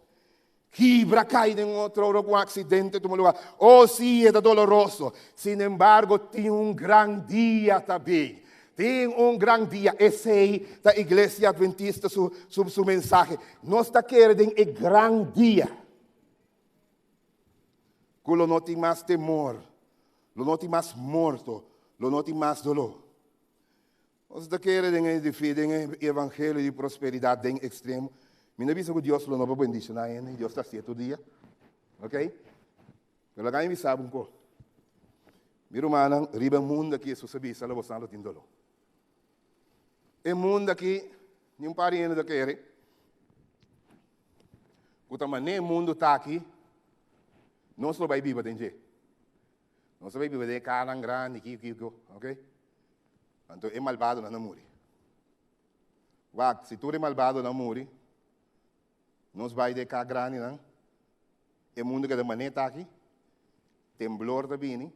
Kibra kai den otro ora ku un aksidente tuma lugá. Oh sí, e ta doloroso. Sin embargo, tin un gran dia ta bin. Tin un gran dia. Esei ta Iglesia Adventista su, su, su mensahe. Nos ta kere den e gran dia. Ku lo no tin mas temor, lo no tin mas morto, lo no tin mas doló. Nos ta kere den e den e evangelio di prosperidat den ekstremo. Mi no bisa ku Dios lo no por bendishoná hende, Dios ta hasié tur dia. Ok? Pero laga mi bisa bo un kos. Mi rumannan, riba e mundu aki Hesus a bisa lo boso lo tin doló. E mundu aki, ni un par di hende ta kere ku ta manera e mundu ta aki, nos lo bai biba den dje. Nos ta bai biba den e kanan grandi, kiko, kiko, ok? Anto e malbadonan a muri. Wak, si tur e malbadonan muri, nos bai den e kak grandinan, e mundu keda manera ta aki, temblor ta bini,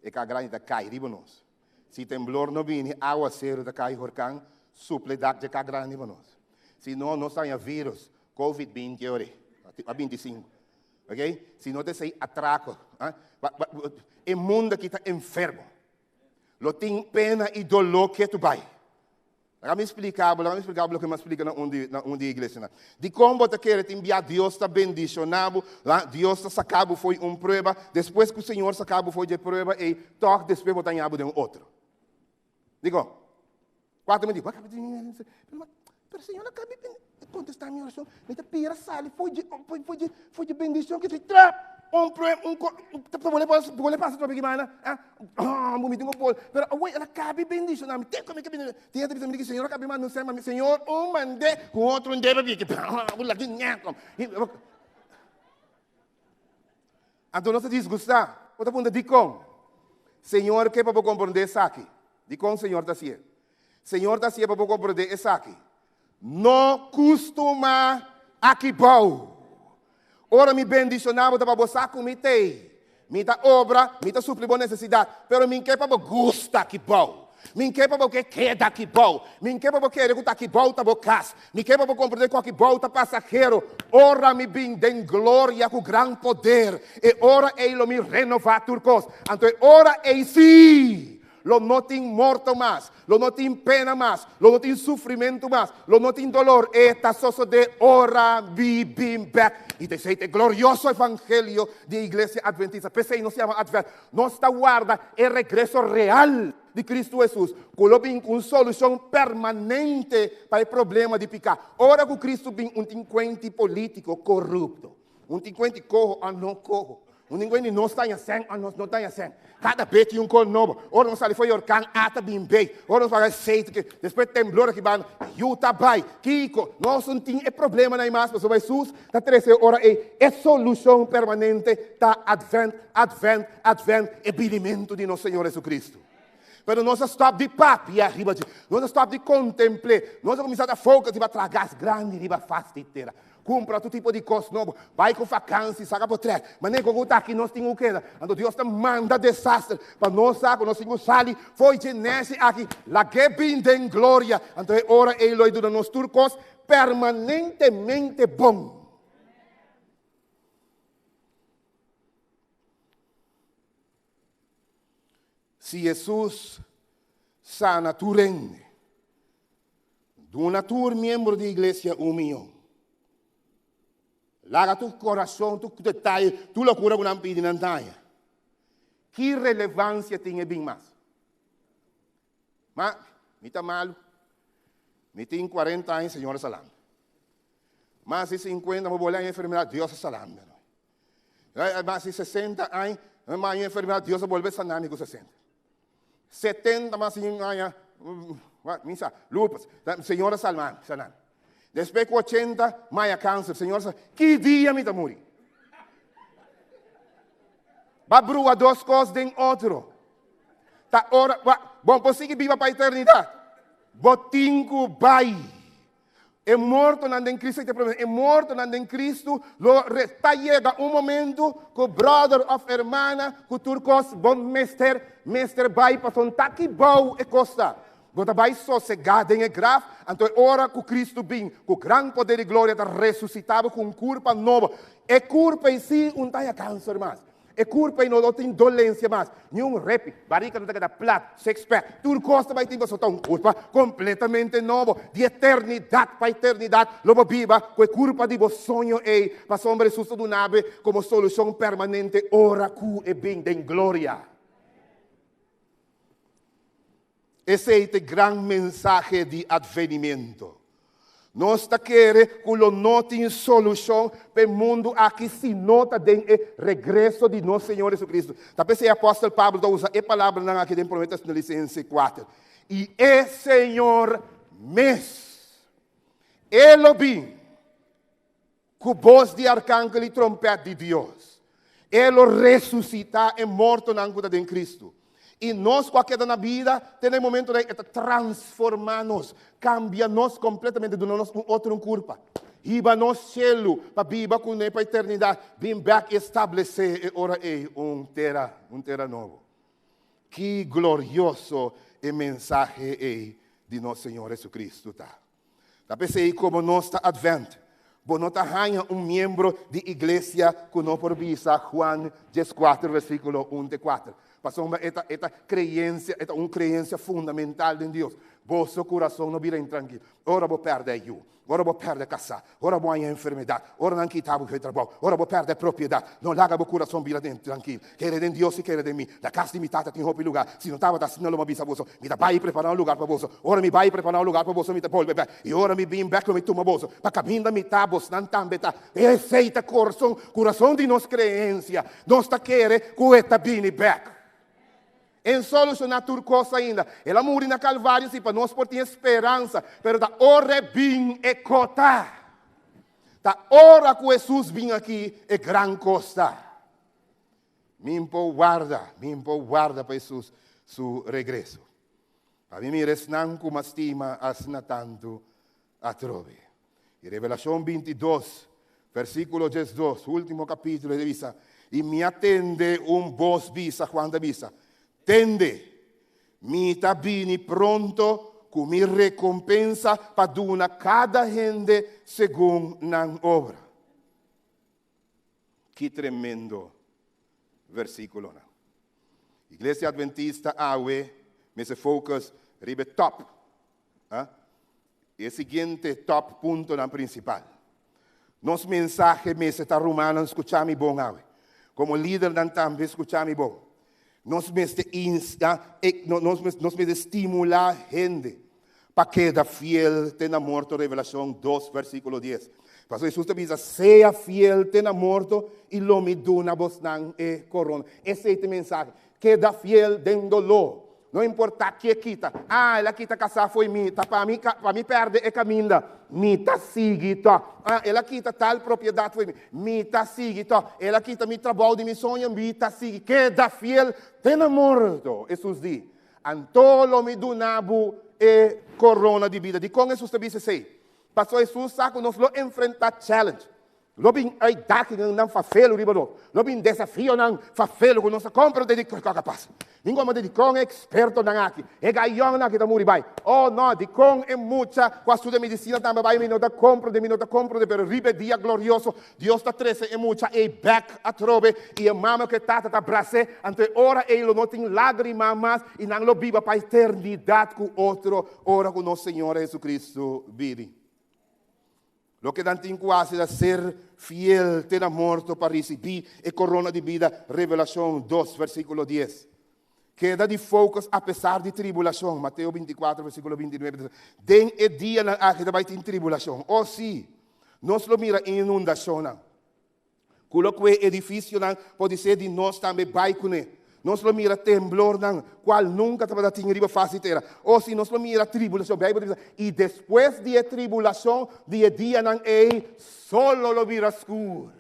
e kak grandi ta kai riba nos. Si temblor no bini, awaseru ta kai, horkan supla e dak dje kak grandi riba nos. Si no, nos ta haña virus, covid 20 ora, a 25. Ok? Si no ta esei atrako. E mundu aki ta enfermo. Lo tin pena i doló ketu bai. Laga mi splika bo, laga mi splika bo loke mi a splika na un di, na un di e iglesianan. Dikon bo ta kere tin bia Dios ta bendishoná bo, la, Dios ta saka bo fo'i un prueba, despues ku Señor saka bo fo'i dje prueba ei, tòg despues bo ta haña bo den un otro. Dikon? Kuater mi di, pero Señor a kabi kontestá mi orashon, mi ta pira sali fo'i dje, fo'i dje, fo'i dje bendishon ki ta trap un prueba, un ko, ta bole pasa, bole pasa tropi ki banda, ah, mi tin ku bol, pero awor el a kabi bendishoná mi, te ku mi ke bendishoná, tin hende ta bisa mi di Señor a kabi manda un sèn pa mi, Señor un mand'é ku otro un debe biki, Anto nos ta disgustá. Bo ta puntra, Dikon? Señor ke pa bo komprondé esaki. Dikon Señor ta hasié? Señor ta hasié pa bo komprondé esaki. No kustumá aki bou. Ora mi bendishoná bo ta pa bo sa ku mi t'ei. Mi ta obra, mi ta supli bo nesesidat, pero mi ke pa bo gusta aki bou. Mi ke pa bo ke keda aki bou. Mi ke pa bo kere ku ta aki bou ta bo kas. Mi ke pa bo komprendé ku aki bou ta pasahero. Ora mi bin den gloria ku gran poder, e ora ei lo mi renová tur kos. Anto e ora ei sí, lo no tin morto mas, lo no tin pena mas, lo no tin sufrimentu mas, lo no tin dolor. E ta sosodé ora mi bin bèk. I ta esei ta e glorioso evangelio di e Iglesia Adventista. P'esei nos yama Advent. Nos ta warda e regreso real di Kristu Hesus, ku lo bin ku un solushon permanente pa e problema di piká. Ora ku Kristu bin, un tin kuenti polítiko korupto, un tin kuenti koho òf no koho, un tin kuenti nos ta haña sèn òf nos no ta haña sèn. Kada bes tin un kos nobo. Ora nos sali for e orkan A ta bin B, ora nos paga C ta ke, despues temblor aki banda, yu ta bai. Kiko? Nos no tin e problemanan ei mas, pasobra Hesus ta trese e ora ei e solushon permanente ta Advent, Advent, Advent, e binimentu di nos Señor Jesucristo. Pero nos a stop di papia riba dje. Nos a stop di contempl'é. Nos a cuminsa ta focus riba tragas grandi riba fas di tera. Cumpra tur tipo di cos nobo. Bai cu vakansi, saca potret. Manera cu ta aki nos tin cu keda. Anto Dios ta manda desaster pa nos sa cu nos tin cu sali fo'i dje nesi aki. Lag'é bin den gloria. Anto e ora ei lo e duna nos tur cos permanentemente bon. Si Hesus sana tur hende, duna tur miembro di iglesia un miyon, laga tur korason, tur detaye, tur lokura ku nan pidi nan taña, ki relevansia tin e bin mas? Ma. Mi ta malu. Mi tin 40 aña, Señor a salami. Mas di 50, mi bolbe haña enfermedad, Dios a salami. Mas di 60 aña, mi haña enfermedad, Dios a bolbe sanami ku 60. 70 mas di aña, mi sa, lupus, Señor a salmami, sanami. Despues ku 80, mi haña kanser, Señor a salmami. Ki dia mi ta muri? Ba brua dos kos den otro. Ta ora, bo por sigui biba pa eternidat. Bo tin ku bai. E mortonan den Cristo, e promesa, e mortonan den Cristo lo re, ta yega un momento ku brother of hermana ku tur kos bo mester mester bai pasobra ta ki bou e kos ta. Bo ta bai sosegá den e graf, anto e ora ku Cristo bin ku gran poder i gloria ta resusitá bo ku un kurpa nobo. E kurpa ei si un ta haña kanser mas. E kurpa ei no lo tin dolensia mas, ni un repi, barika no ta keda plat, six pack, tur kos ta bai tin pasobra ta un kurpa kompletamente nobo. Di eternidat pa eternidat lo bo biba ku e kurpa di bo soño ei, pasobra Hesus ta duna bo komo solushon permanente ora ku e bin den gloria. Esei ta e gran mensahe di atvenimento. Nos ta kere ku lo no tin solushon pa e mundu aki si no ta den e regreso di nos Señor Jesucristo. Ta p'esei apòstel Pablo ta usa e palabranan aki den Promé Tesalonisense kuater, I e Señor mes, e lo bin ku bos di arkangel i trompèt di Dios. E lo resusitá e mortonan ku ta den Kristu. I nos ku a keda na bida te na e momentunan ei, e ta transformá nos, kambia nos kompletamente, duna nos un otro kurpa, hiba nos shelu pa biba kuné pa eternidat, bin bèk i establesé e ora ei un tera, un tera nobo. Ki glorioso e mensahe ei di nos Señor Hesukristu ta! Ta p'esei komo nos ta Advent, bo no ta haña un miembro di iglesia ku no por bisa Juan dieskuater versíkulo un te kuater. Pasobra e ta e ta kreensia, e ta un kreensia fundamental den Dios. Boso kurason no bira intrankil ora bo pèrdè yu, ora bo pèrdè kasá, ora bo haña enfermedat, ora nan kita bo trabou, ora bo pèrdè propiedat. No laga bo kurason bira intrankil. Kere den Dios i kere den mi. Na kas di mi Tata tin hopi lugá. Si no tabata asina lo mi a bisa boso, Mi ta bai prepará un lugar pa boso. Ora mi bai prepará un lugar pa boso, mi ta bolbe bèk. I ora mi bin bèk lo mi tuma boso pa kaminda mi ta, bosnan tambe ta. Esei ta korson, kurason di nos kreensia. Nos ta kere ku e ta bini bèk. En solushoná tur kos ainda. El a muri na Kalvario si pa nos por tin e speransa, pero ta ora e bin e kota. Ta ora ku Hesus bin aki e gran kos ta. Min por warda, min por warda pa Hesus su regreso. Pa mi mira esnan ku m'a stima asina tantu atrobe. I Revelashon 22, versíkulo 12, último kapítulo, e ta bisa, I mi a tende un bos bisa, Juan ta bisa, Tende, mi ta bini pronto ku mi rekompensa pa duna kada hende segun nan obra. Ki tremendo versíkulonan! Iglesia Adventista awe mester focus riba e top, ah, e siguiente top puntonan prinsipal. Nos mensahe mester ta, Rumannan, skucha mi bon awe. Komo lidernan tambe skucha mi bon. Nos mester insta, nos mester stimulá hende pa keda fiel te na morto Revelashon dos versíkulo dies. Pasobra Hesus ta bisa, Sea fiel te na morto i lo mi duna bosnan e korona. Esei ta e mensahe. Keda fiel den doló. No importá ke kita. Ah, el a kita kasá fo'i mi. Ta pa mi pa mi pèrdè e kaminda. Mi ta sigui tò. Ah, el a kita tal propiedat fo'i mi. Mi ta sigui tò. El a kita mi trabou di mi soño. Mi ta sigui. Keda fiel te na morto, Hesus di. Anto lo mi duna bo e korona di bida. Dikon Hesus ta bisa esei? Pasobra Hesus sa ku nos lo enfrentá challenge. Lo bin uitdagingen fafelu riba nos. Lo bin desafionan fafelu ku nos ta komprendé di kiko a pasa. Mi ngoma di dikon e ekspertonan aki, e gayònnan aki ta muri bai. Oh no, dikon e mucha ku a studia medisina tambe bai, mi no ta komprendé, mi no ta komprendé. Pero riba e dia glorioso Dios ta trese e mucha ei bèk atrobe i e mama ku e tata ta bras'é, anto e ora ei lo no tin lágrima mas i nan lo biba pa eternidat ku otro ora ku nos Señor Jesucristo bini. Loke nan tin ku hasi ta ser fiel te na morto pa risibí e korona di bida, Revelashon dos versíkulo dies. Keda di focus apesar di tribulashon. Mateo 24 versíkulo 29 ta bisa, Den e dianan aki ta bai tin tribulashon. O sí, nos lo mira inundashonnan. Ku lo kue edifisionan podisé di nos tambe bai kuné. Nos lo mira temblornan, kual nunka tabata tin riba fas di tera. O sí, nos lo mira tribulashon. Beibel ta bisa, I despues di e tribulashon di e dianan ei, solo lo bira skur.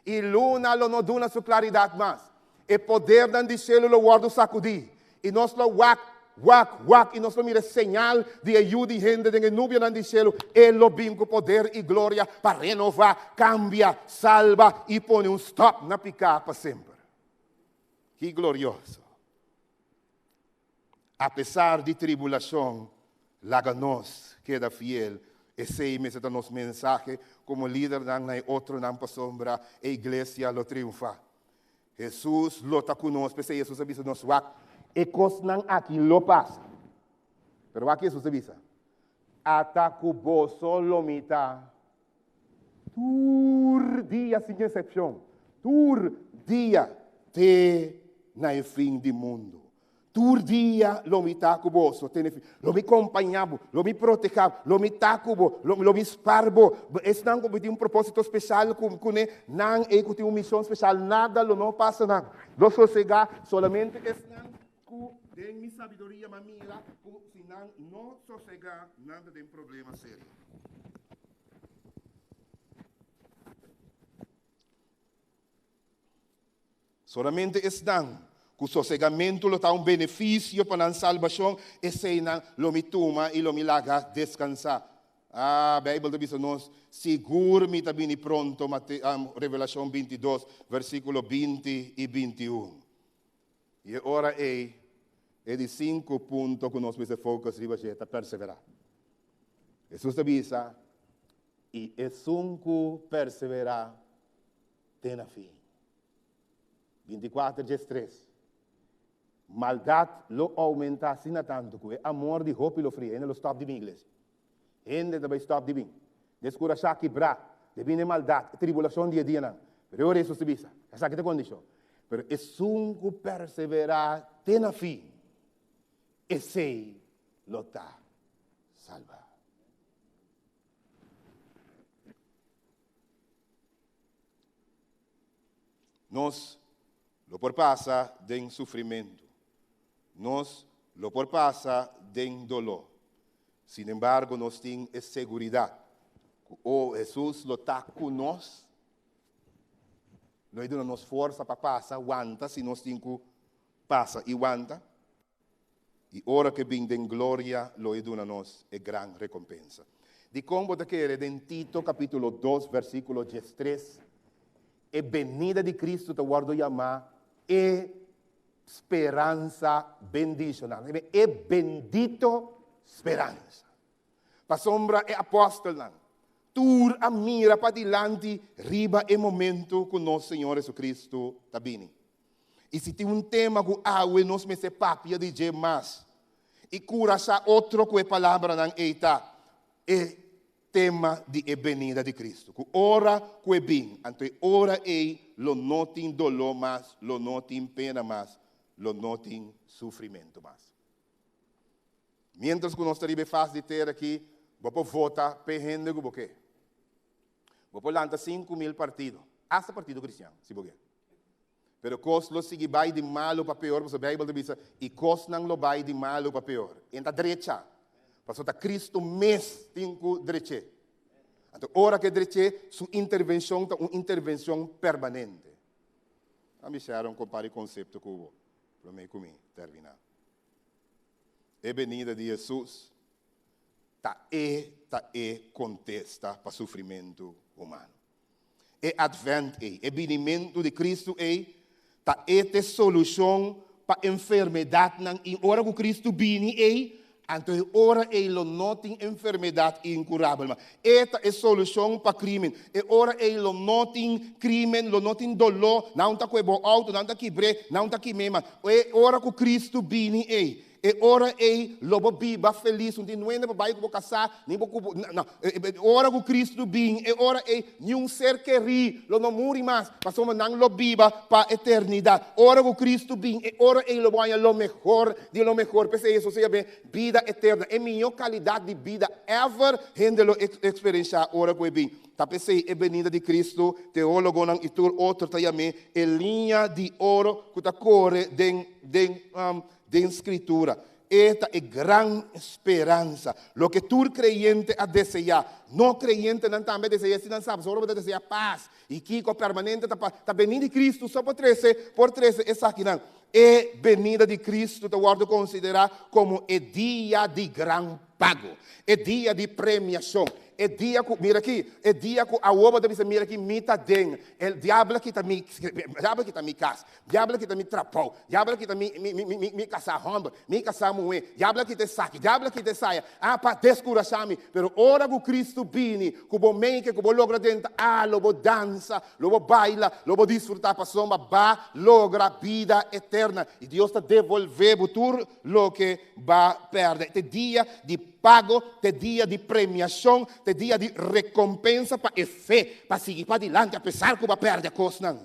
I luna lo no duna su klaridat mas. E podernan di shelu lo wòrdu sakudí, i nos lo wak, wak, wak, i nos lo mira e señal di e Yu di hende den e nubianan di shelu. E lo bin ku poder i gloria pa renová, kambia, salba i pone un stòp na piká pa semper. Ki glorioso! Apesar di tribulashon, laga nos keda fiel. Esei mester ta nos mensahe komo lidernan na e otronan pasobra e iglesia lo triunfá. Hesus lo ta ku nos, p'esei Hesus a bisa nos wak, e kosnan aki lo pasa. Pero wak Hesus a bisa, Ata ku boso lo mi ta tur dia sin eksepshon, tur dia te na e fin di mundu. Tur dia lo mi ta ku boso te na e fin. Lo mi kompañá bo, lo mi protehá bo, lo mi ta ku bo, lo lo mi spar bo. Esnan ku mi tin un propósito speshal ku kuné, nan ei ku tin un mishon speshal, nada lo no pasa nan. Lo sosegá solamente esnan ku den mi sabiduria m'a mira ku si nan no sosegá, nan ta den problema serio. Solamente esnan ku sosegamentu lo ta un benefisio pa nan salbashon, eseinan lo mi tuma i lo mi laga deskansá. Ah, Beibel ta bisa nos, Sigur mi ta bini pronto, Mate, Revelashon 22, versíkulo 20 i 21. I e ora ei, e di sinku punto ku nos mester focus riba dje ta perseverá. Hesus ta bisa, I esun ku perseverá te na fin. 24 djes tres. Maldat lo oumentá asina tantu ku e amor di hopi lo fria. Hende lo stòp di bin iglesia. Hende ta bai stòp di bin. Deskurashá, kibrá, debí na e maldat, e tribulashon di e dianan. Pero e ora Hesus ta bisa, Esaki ta e kondishon. Pero esun ku perseverá te na fin, esei lo ta salbá. Nos lo por pasa den sufrimentu. Nos lo por pasa den doló. Sin embargo, nos tin e seguridat ku o Hesus lo ta ku nos, lo e duna nos forsa pa pasa, wanta si nos tin ku pasa i wanta. I ora ku e bin den gloria, lo e duna nos e gran rekompensa. Dikon bo ta kere den Tito kapítulo dos versíkulo diestres e benida di Kristu ta wòrdu yamá e speransa bendishonal? E bendito speransa. Pasobra e apòstelnan tur a mira padilanti riba e momentu ku nos Señor Hesukristu ta bini. I si tin un tema ku awe nos mester papia di dje mas i kurashá otro ku e palabranan ei ta e tema di e benida di Kristu. Ku ora ku e bin, anto e ora ei lo no tin doló mas, lo no tin pena mas, lo no tin sufrimentu mas. Miéntras ku nos ta riba e fas di tera aki, bo por vota p'e hende ku bo ke. Bo por lanta 5000 partido, asta partido kristian, si bo ke. Pero kos lo sigui bai di malu pa peor, pasobra Beibel ta bisa, I kosnan lo bai di malu pa peor. E ta drecha, pasobra ta Kristu mes tin ku drech'é. Anto ora ku e drech'é, su intervenshon ta un intervenshon permanente. A mi Sharon kompara e konsepto ku bo promé ku mi terminá. E benida di Hesus ta e ta e kontesta pa sufrimentu humano. E Advent ei, e binimentu di Kristu ei, ta e te solushon pa enfermedatnan i ora ku Kristu bini ei, anto e ora ei lo no tin enfermedat inkurabel mas. E ta e solushon pa krimen. E ora ei lo no tin krimen, lo no tin doló, nan ta kue bo outo, nan ta kibr'é, nan ta kim'é mas. E ora ku Kristu bini ei. E ora ei lo bo biba felis, no tin nuende pa bai ku bo kasá, ni bo ku bo, no, ora ku Kristu bin, e ora ei niun ser kerí lo no muri mas, pasobra nan lo biba pa eternidat. Ora ku Kristu bin, e ora ei lo bo haña lo mehor di lo mehor. P'esei Hesus a yam'é bida eterna, e mihó kalidat di bida ever hende lo eksperenshá ora ku e bin. Ta p'esei e benida di Kristu, teólogonan i tur otro ta yam'é e liña di oro ku ta kore den den den Skritura. E ta e gran speransa, loke tur kreyente a deseá. No kreyentenan tambe a deseá, si nan sa, pasobra bo ta deseá pas i kiko permanente ta pa ta benida di Kristu so por trese por trese esakinan. E benida di Kristu ta wòrdu konsiderá komo e dia di gran pago, e dia di premiashon, e dia ku, mira aki, e dia ku awor bo ta bisa, mira aki, mi ta den, e diabel a kita mi, diabel a kita mi kas, diabel a kita mi trabou, diabel a kita mi, mi, mi, mi, mi kasá hòmber, mi kasá muhé, diabel a kita esaki, diabel a kita esaya, ah, pa deskurashá mi. Pero ora ku Kristu bini, ku bo meike, ku bo logra drenta, ah, lo bo dansa, Lo bo baila, lo bo disfrutá pasobra b'a logra bida eterna i Dios ta devolvé bo tur loke b'a pèrdè. Ta e dia di pago, ta e dia di premiashon, ta e dia di rekompensa pa e fe, pa sigui padilanti apesar ku bo a pèrdè kosnan.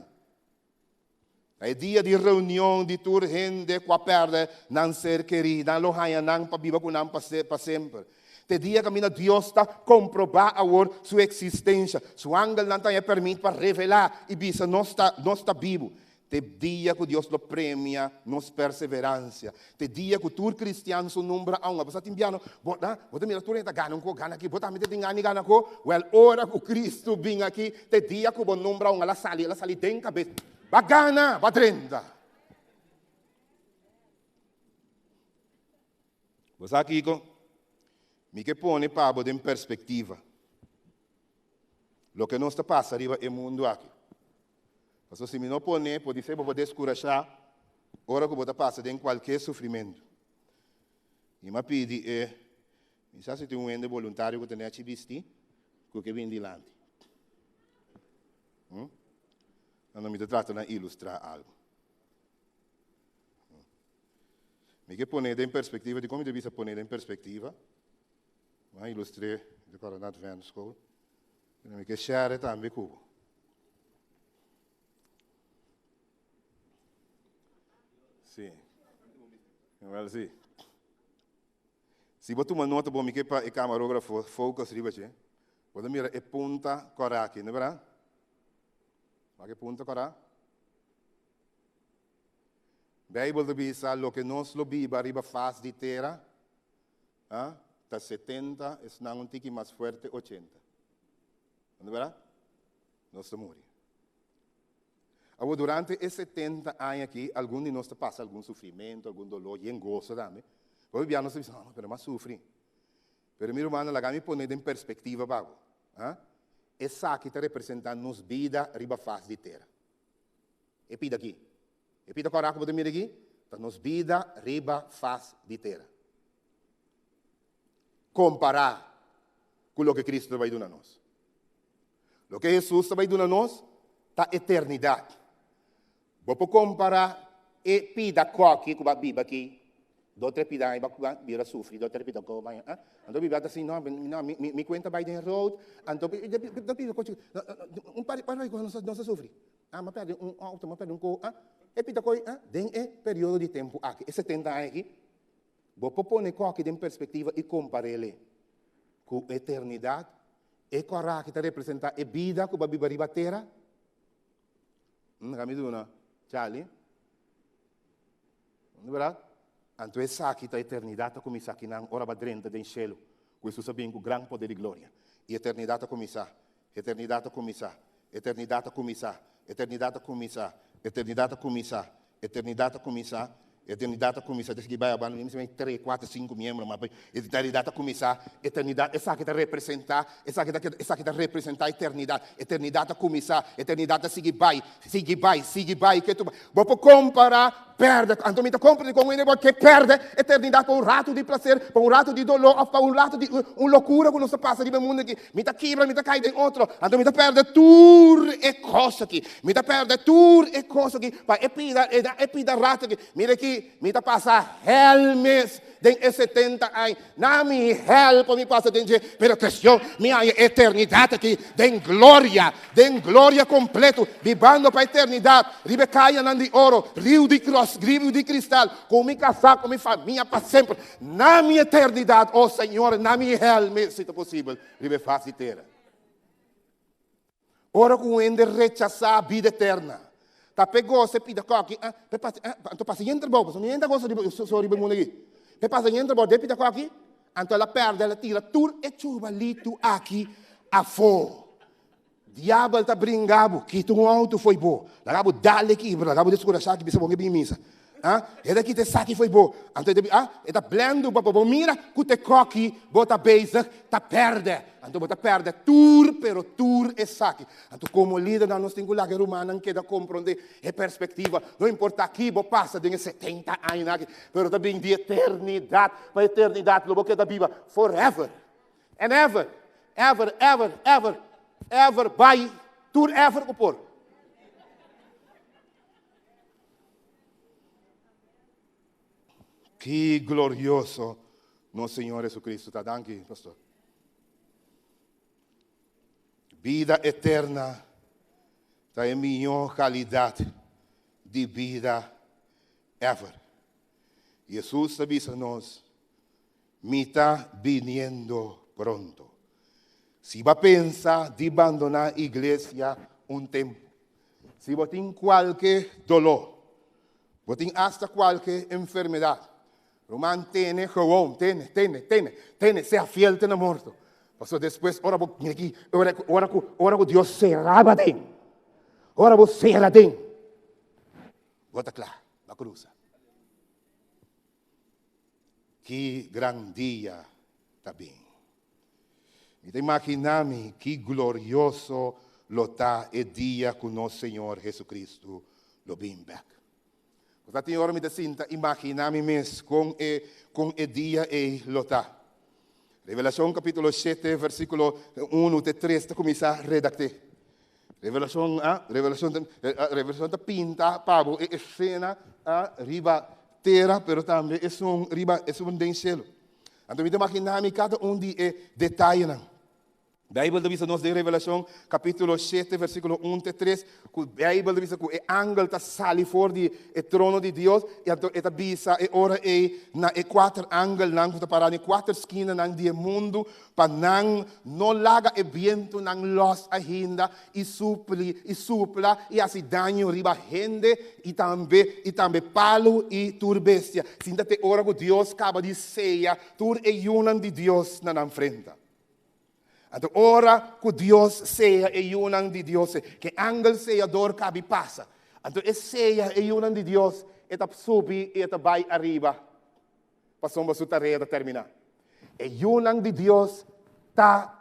Ta e dia di reunion di tur hende ku a pèrdè nan ser kerí. Nan lo haña nan pa biba ku nan pa semper. Ta e dia kaminda Dios ta komprobá awor su eksistensha. Su angelnan ta haña pèrmit pa revelá i bisa nos ta nos ta bibu. Ta e dia ku Dios lo premia nos perseveransia. Ta e dia ku tur kristian su nombra aun. Apesar tin biaha bo ta bo ta mira tur hende ta gana un ko, gana aki, bo tambe ta tin gana di gana ko. Wèl, ora ku Kristu bin aki, ta e dia ku bo nombra aun. El a sali, el a sali den kabes. Ba gana, ba drenta. Bo sa kiko? Mi ke pone pa bo den perspektiva loke nos ta pasa riba e mundu aki. Pasobra si mi no pone, podisé bo por deskurashá ora ku bo ta pasa den kualke sufrimentu. I mi a pidi e, mi sa si tin un hende boluntario ku ta nechi bistí ku ke bini dilanti. Hm? Anto mi ta trata na ilustrá algu. Mi ke pone den perspektiva, dikon mi ta bisa pone den perspektiva? Mi a ilustr'é di kòrda na Advent School, pero mi ke share tambe ku bo. Sí. Wel sí. Si bo tuma nota bo mi ke pa e kamarógrafo focus riba dje, bo ta mira e punta kòrá aki, no bèrdat? Wak e punta kòrá? Beibel ta bisa loke nos lo biba riba fas di tera, ah, ta setenta, esnan un tiki mas fuerte ochenta. No bèrdat? Nos ta muri. Awor, durante e setenta aña aki, algun di nos ta pasa algun sufrimentu, algun doló, yen goso tambe. Hopi bia nos ta bisa, oh, pero mi a sufri. Pero mi rumannan, laga mi pone den perspektiva pa bo. Ah? Esaki ta representá nos bida riba fas di tera. E pida aki, e pida kòrá ku bo ta mira aki, ta nos bida riba fas di tera. Kompará ku loke Kristu ta bai duna nos. Loke Hesus ta bai duna nos ta eternidat. Bo por kompará e pida kòki ku bo a biba aki, do tres pida aña bo a bira sufri, do tres pida kò aña. Anto biba ta si, no, no, mi, mi kuenta bai den rood, anto do pida kò un par di kos nos a sufri. Ah, mi a pèrdè un outo, mi a pèrdè un kò, ah, e pida kò, ah, den e periodo di tempu aki, e setenta aña aki, bo por pone kòki den perspektiva i kompar'é ku eternidat. E kòrá aki ta representá e bida ku bo a biba riba tera. Laga mi duna Charlie. No berdad? Anto esaki ta eternidat ta kuminsá akinan ora bo a drenta den shelu ku Hesus a bin ku gran poder i gloria. I eternidat ta kuminsá, eternidat ta kuminsá, eternidat ta kuminsá, eternidat ta kuminsá, eternidat ta kuminsá, Eternidat a kuminsá, eternidat a kuminsá, ta sigui bai abando, mi mester bai tres, kuater, sinku miembro mas, eternidat a kuminsá, eternidat, esaki ta representá, esaki ta keda, esaki ta representá eternidat, eternidat a kuminsá, eternidat ta sigui bai, sigui bai, sigui bai, ke tu bai. Bo por kompará pèrdè. Anto mi ta komprendé kon hende por ke pèrdè eternidat pa un ratu di plaser, pa un ratu di doló òf pa un ratu di un lokura ku nos ta pasa riba e mundu aki. Mi ta kibra, mi ta kai den otro. Anto mi ta pèrdè tur e kos aki. Mi ta pèrdè tur e kos aki pa e pida, e pida ratu aki. Mira aki, mi ta pasa hèl mes den e setenta aña. Na mi hèl pa mi pasa den dje, pero kestion mi haña eternidat aki den gloria, den gloria kompleto, bibando pa eternidat riba e kayanan di oro, riu di kros, riu di kristal, ku mi kasá, ku mi famia pa semper. Na mi eternidat, o Señor, na mi hèl mes, si ta posibel, riba e fas di tera. Ora ku un hende rechasá bida eterna, ta p'e gosa e pida kòki, ah, p'e pasa, ah, anto pasa yen trabou, pasobra mi hende a gosa riba, so riba e mundu aki. P'e pasa yen trabou den pida kòki, anto el a pèrdè, el a tira tur e chubalitu aki afó. Diabel ta bringa bo, kita un outo fo'i bo, laga bo dal e kibra, laga bo deskurashá aki, bisa bo ke bin misa. Ah, e ta kita esaki fo'i bo. Anto e ta ah, e ta blendu bo pa bo mira ku te koki bo ta bezig ta pèrdè. Anto bo ta pèrdè tur, pero tur esaki. Anto komo lidernan nos tin ku laga e rumannan keda komprondé e perspektiva. No importá ki bo pasa den e setenta añanan aki, pero ta bin di eternidat pa eternidat lo bo keda biba forever and ever, ever, ever, ever, ever, bai tur ever ku por. Ki glorioso nos Señor Jesucristo ta. Danki, pastor. Bida eterna ta e mihó kalidat di bida ever. Jesus ta bisa nos, Mi ta biniendo pronto. Si bo a pensa di bandoná iglesia un tempu, si bo tin kualke doló, bo tin asta kualke enfermedat, ruman tene gewoon, tene, tene, tene, tene, sea fiel te na morto. Pasobra despues ora bo mira aki, ora ku, ora ku, ora ku Dios sera bo aden, ora bo sera aden, bo ta kla, bo a krusa. Ki gran dia ta bin! Mi ta imaginá mi ki glorioso lo ta e dia ku nos Señor Jesucristo lo bin bèk. Bo sa tin ora mi ta sinta imaginá mi mes kon e kon e dia ei lo ta. Revelashon kapítulo shete versíkulo unu te tres ta kuminsá redakté. Revelashon a Revelashon ta Revelashon ta pinta pa bo e esena a riba tera pero tambe esun riba esun den shelu. Anto mi ta imaginá mi kada un di e detayenan. Beibel ta bisa nos den Revelashon kapítulo shete versíkulo un te tres ku Beibel ta bisa ku e angel ta sali for di e trono di Dios i anto e ta bisa e ora ei na e kuater angelnan ku ta pará na e kuater skinanan di e mundu pa nan no laga e bientunan lòs ainda i supli i supla i hasi daño riba hende i tambe i tambe palu i tur bestia, sinta te ora ku Dios kaba di seya tur e yunan di Dios na nan frenta. Anto ora ku Dios seya e yunan di Dios, ke angel seyador kabi pasa, anto e seya e yunan di Dios, e ta subi i e ta bai ariba, pasobra su tarea ta terminá. E yunan di Dios ta.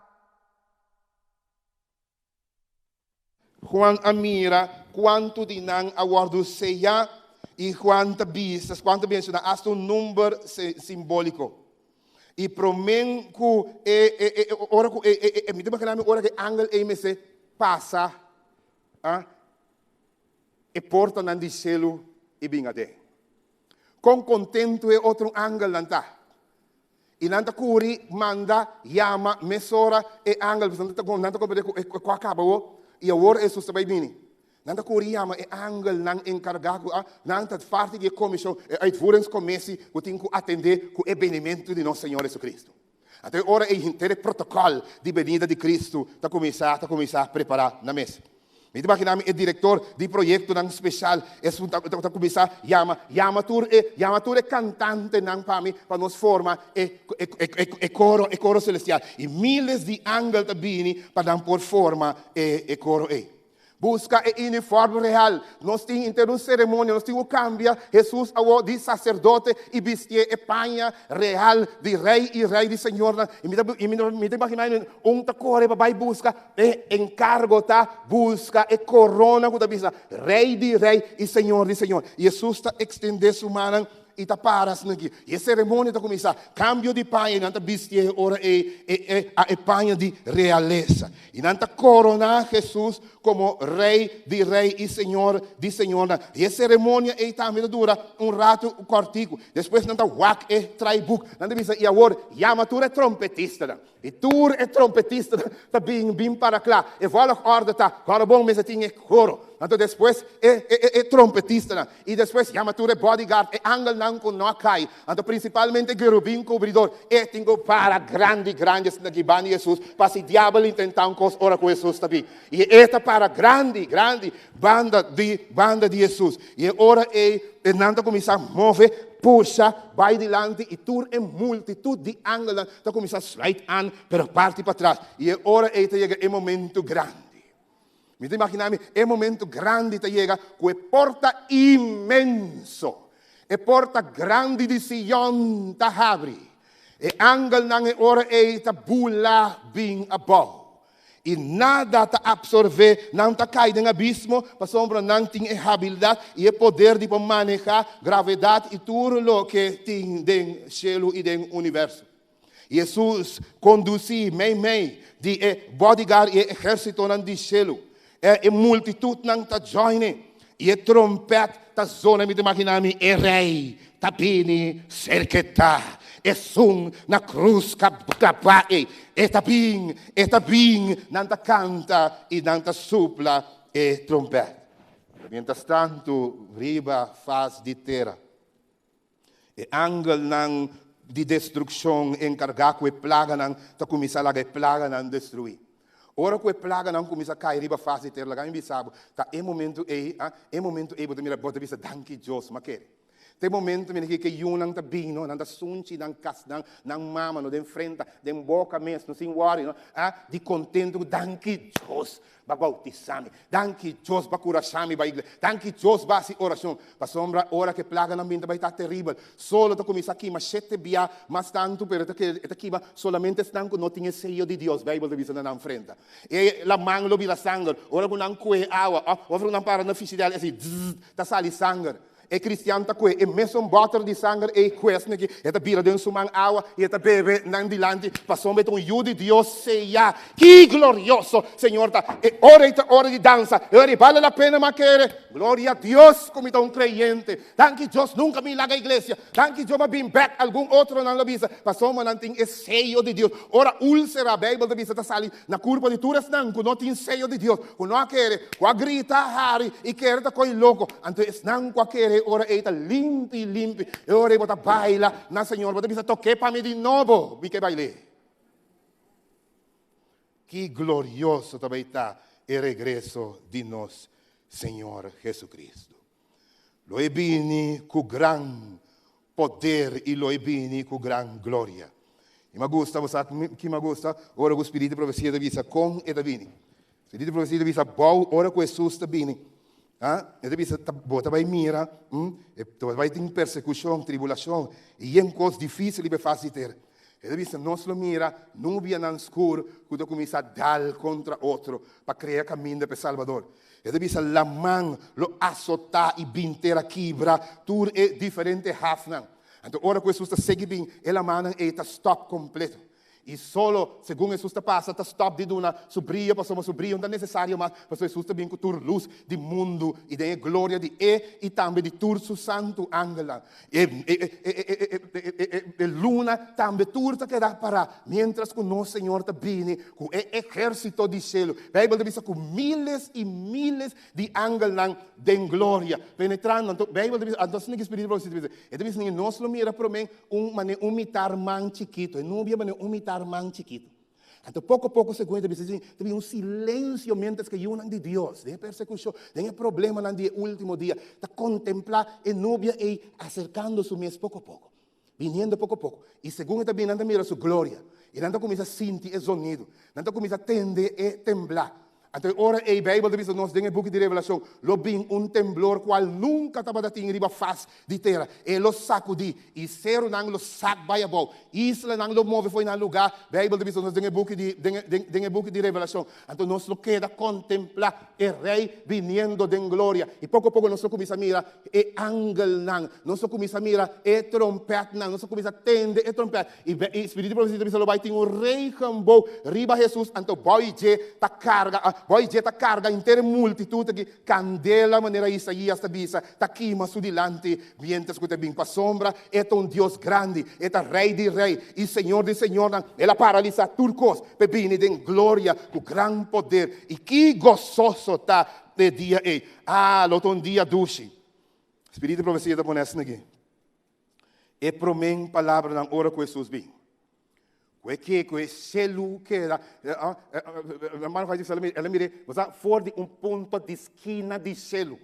Juan a mira kuantu di nan a wòrdu seyá i Juan ta bisa, Juan ta menshoná asta un number simbóliko. I promé ku e, e, e, ora ku e, e, e, mi ta imaginá mi ora ku e angel ei mester pasa ah, e portanan di shelu i bin aden. Kon kontentu e otro angelnan ta! I nan ta kuri manda yama mesora e angel, pasobra nan ta nan ta komprendé ku e ku a kaba awor, i awor Hesus ta bai bini. Nan ta kuri yama e angelnan enkargá ku a nan ta parti di e komishon, e uitvoeringscommissie ku tin ku atendé ku e benimentu di nos Señor Jesucristo. Anto e ora ei henter e protokòl di benida di Cristo ta kuminsá ta kuminsá prepará na mes. Mi ta imaginá mi e direktor di proyektonan speshal esun ta ta kuminsá yama yama tur e yama tur e kantantenan pa mi pa nos forma e e e e koro e koro selestial. I míles di angel ta bini pa nan por forma e e koro ei. Buska e uniform real. Nos tin inter un seremonia, nos tin ku kambia Hesus awor di saserdote i bistié e paña real di rei i rei di señornan. I mi ta i mi mi ta imaginá mi un ta kore pa bai buska e enkargo ta buska e korona ku ta bisa Rei di rei i Señor di señor. I Hesus ta ekstendé su mannan i ta para asina aki. I e seremonia ta kuminsá. Kambio di paña i nan ta bistié ora ei e e a e paña di realesa. I nan ta koroná Hesus komo Rei di rei i Señor di señornan. I e seremonia ei tambe ta dura un ratu kòrtiku. Despues nan ta wak e traibuk. Nan ta bisa, I awor, yama tur e trompetistanan. I tur e trompetistanan ta bin bin para kla. E volgorde ta, Kòrda bon mester tin e koro. Anto despues e e e trompetistanan. I despues yama tur e bodyguard, e angelnan ku no a kai. Anto prinsipalmente e kerubin kubridor. E tin ku para grandi grandi asina aki banda di Hesus, pa si diabel intentá un kos ora ku Hesus ta bin. I e ta para grandi grandi banda di banda di Hesus. I e ora ei e nan ta kuminsá move, pusha, bai dilanti i tur e multitut di angelnan ta kuminsá sluit an, pero parti patras. I e ora ei ta yega e momentu grandi. Mi ta imaginá mi e momentu grandi ta yega ku e porta inmenso, e porta grandi di Sion ta habri. E angelnan e ora ei ta bula bin abou. I nada ta absorbé, nan ta kai den abismo, pasobra nan tin e habilidat i e poder di por manehá gravedat i tur loke tin den shelu i den universo. Hesus kondusí meimei di e bodyguard i e ehérsitonan di shelu. E multitutnan ta join e, i e trompèt ta zona. Mi ta imaginá mi e rei ta bini serketá esun na krus klabá ei. E ta bin, e ta bin! Nan ta kanta i nan ta supla e trompèt. Mientrastantu riba fas di tera. E angelnan di destrukshon enkargá ku e plaganan ta kuminsá laga e plaganan destruí. Ora ku e plaganan kuminsá kai riba fas di tera, laga mi bisa bo, ta e momentu ei, a, e momentu ei bo ta mira, bo ta bisa, Danki Dios, m'a kere. Ta e momentu mira ki ke yunan ta bin, no, nan ta sunchi nan kasnan, nan mama, no, den frenta, den boka mes, no, sin wòri, no, a, di kontentu ku danki Dios. Ba bautisa mi. Danki Dios ba curasha mi ba iglesia. Danki Dios ba haci oracion. Pasobra ora cu e plaganan bin ta bay ta teribel. Solo ta cuminsa kima shete bia mas tanto pero e ta keda e ta kima solamente esnan cu no tin e seyo di Dios Bijbel ta bisa na nan frenta. E laman lo bira sanger ora cu nan cohe awa of ora cu nan para na fishidel e haci zzz ta sali sanger. E kristian ta kue e mesun bòter di sanger ei kues niki, e ta bira den su man awa i e ta bebe nan dilanti, pasobra e ta un yu di Dios seyá. Ki glorioso Señor ta! E ora ei ta ora di dansa, e ora ei bale la pena ma kere. Gloria a Dios ku mi ta un kreyente. Danki Dios nunka mi laga iglesia. Danki Dios mi a bin bèk. Algun otronan lo bisa, pasobra nan tin e seyo di Dios. Ora úlsera, Beibel ta bisa, ta sali na kurpa di tur esnan ku no tin seyo di Dios, ku no a kere, ku a grita, hari i kere ta koi loko. Anto esnan ku a kere e ora ei ta limpi, limpi. E ora ei bo ta baila na Señor, bo ta bisa, Tok'é pa mi di nobo, mi ke bail'é. Ki glorioso ta bai ta e regreso di nos Señor Jesucristo! Lo e bini ku gran poder i lo e bini ku gran gloria. I mi a gusta, bo sa ki mi a gusta? Ora ku Spiritu di Profesia ta bisa kon e ta bini. Spiritu di Profesia ta bisa bou ora ku Hesus ta bini. Ah, e ta bisa, bo ta bai mira, hm, e ta bai tin persekushon, tribulashon, i yen kos difísil riba e fas di tera. E ta bisa, nos lo mira nubianan skur ku ta kuminsá dal kontra otro pa krea kaminda pa e Salbador. E ta bisa laman lo asotá i bin tera kibra tur e diferente hafnan. Anto ora ku Hesus ta sigui bin, e lamannan ei ta stòp kompleto. I solo, segun Hesus ta pasa, ta stòp di duna su brio, pasobra su brio no ta nesesario mas, pasobra Hesus ta bin ku tur lus di mundu i den e gloria di E i tambe di tur su santu angelnan. E luna tambe tur ta keda pará, miéntras ku nos Señor ta bini ku e ehérsito di shelu. Beibel ta bisa ku míles i míles di angelnan den gloria, penetrando. Anto Beibel ta bisa, anto asina ki Spiritu Profesia ta bisa, e ta bisa nos lo mira promé un manera un mitar man chikitu, e nubia manera un mitar man chikitu. Anto poko poko segun e ta bisa ta bin un silensio miéntras ku e yunan di Dios den e persekushon, den e problemanan di e último dia, ta kontemplá e nubia ei aserkando su mes poko poko, biniendo poko poko. I segun e ta bini nan ta mira su gloria i nan ta kuminsá sinti e zonido, nan ta kuminsá tende e temblá. Anto e ora ei Beibel ta bisa nos den e buki di Revelashon, lo bin un temblor kual nunka tabata tin riba fas di tera. E lo sakudí, i serunan lo sak bai abou, islanan lo move fo'i nan lugá, Beibel ta bisa nos den e buki di den den den e buki di Revelashon. Anto nos lo keda kontemplá e Rei biniendo den gloria, i poko poko nos lo kuminsá mira e angelnan, nos lo kuminsá mira e trompètnan, nos lo kuminsá tende e trompèt. I e spiritu di profesia ta bisa lo bai tin un regenboog riba Hesus, anto bou dje ta karga, bou dje ta karga henter e multitut aki, kandela manera Isaías ta bisa, ta kima su dilanti miéntras ku ta bin. Pasobra e ta un Dios grandi, e ta Rei di rei i Señor di señornan, el a paralisá tur kos p'e bini den gloria ku gran poder. I ki gososo ta e dia ei! Ah, lo ta un dia dushi! Spiritu di profesia ta pone asina aki. E promé palabranan ora ku Hesus bin. Ku e ke ku e shelu keda. Hermano Faisal el a mira, el a mira, bo sa, for di un punto di skina di shelu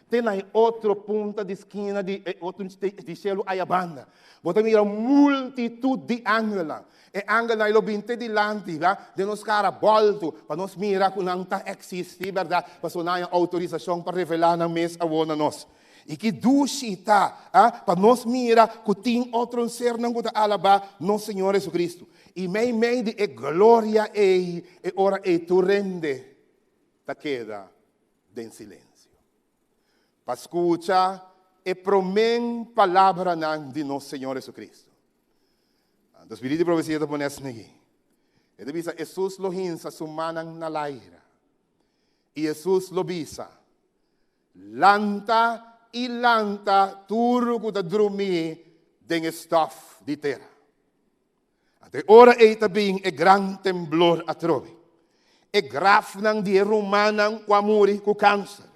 te na e otro punta di skina di e otro di shelu aya banda. Bo ta mira multitut di angelnan. E angelnan lo bin te dilanti, ba, den nos kara bòltu, pa nos mira ku nan ta eksistí, bèrdat, pasobra nan haña outorisashon pa revelá nan mes awor na nos. I ki dushi ta, a, pa nos mira ku tin otro sernan ku ta alabá nos Señor Jesucristo. I meimei di e gloria ei, e ora ei tur hende ta keda den silensio pa skucha e promé palabranan di nos Señor Jesucristo. Anto spiritu di profesia ta pone asina aki. E ta bisa, Hesus lo hinsa su mannan na laira, i Hesus lo bisa, Lanta i lanta tur ku ta drumí den e stòf di tera. Anto e ora ei ta bin e gran temblor atrobe. E grafnan di e rumannan ku a muri ku kanser,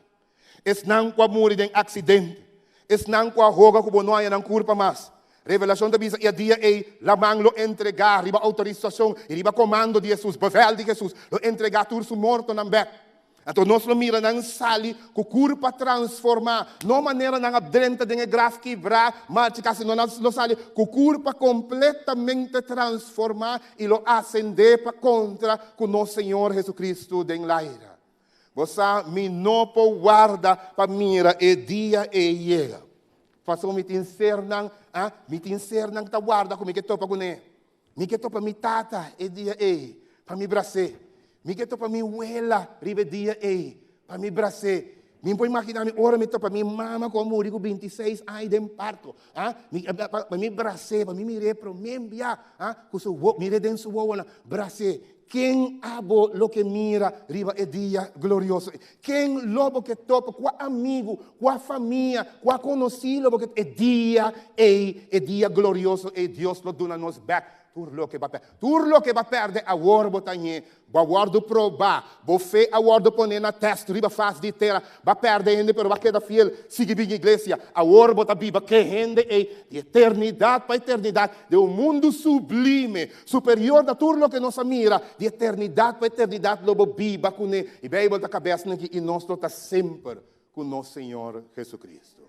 esnan ku a muri den aksidente, esnan ku a hoga ku bo no haña nan kurpa mas. Revelashon ta bisa, I e dia ei laman lo entregá riba outorisashon i riba komando di Hesus, bevel di Hesus, lo entregá tur su mortonan bèk. Anto nos lo mira nan sali ku kurpa transformá, no manera nan a drenta den e graf kibrá, marchiká, sino nan lo sali ku kurpa kompletamente transformá i lo asendé pa kontra ku nos Señor Jesucristo den laira. Bo sa, mi no por warda pa mira e dia ei yega. Pasobra mi tin sernan, ah, mi tin sernan ku ta warda ku mi ke topa kuné. Mi ke topa mi tata e dia ei pa mi bras'é. Mi ke topa mi wela riba e dia ei pa mi bras'é. Mi por imaginá mi ora mi topa mi mama ku a muri ku bintiseis aña den parto, ah, mi pa mi bras'é, pa mi mir'é promé bia, ah, ku su wo, mir'é den su wowonan, bras'é. Ken abo lo ke mira riba e dia glorioso ei? Ken lo bo ke topa? Kua amigu, kua famia, kua konosí lo bo ke E dia ei, e dia glorioso ei, Dios lo duna nos bèk tur loke bo a pèrdè. Tur loke bo a pèrdè awor bo ta ñe. Bo a wòrdu probá, bo fe a wòrdu poné na tèst riba fas di tera. Bo a pèrdè hende pero bo a keda fiel, sigui bin iglesia. Awor bo ta biba ke hende ei di eternidat pa eternidat den un mundu sublime, superior na tur loke nos a mira. Di eternidat pa eternidat lo bo biba kuné. I Beibel ta kabes nan aki, i nos lo ta semper ku nos Señor Jesucristo.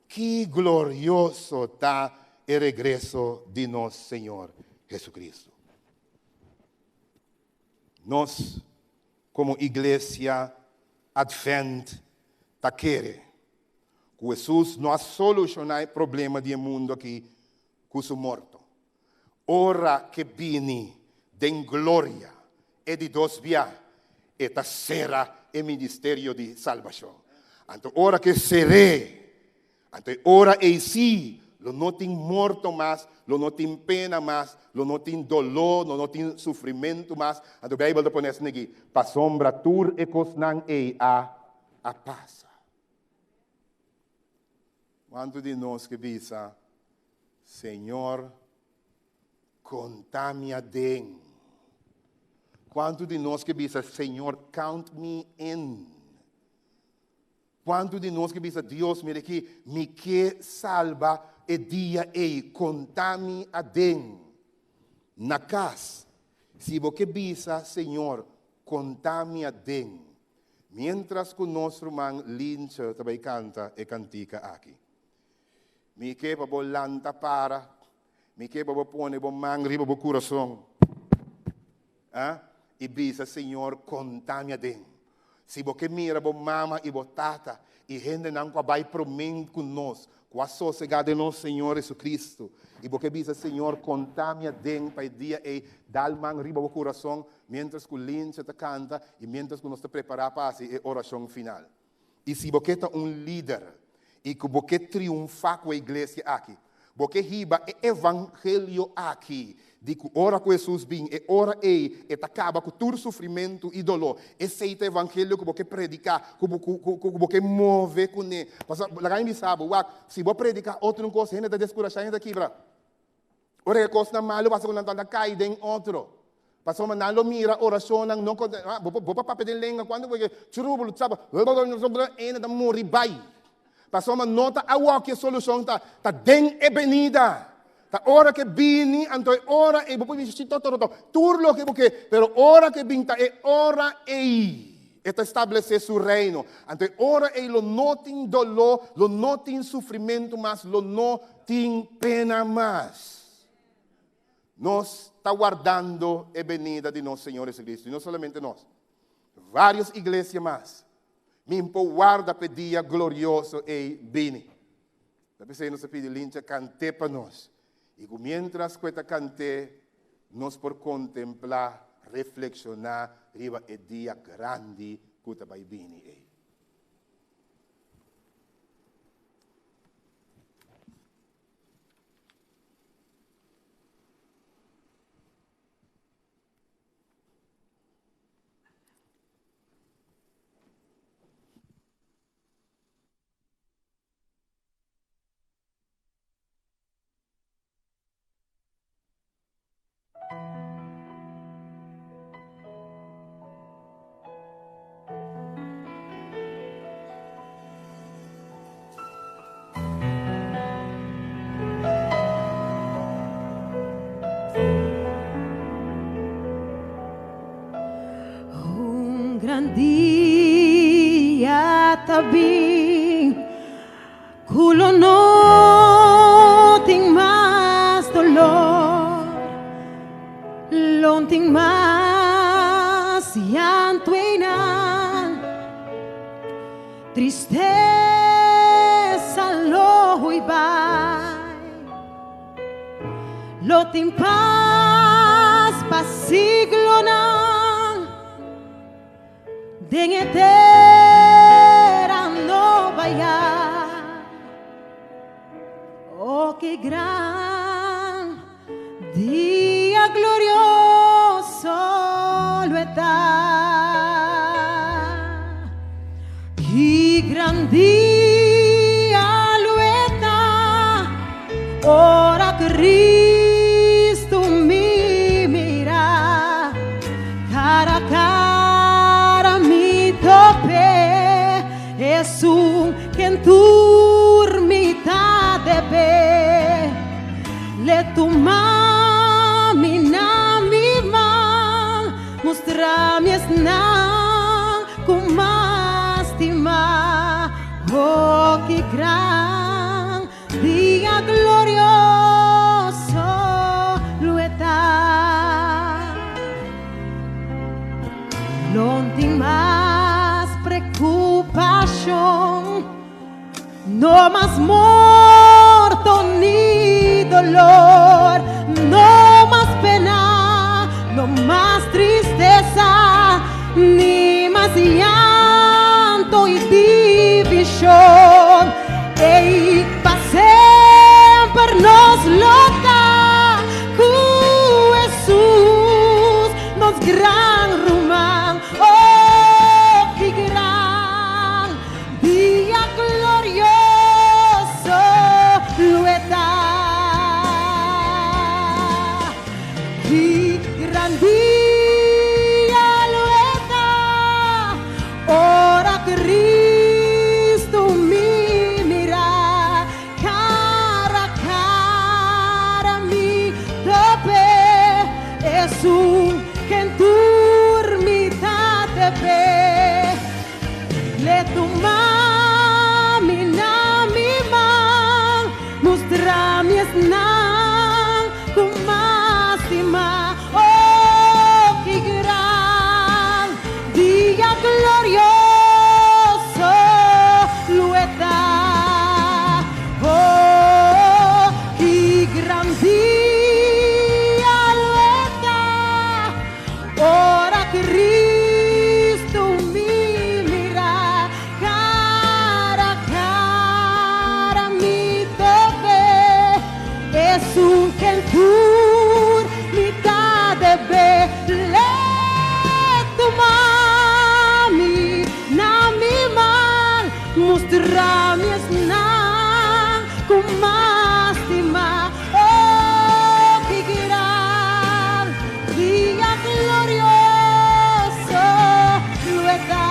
Ki glorioso ta e regreso di nos Señor Jesucristo! Nos komo Iglesia Advent ta kere ku Hesus no a solushoná e problema di e mundu aki ku su morto. Ora ke bini den gloria e di dos bia, e ta sera e ministerio di salbashon. Anto ora ke ser'é, Anto e ora ei sí, lo no tin morto mas, lo no tin pena mas, lo no tin doló, lo no tin sufrimentu mas. Anto Beibel ta pone asina aki, Pasobra tur e kosnan ei a a pasa. Kuantu di nos ke bisa, Señor, konta mi aden? Kuantu di nos ke bisa, Señor, count me in? Kuantu di nos ke bisa, Dios, mira aki, mi ke salba e dia ei, konta mi aden. Na kas, si bo ke bisa, Señor, konta mi aden. Miéntras ku nos ruman Lintje ta bai kanta e kantika aki. Mi ke pa bo lanta para, mi ke pa bo pone bo man riba bo kurason. i bisa, Señor, konta mi aden. Si bo ke mira bo mama i bo tata i hendenan ku a bai promé ku nos, ku a sosegá den nos Señor Jesucristo, i bo ke bisa, Señor, konta mi aden pa e dia ei, dal man riba bo kurason miéntras ku Lindsay ta kanta i miéntras ku nos ta prepará pa hasi e orashon final. I si bo ke ta un lider i ku bo ke triunfá ku e iglesia aki, bo ke hiba e evangelio aki di ku ora ku Hesus bin, e ora ei e ta kaba ku tur sufrimentu i doló. Esei ta evangelio ku bo ke prediká, ku bo ku ku bo ke move kuné. Pasobra, laga mi bisa bo, wak, si bo prediká otro un kos, hende ta deskurashá, hende ta kibra. Ora e kosnan malu pasa ku nan ta kai den otro. Pasobra nan lo mira orashonnan no konta, bo bo por papia den lenga kuantu bo ke churubulu tsaba ene ta muri bai. Pasobra no ta awoki e solushon ta, ta den e benida. Ta ora ke bini anto e ora ei bo por bisa shi totoroto tur loke bo ke, pero ora ke bin ta e ora ei e ta establesé su reino. Anto e ora ei lo no tin doló, lo no tin sufrimentu mas, lo no tin pena mas. Nos ta wardando e benida di nos Señor Jesucristo, y no solamente nos, varios iglesia mas. Min por warda p'e dia glorioso ei bini. Ta p'esei nos ta pidi Lincha kant'é pa nos, y ku mientras ku e ta kant'é, nos por kontemplá, reflekshoná riba e dia grandi ku ta bai bini ei. Un gran dia ta bin Ku lo no tin mas dolor, lo tin mas llanto einan. Tristesa lo hui bai, lo tin pas pa siglonan. Den e tera noba ya. Oh, ke gran dia glorioso lo e ta. Ki gran dia lo e ta ora Cristo mi mira. Cara a cara mi tope Esun ken tur mi ta debe Le tuma mi na mi man Mustra mi esnan ku mas stima Oh ki gran Dia glorioso lo e ta. Lo tin mas preocupacion, no mas morto ni dolor, no mas pena, no mas tristesa, ni mas llanto y division. Ei pa semper nos lo ta ku Hesus, nos gran ruman. Oh, ki gran dia glorioso lo e ta! Ki gran dia lo e ta! Esun ken tur mi ta debe L'e tuma mi na mi man Mustra mi esnan ku mas stima Oh ki gran dia glorioso lo e ta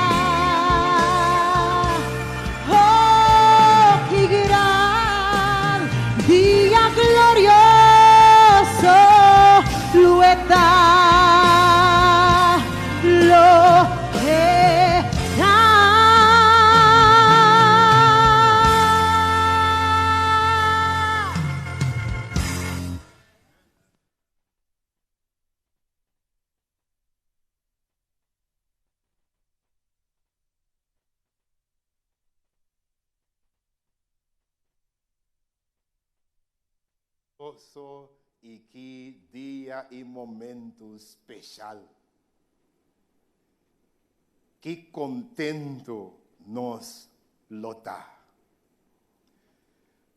Oh, ki gran dia glorioso lo e ta, lo e ta. Goso i ki dia i momentu speshal! Ki kontentu nos lo ta!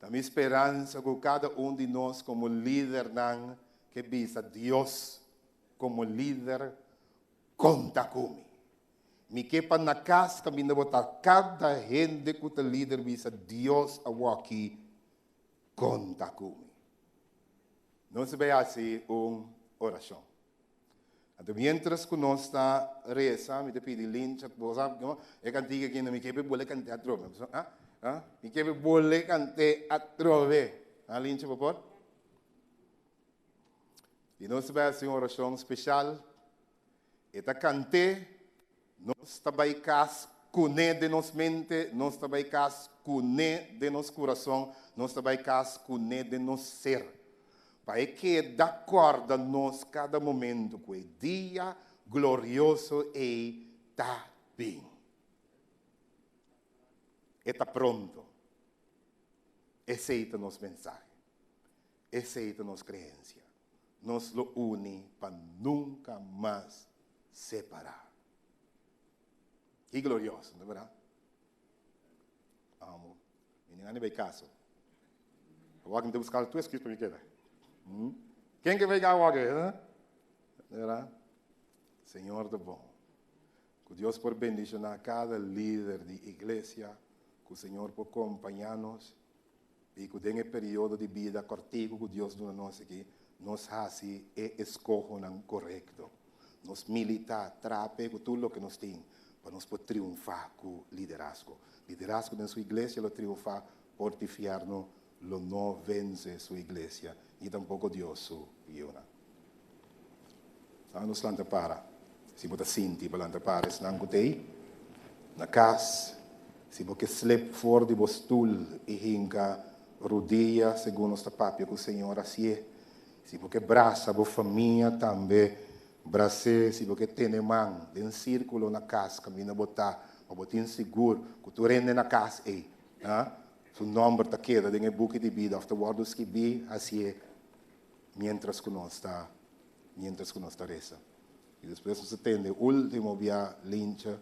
Ta mi speransa ku kada un di nos komo lidernan ke bisa Dios komo lider konta ku mi. Mi ke pa na kas kaminda bo ta kada hende ku ta lider bisa Dios awoki konta ku mi. Nos bai hasi un orashon. Anto mientras ku nos ta resa mi ta pidi Lincha bo sa e kantika aki mi ke pa e bole kant'e atrobe. Mi ke pa e bole kant'e atrobe. Ha Lincha bo por? I nos bai hasi un orashon speshal. E ta kant'é, nos ta bai kas kuné den nos mente, nos ta bai kas kuné den nos kurason, nos ta bai kas kuné den nos ser. Pa e keda kòrda nos kada momentu ku e dia glorioso ei ta bin. E ta pronto. Esei ta nos mensahe. Esei ta nos kreensia. Nos lo uni pa nunka mas separá. Ki glorioso, no ta berdad? Amo. Mi ni gana di bai kaso. Awor mi ta buska tur excuse pa mi keda. Ken ke bai awor ke? No ta berdad? Señor ta bon. Ku Dios por bendishoná kada lider di iglesia, ku Señor por kompañá nos. I ku den e periodo di bida kòrtiku ku Dios duna nos aki, nos hasi e eskohonan korekto. Nos militá, trape ku tur loke nos tin pa nos por triunfá ku liderazgo. Liderazgo den su iglesia lo triunfá, por di fièrnu lo no vense su iglesia, ni tampoko Dios su yiunan. Laga nos lanta para. Si bo ta sinti pa lanta para esnan ku ta ei na kas, si bo ke slep for di bo stul i hinka rudia segun nos ta papia ku Señor hasié. Si bo ke brasa bo famia tambe bras'é. Si bo ke tene man den sírkulo na kas kaminda bo ta pa bo tin sigur ku tur hende na kas ei su nòmber ta keda den e buki di bida òf ta wòrdu skibí hasié. Mientras ku nos ta mientras ku nos ta resa. I despues nos a tende ultimo bia Lincha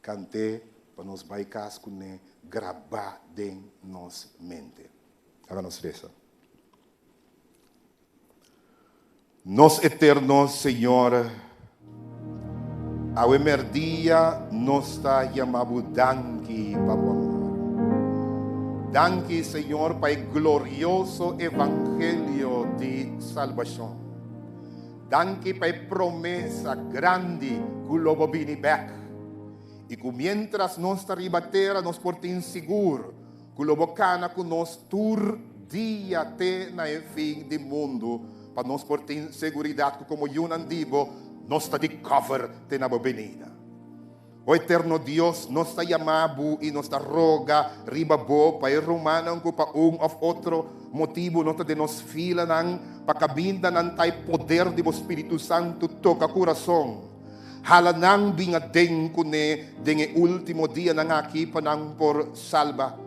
kant'é pa nos bai kas kuné grabá den nos mente. Laga nos resa. Nos eterno Señor, awe merdia nos ta yama Bo danki pa Bo amor. Danki, Señor, pa e glorioso evangelio di salbashon. Danki pa e promesa grandi ku lo Bo bini bèk i ku miéntras nos ta riba tera nos por tin sigur ku lo Bo kana ku nos tur dia te na e fin di mundu, pa nos por tin seguridat ku komo yunan di Bo nos ta di kòver te na Bo benida. O Eterno Dios, nos ta yama Bo i nos ta roga riba Bo pa e rumannan ku pa un òf otro motibu no ta den nos filanan, pa kaminda nan ta e poder di Bo Spiritu Santu toka kurason. Hala nan bin aden kuné den e último dianan aki pa nan por salba.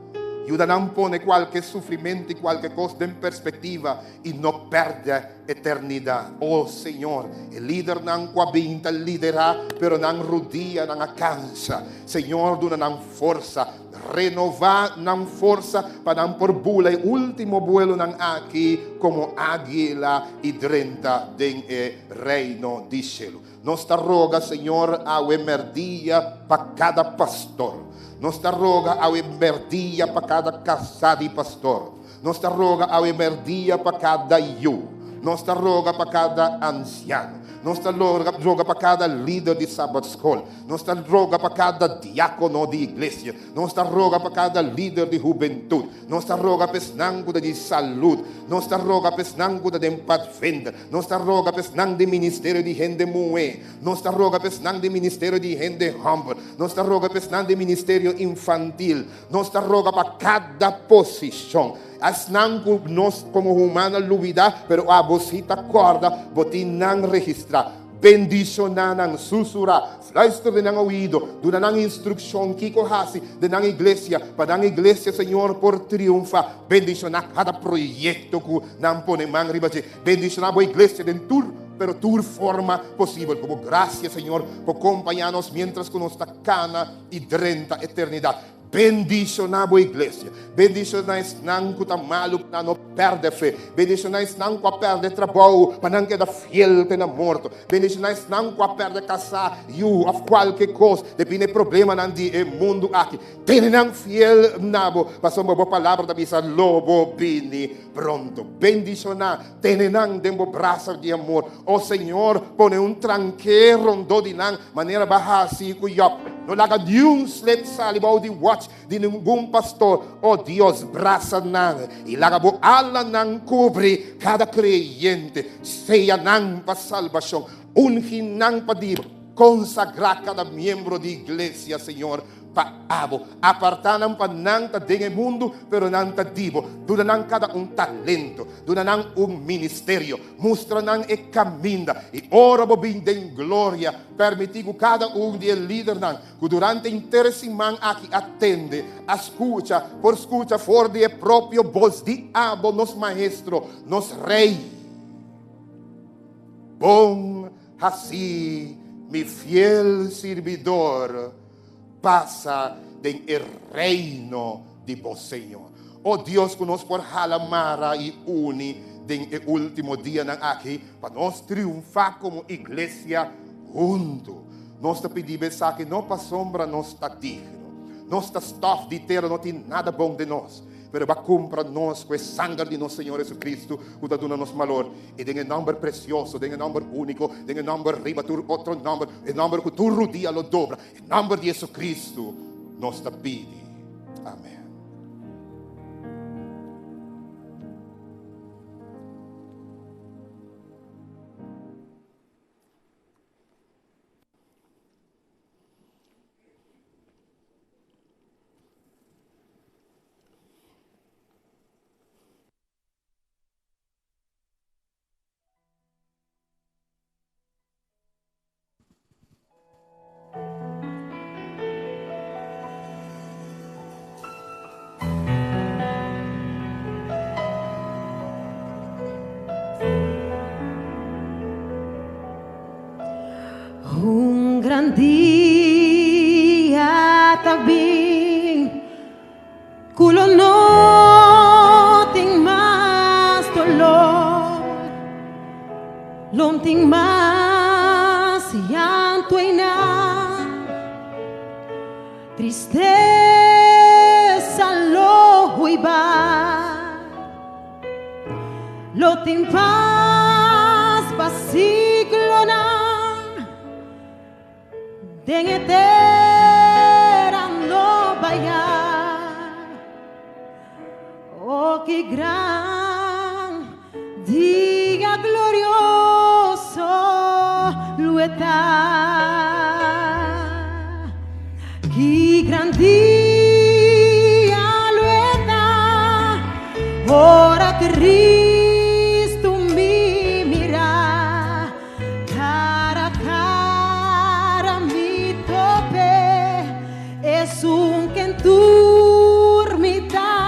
Yuda nan pone kualke sufrimentu i kualke kos den perspektiva i no pèrdè eternidat. O Señor, e lidernan ku a bin ta liderá, pero nan rudianan a kansa. Señor, duna nan forsa. Renová nan forsa pa nan por bula e último buelonan aki komo águila i drenta den e Reino di shelu. Nos ta roga, Señor, awe mèrdia pa kada pastor. Nos ta roga awe mèrdia pa kada kasá di pastor. Nos ta roga awe mèrdia pa kada yu. Nos ta roga pa kada ansiano. Nos ta roga pa kada lider di Sabbatskol. Nos ta roga pa kada diákono di iglesia. Nos ta roga pa kada lider di hubentut. Nos ta roga pa esnan ku ta di salud. Nos ta roga pa esnan ku ta den padvender. Nos ta roga pa esnan den ministerio di hende muhé. Nos ta roga pa esnan den ministerio di hende hòmber. Nos ta roga pa esnan den ministerio infantil. Nos ta roga pa kada posishon. Esnan ku nos komo humano a lubidá, pero abo sí ta kòrda, bo tin nan registrá. Bendishoná nan, susurá, fluister den nan oido, duna nan instrukshon kiko hasi den nan iglesia, pa nan iglesia, Señor, por triunfá. Bendishoná kada proyekto ku nan pone man riba dje. Bendishoná bo iglesia den tur, pero tur forma posibel. Ku bo grasia, Señor, por kompañá nos miéntras ku nos ta kana i drenta eternidat. Bendishoná bo iglesia. Bendishoná esnan ku ta malu pa nan no pèrdè fe. Bendishoná esnan ku a pèrdè trabou pa nan keda fiel te na morto. Bendishoná esnan ku a pèrdè kasá, yu òf kualke kos debí na e problemanan di e mundu aki. Tene nan fiel na bo, pasobra bo palabra ta bisa, Lo bo bini pronto. Bendishoná, tene nan den bo brasa di amor. O Señor, pone un tranke rondó di nan, manera bo a hasi ku Yòb. No laga niun slep sali bou di wòch di ningun pastor. O Dios, brasa nan i laga bo alanan kubri kada kreyente. Seya nan pa salbashon. Ungi nan pa di konsagrá kada miembro di iglesia, Señor. Pa abo. Apartá nan pa nan ta den e mundu, pero nan ta di bo. Duna nan kada un talento. Duna nan un ministerio. Mustra nan e kaminda. I ora bo bin den gloria, permití ku kada un di e lidernan ku durante henter e siman aki a tende, a skucha, por skucha for di e propio bos di abo, nos Maestro, nos Rei. Bon hasí, mi fiel sirbidor. Pasa den e reino di bo Señor. O Dios, ku nos por hala mara i uni den e último dianan aki pa nos triunfá komo iglesia huntu. Nos ta pidi bo esaki no pasobra nos ta digno. Nos ta stòf di tera, no tin nada bon den nos. Pero bo a kumpra nos ku e sanger di nos Señor Jesucristo ku ta duna nos malor. I den e nòmber presioso, den e nòmber úniko, den e nòmber riba tur otro nòmber, e nòmber ku tur rudia lo dobra, e nòmber di Jesucristo, nos ta pidi. Amèn. Un gran dia ta bin Ku lo no tin mas dolor, lo n'tin mas llanto einan. Tristesa lo hui bai, lo tin pas pa siglonan. Den e tera no baya. Oh, ki gran dia glorioso lo e ta. Ki gran dia lo e ta, ora Cristo mi mira. Cara cara mi tope, esun ken tur mi ta.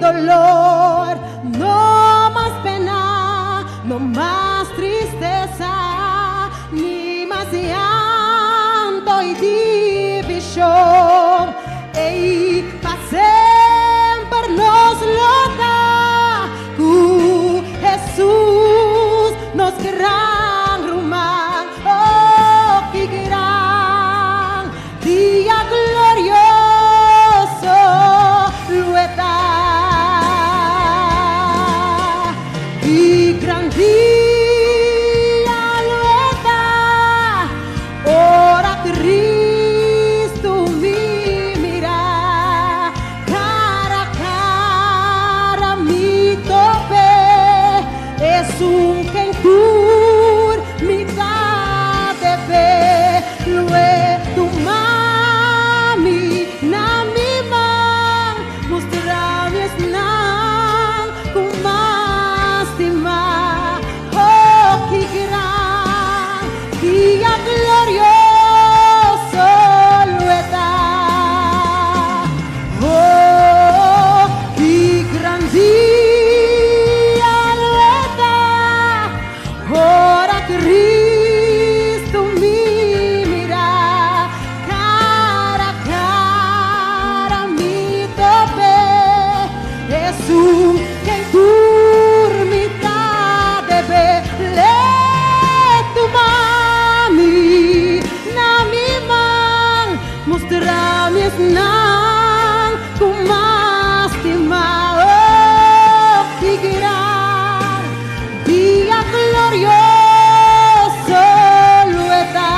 dolor, no mas pena, no mas tristesa, ni mas llanto y división. Ei, pa semper nos lo ta, ku Jesus nos gran ruman. Oh, ki gran dia glorioso lo e ta. Ki gran dia lo e ta, ora Cristo mi mira, cara a cara mi tope, esun ken tur mi ta debe, lo e tuma mi na mi man, mustra mi esnan ku mas stima. Oh, ki gran dia glorioso lo e ta. Oh, ki gran dia lo e ta, ora Cristo mi mira, cara a cara mi tope, esun ken tur mi ta debe, l'e tuma mi na mi man, mustra mi esnan ku mas stima. Oh, ki gran dia glorioso lo e ta.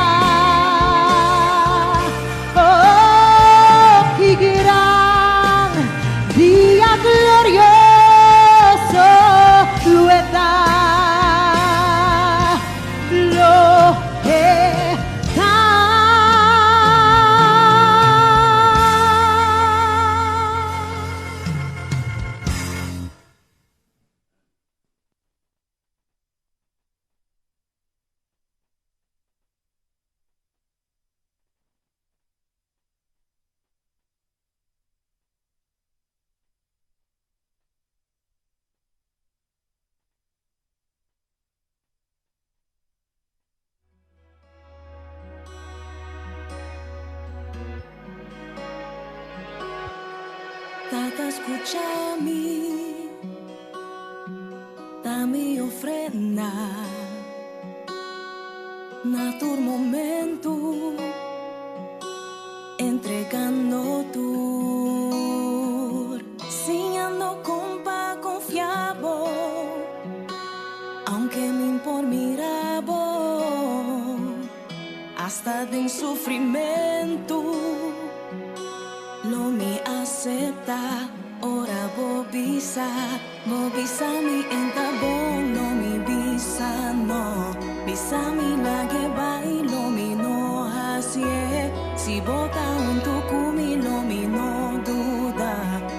Oh, ki gran dia glorioso lo e ta. Lo e ta. Tata, skucha mi, ta mi ofrenda na tur momento, entregando tur, siñando kon pa konfia bo, aunke mi'n por mira bo, hasta den sufrimentu, lo mi aseptá ora bo bisa, bo bisa mi e ta bon, lo mi bisa no, bisa mi lag'é bai, lo mi no hasié, si bo ta huntu ku mi, lo mi no duda,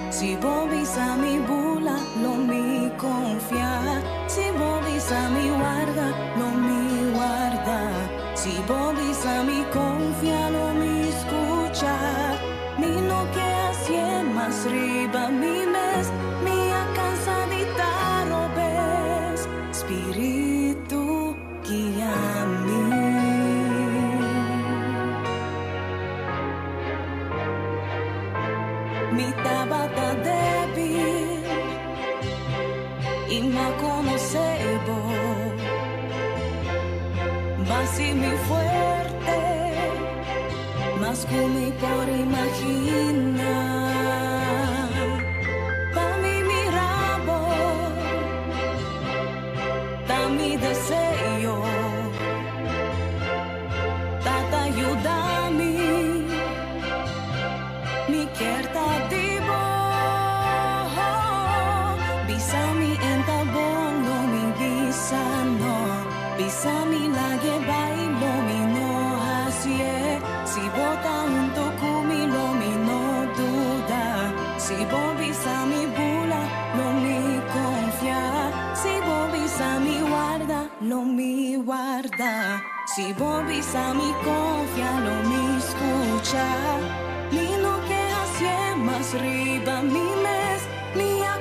si bo bisa mi bula, lo mi konfia, si bo bisa mi warda, lo mi warda, si bo bisa mi konfia, lo mi skucha. Mi no ke hasié mas riba mi mes, mi a kansa di ta robes, Spiritu guia mi. Mi tabata débil i m'a konosé bo, b'a hasi mi fuerte, mas ku mi por imaginá. Pa mi mira bo, ta mi deseo. Tata yuda mi, mi kier ta di bo. Bisa mi e ta bon, lo mi bisa no. Bisa mi lag'é bai, lo mi no hasié. Si bo ta huntu ku mi, lo mi no duda. Si bo bisa mi bula, lo mi konfia. Si bo bisa mi warda, lo mi warda. Si bo bisa mi konfia, lo mi skucha. Mi no ke hasié mas riba mi mes, mi a.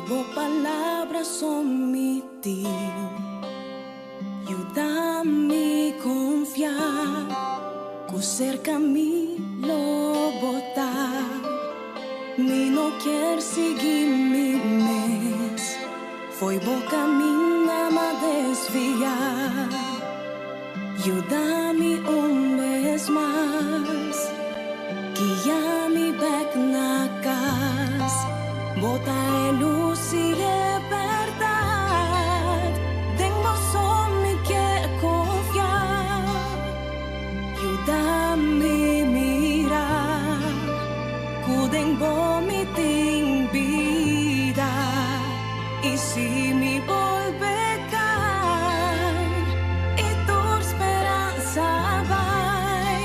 bo palabra so mi tin. Yuda mi konfia, ku serka mi lo bo ta. Mi no kier sigui mi mes, fo'i bo kaminda m'a desviá. Yuda mi un bes mas, guia mi bèk na kas. Bo ta e lus i e bèrdat, den bo so mi ke konfia. Yuda mi mira, ku den bo mi tin bida. I si mi bolbe kai, i tur speransa bai,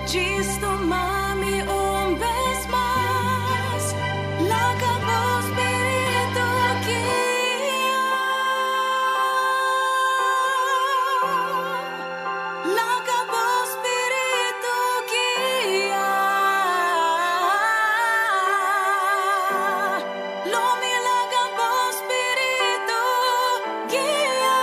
djis tuma mi un bes mas, laga bo spiritu guia. Laga bo spiritu guia. Lo mi laga bo spiritu guia.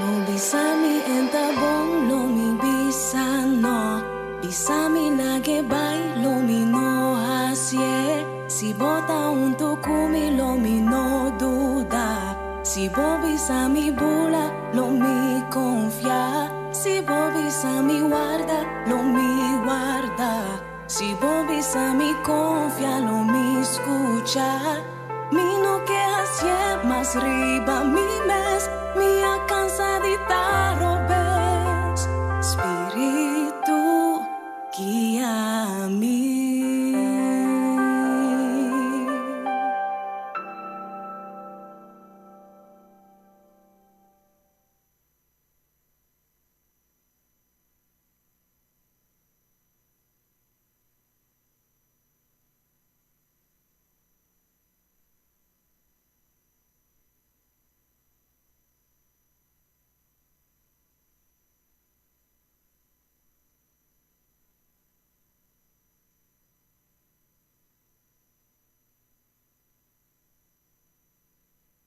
No bisa mi e n' ta bon, lo mi bisa no. Bisa mi lag'é bai, lo mi no hasié. Si bo ta huntu ku mi, lo mi no duda. Si bo bisa mi bula, lo mi konfia. Si bo bisa mi warda, lo mi warda. Si bo bisa mi konfia, lo mi skucha. Mi no ke hasié mas riba mi.